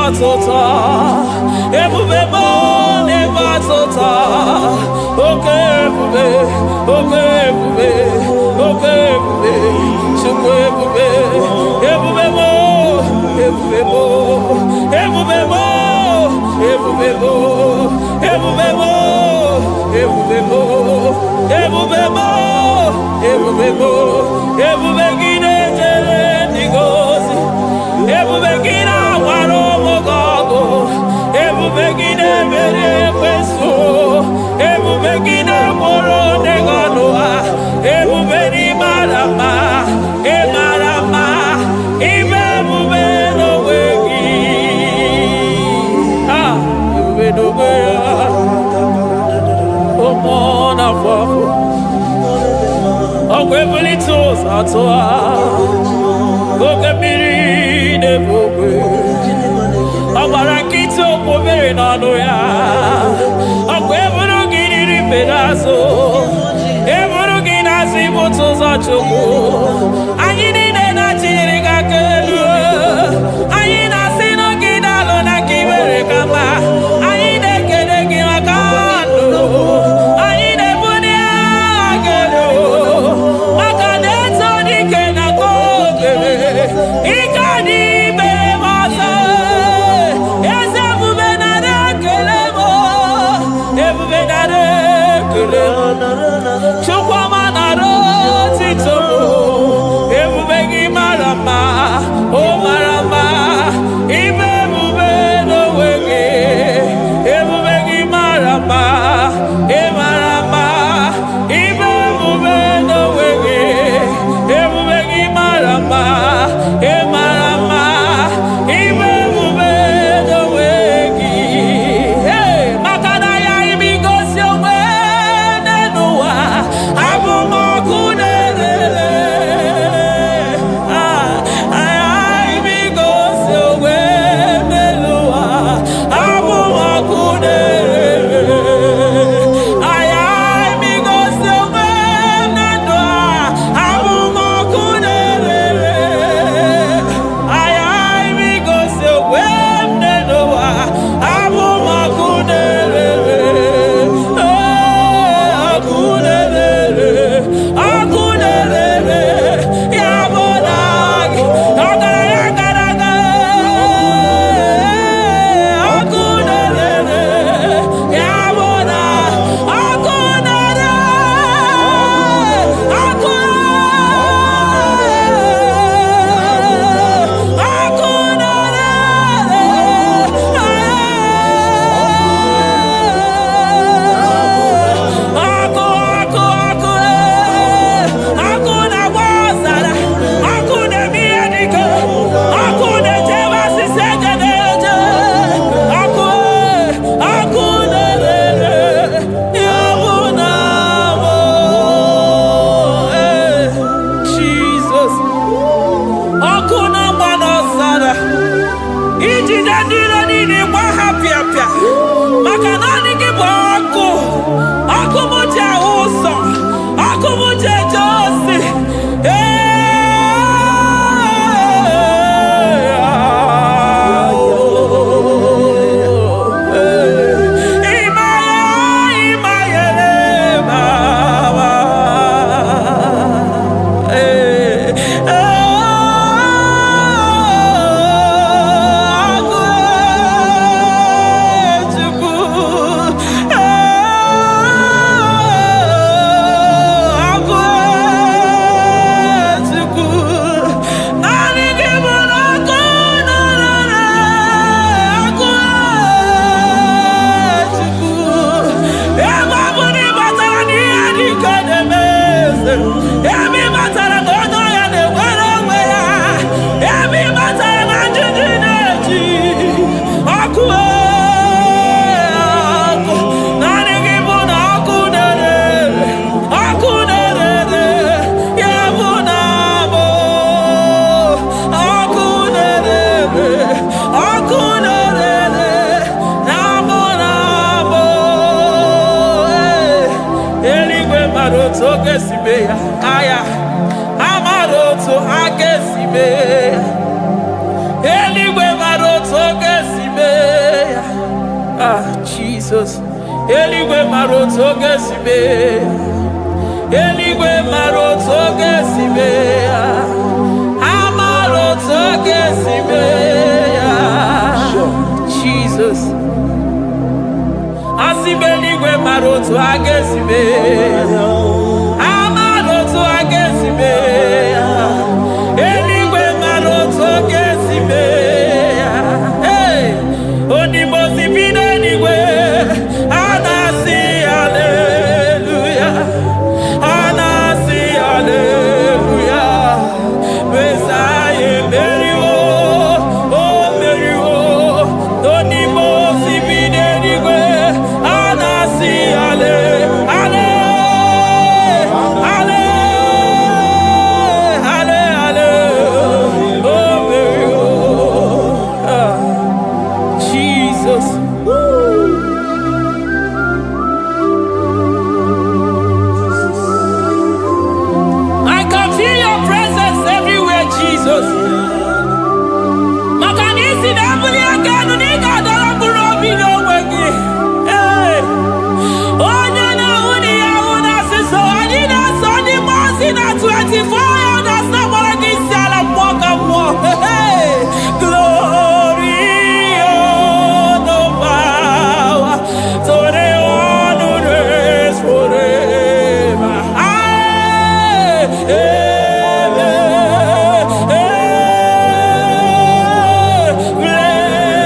ọtụtụ, ebube m na-eme ọtụtụ. Oke ebube, oke ebube, oke ebube, Chukwu ebube, ebube m, ebube m, ebube m, ebube m, ebube m, ebube m, ebube m, ebube m, ebube gị na-ejere ndị gị ozi, ebube gị na-agbara ụmụ gị ọgụ, ebube gị na-emeri ekwensu, ebube gị na-akpọrọ ndị gị ọnụ ha, ebube n'ịmara mma, ịmara mma, ibe ebube n'onwe gị. Ah, ebube n'onwe ya, ụmụ na-afọ afọ, ọkwa ebulite ụzọ atụ ha, oke mmiri na-ebu ogwe, ọ gbara nkịtị okwu mmiri n'ọnụ ya, ọkwa eburu gị riri mbe n'azụ, eburu gị n'azụ ibute ụzọ Chukwu. Anyị niile na-achịnyere gị aka elu, anyị na-asị na gị daalụ na ka i mere ka mma, anyị na-ekele gị maka ndụ, anyị na-ebuli aha gị elu maka na eto dike na ka okere ike dị imere m ọzọ. Eze ebube nara ekele m, ebube nara ekele m, Chukwuma nara otito m, ebube gị mara mma, o mara mma, ibe ebube n'onwe gị, ebube gị mara mma, ị mara mma, ibe ebube n'onwe gị, ebube gị mara mma, ị mara mma, ibe ebube n'onwe gị. Hey, maka na ya imi gosi onwe n'ụwa, abụ m ọkụ na-erere. Ah, imi gosi onwe n'ụwa, abụ m ọkụ na-erere. Aya imi gosi onwe na ndụ a, abụ m ọkụ na-erere. Aya imi gosi onwe m n'ụwa, abụ m ọkụ na-erere. Ee, ọkụ na-erere, ọkụ na-erere, ya bụ na gị, ọgaranya gara aga. Ee, ọkụ na-erere, ya bụ na ọkụ na-ere, ọkụ ọkụ na-ere, ọkụ ọkụ ọkụ, ọkụ na-agba ọzara, ọkụ na-eme ihe dike, ọkụ na-echebe asịsị eje na-eje, ọkụ ọkụ na-ere, ya bụ na mụ. Jizọs, ọkụ na-agba n'ọzara, ijide ndị iro niile gba ha pịapịa, maka naanị gị bụ ọkụ, ọkụ m ji ahụ ụzọ, ọkụ m ji eje ozi. Ee, ịmaya ịmayere mama. Ee, agụ Chukwu, agụ Chukwu, naanị gị bụ na ọkụ na-ere, agụ Chukwu, ebe ọ bụ na ị batara n'ihe dị ka na-eme eze, ebe ị batara na onye ọya na-enwere onwe ya, ebe ị batara na njiji na-eji ọkụ, ọkụ, naanị gị bụ na ọkụ na-ere, ọkụ na-ere, ya bụ na bụ ọkụ na-ere, ọkụ na-ere, na bụ na bụ. Eluigwe mara otu oge si mee ya, aya amara otu ha ga-esi mee ya. Eluigwe mara otu oge si Eluigwe mara otu oge si mee ya. Eluigwe mara otu oge si mee ya. Ha mara otu oge si mee ya. Jesus. Asị m eluigwe mara otu a ga-esi mee ya. Ha mara otu a ga-esi mee ya. Eluigwe mara otu ọ ga-esi mee ya. Hey! Onimosi bi n'eluigwe, a na-asị haleluya. A na-asị haleluya. Mesaya emeriwo, o meriwo. Onimosi bi n'eluigwe, a na-asị hale, hale, hale, hale, hale, o meriwo. Ah, Jesus. Woo. I can feel your presence everywhere, Jesus. Maka na isi na-ebuli aka elu na ị ga-adọrọ mkpụrụ obi n'onwe gị. Ee. Onye na-ahụ na ihe ahụ na-asịsọ, anyị na-asọ ndị mmụọ ozi na 24 elders na-agbara gị isi ala mmụọ ka mmụọ. Hey! Glory, honor, power to the one who reigns forever. Amen. Amen.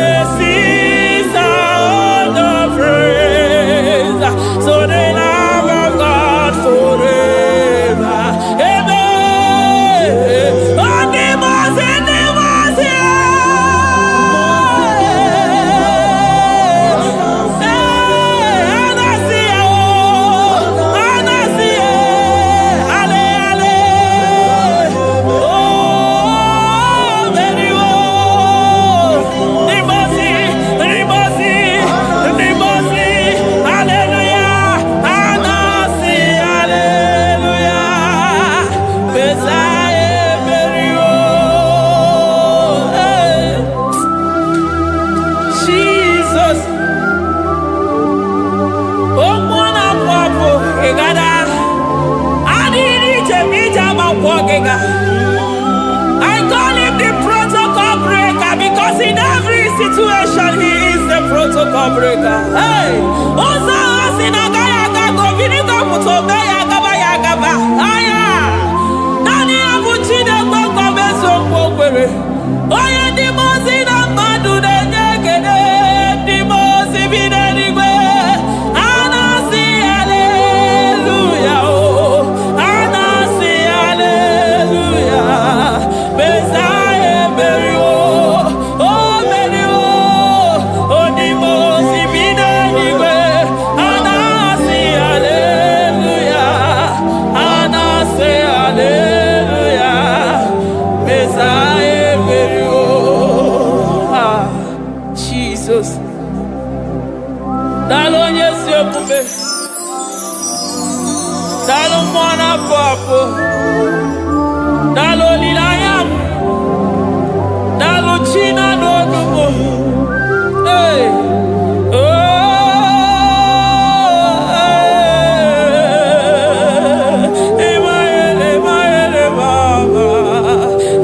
Blessings and honor, praise to the Lamb of God forever. Amen. Ndị mmụọ ozi, ndị mmụọ ozi, ee, a na-asị ya o, a na-asị ya, ale, ale, o meriwo. Ndị mmụọ ozi, ndị mmụọ ozi, ndị mmụọ ozi, haleluya, a na-asị haleluya, Mesaya emeriwo. Hey. Jesus. Okwu na-apụ apụ ịgada adịghị ije ma ije ama nkwọ gịga. I call him the protocol breaker because in every situation he is the protocol breaker. Hey! Ụzọ ahụ si na agaghị aga ka obinigo pụta ome ya agaba ya agaba. Aya! Naanị ya bụ Chineke nkwa eziokwu o kwere. Onye ndị mmụọ ozi na mmadụ na-enye ekele, ndị mmụọ ozi bi n'eluigwe. A na-asị haleluya o. A na-asị haleluya. Mesaya emeriwo. O meriwo. Onye mmụọ ozi bi n'eluigwe. A na-asị haleluya. A na-asị haleluya. Mesaya emeriwo. Ah, Jesus. Daalụ onye ezi omume. Daalụ mmụọ na-apụ apụ. Daalụ olileanya m. Daalụ chi na-anụ olu m. Hey. Oh, hey. Emmanuel, Emmanuel, Mama.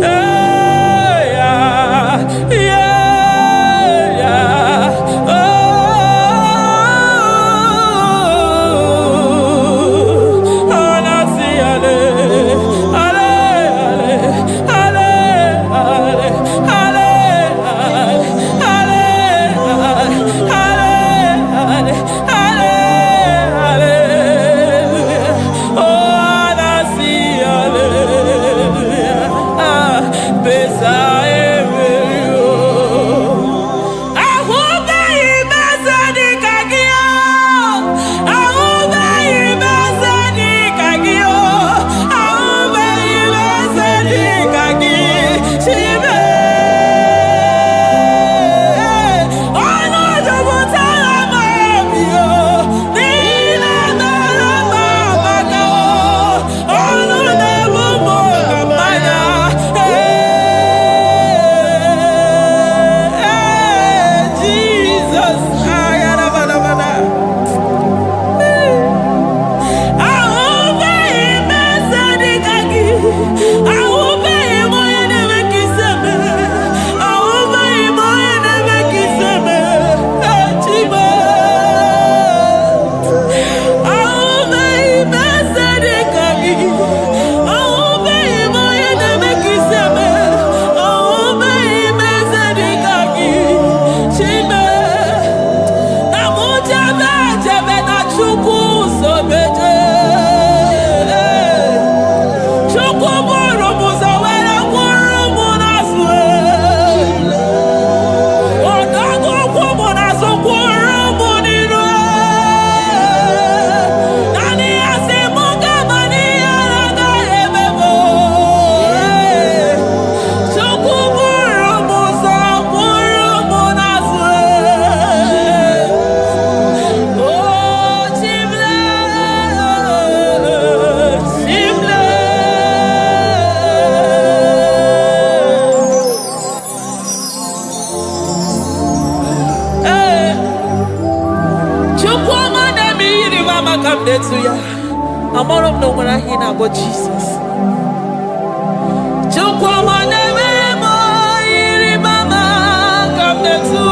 Hey, yeah. Oh, anasi ale. Ịrịba ama ka m na-etu ya. Amara m na o nwere aha ị na-akpọ Jizọs. Chukwu ọma na-eme m, ịrịba ama ka m na-etu.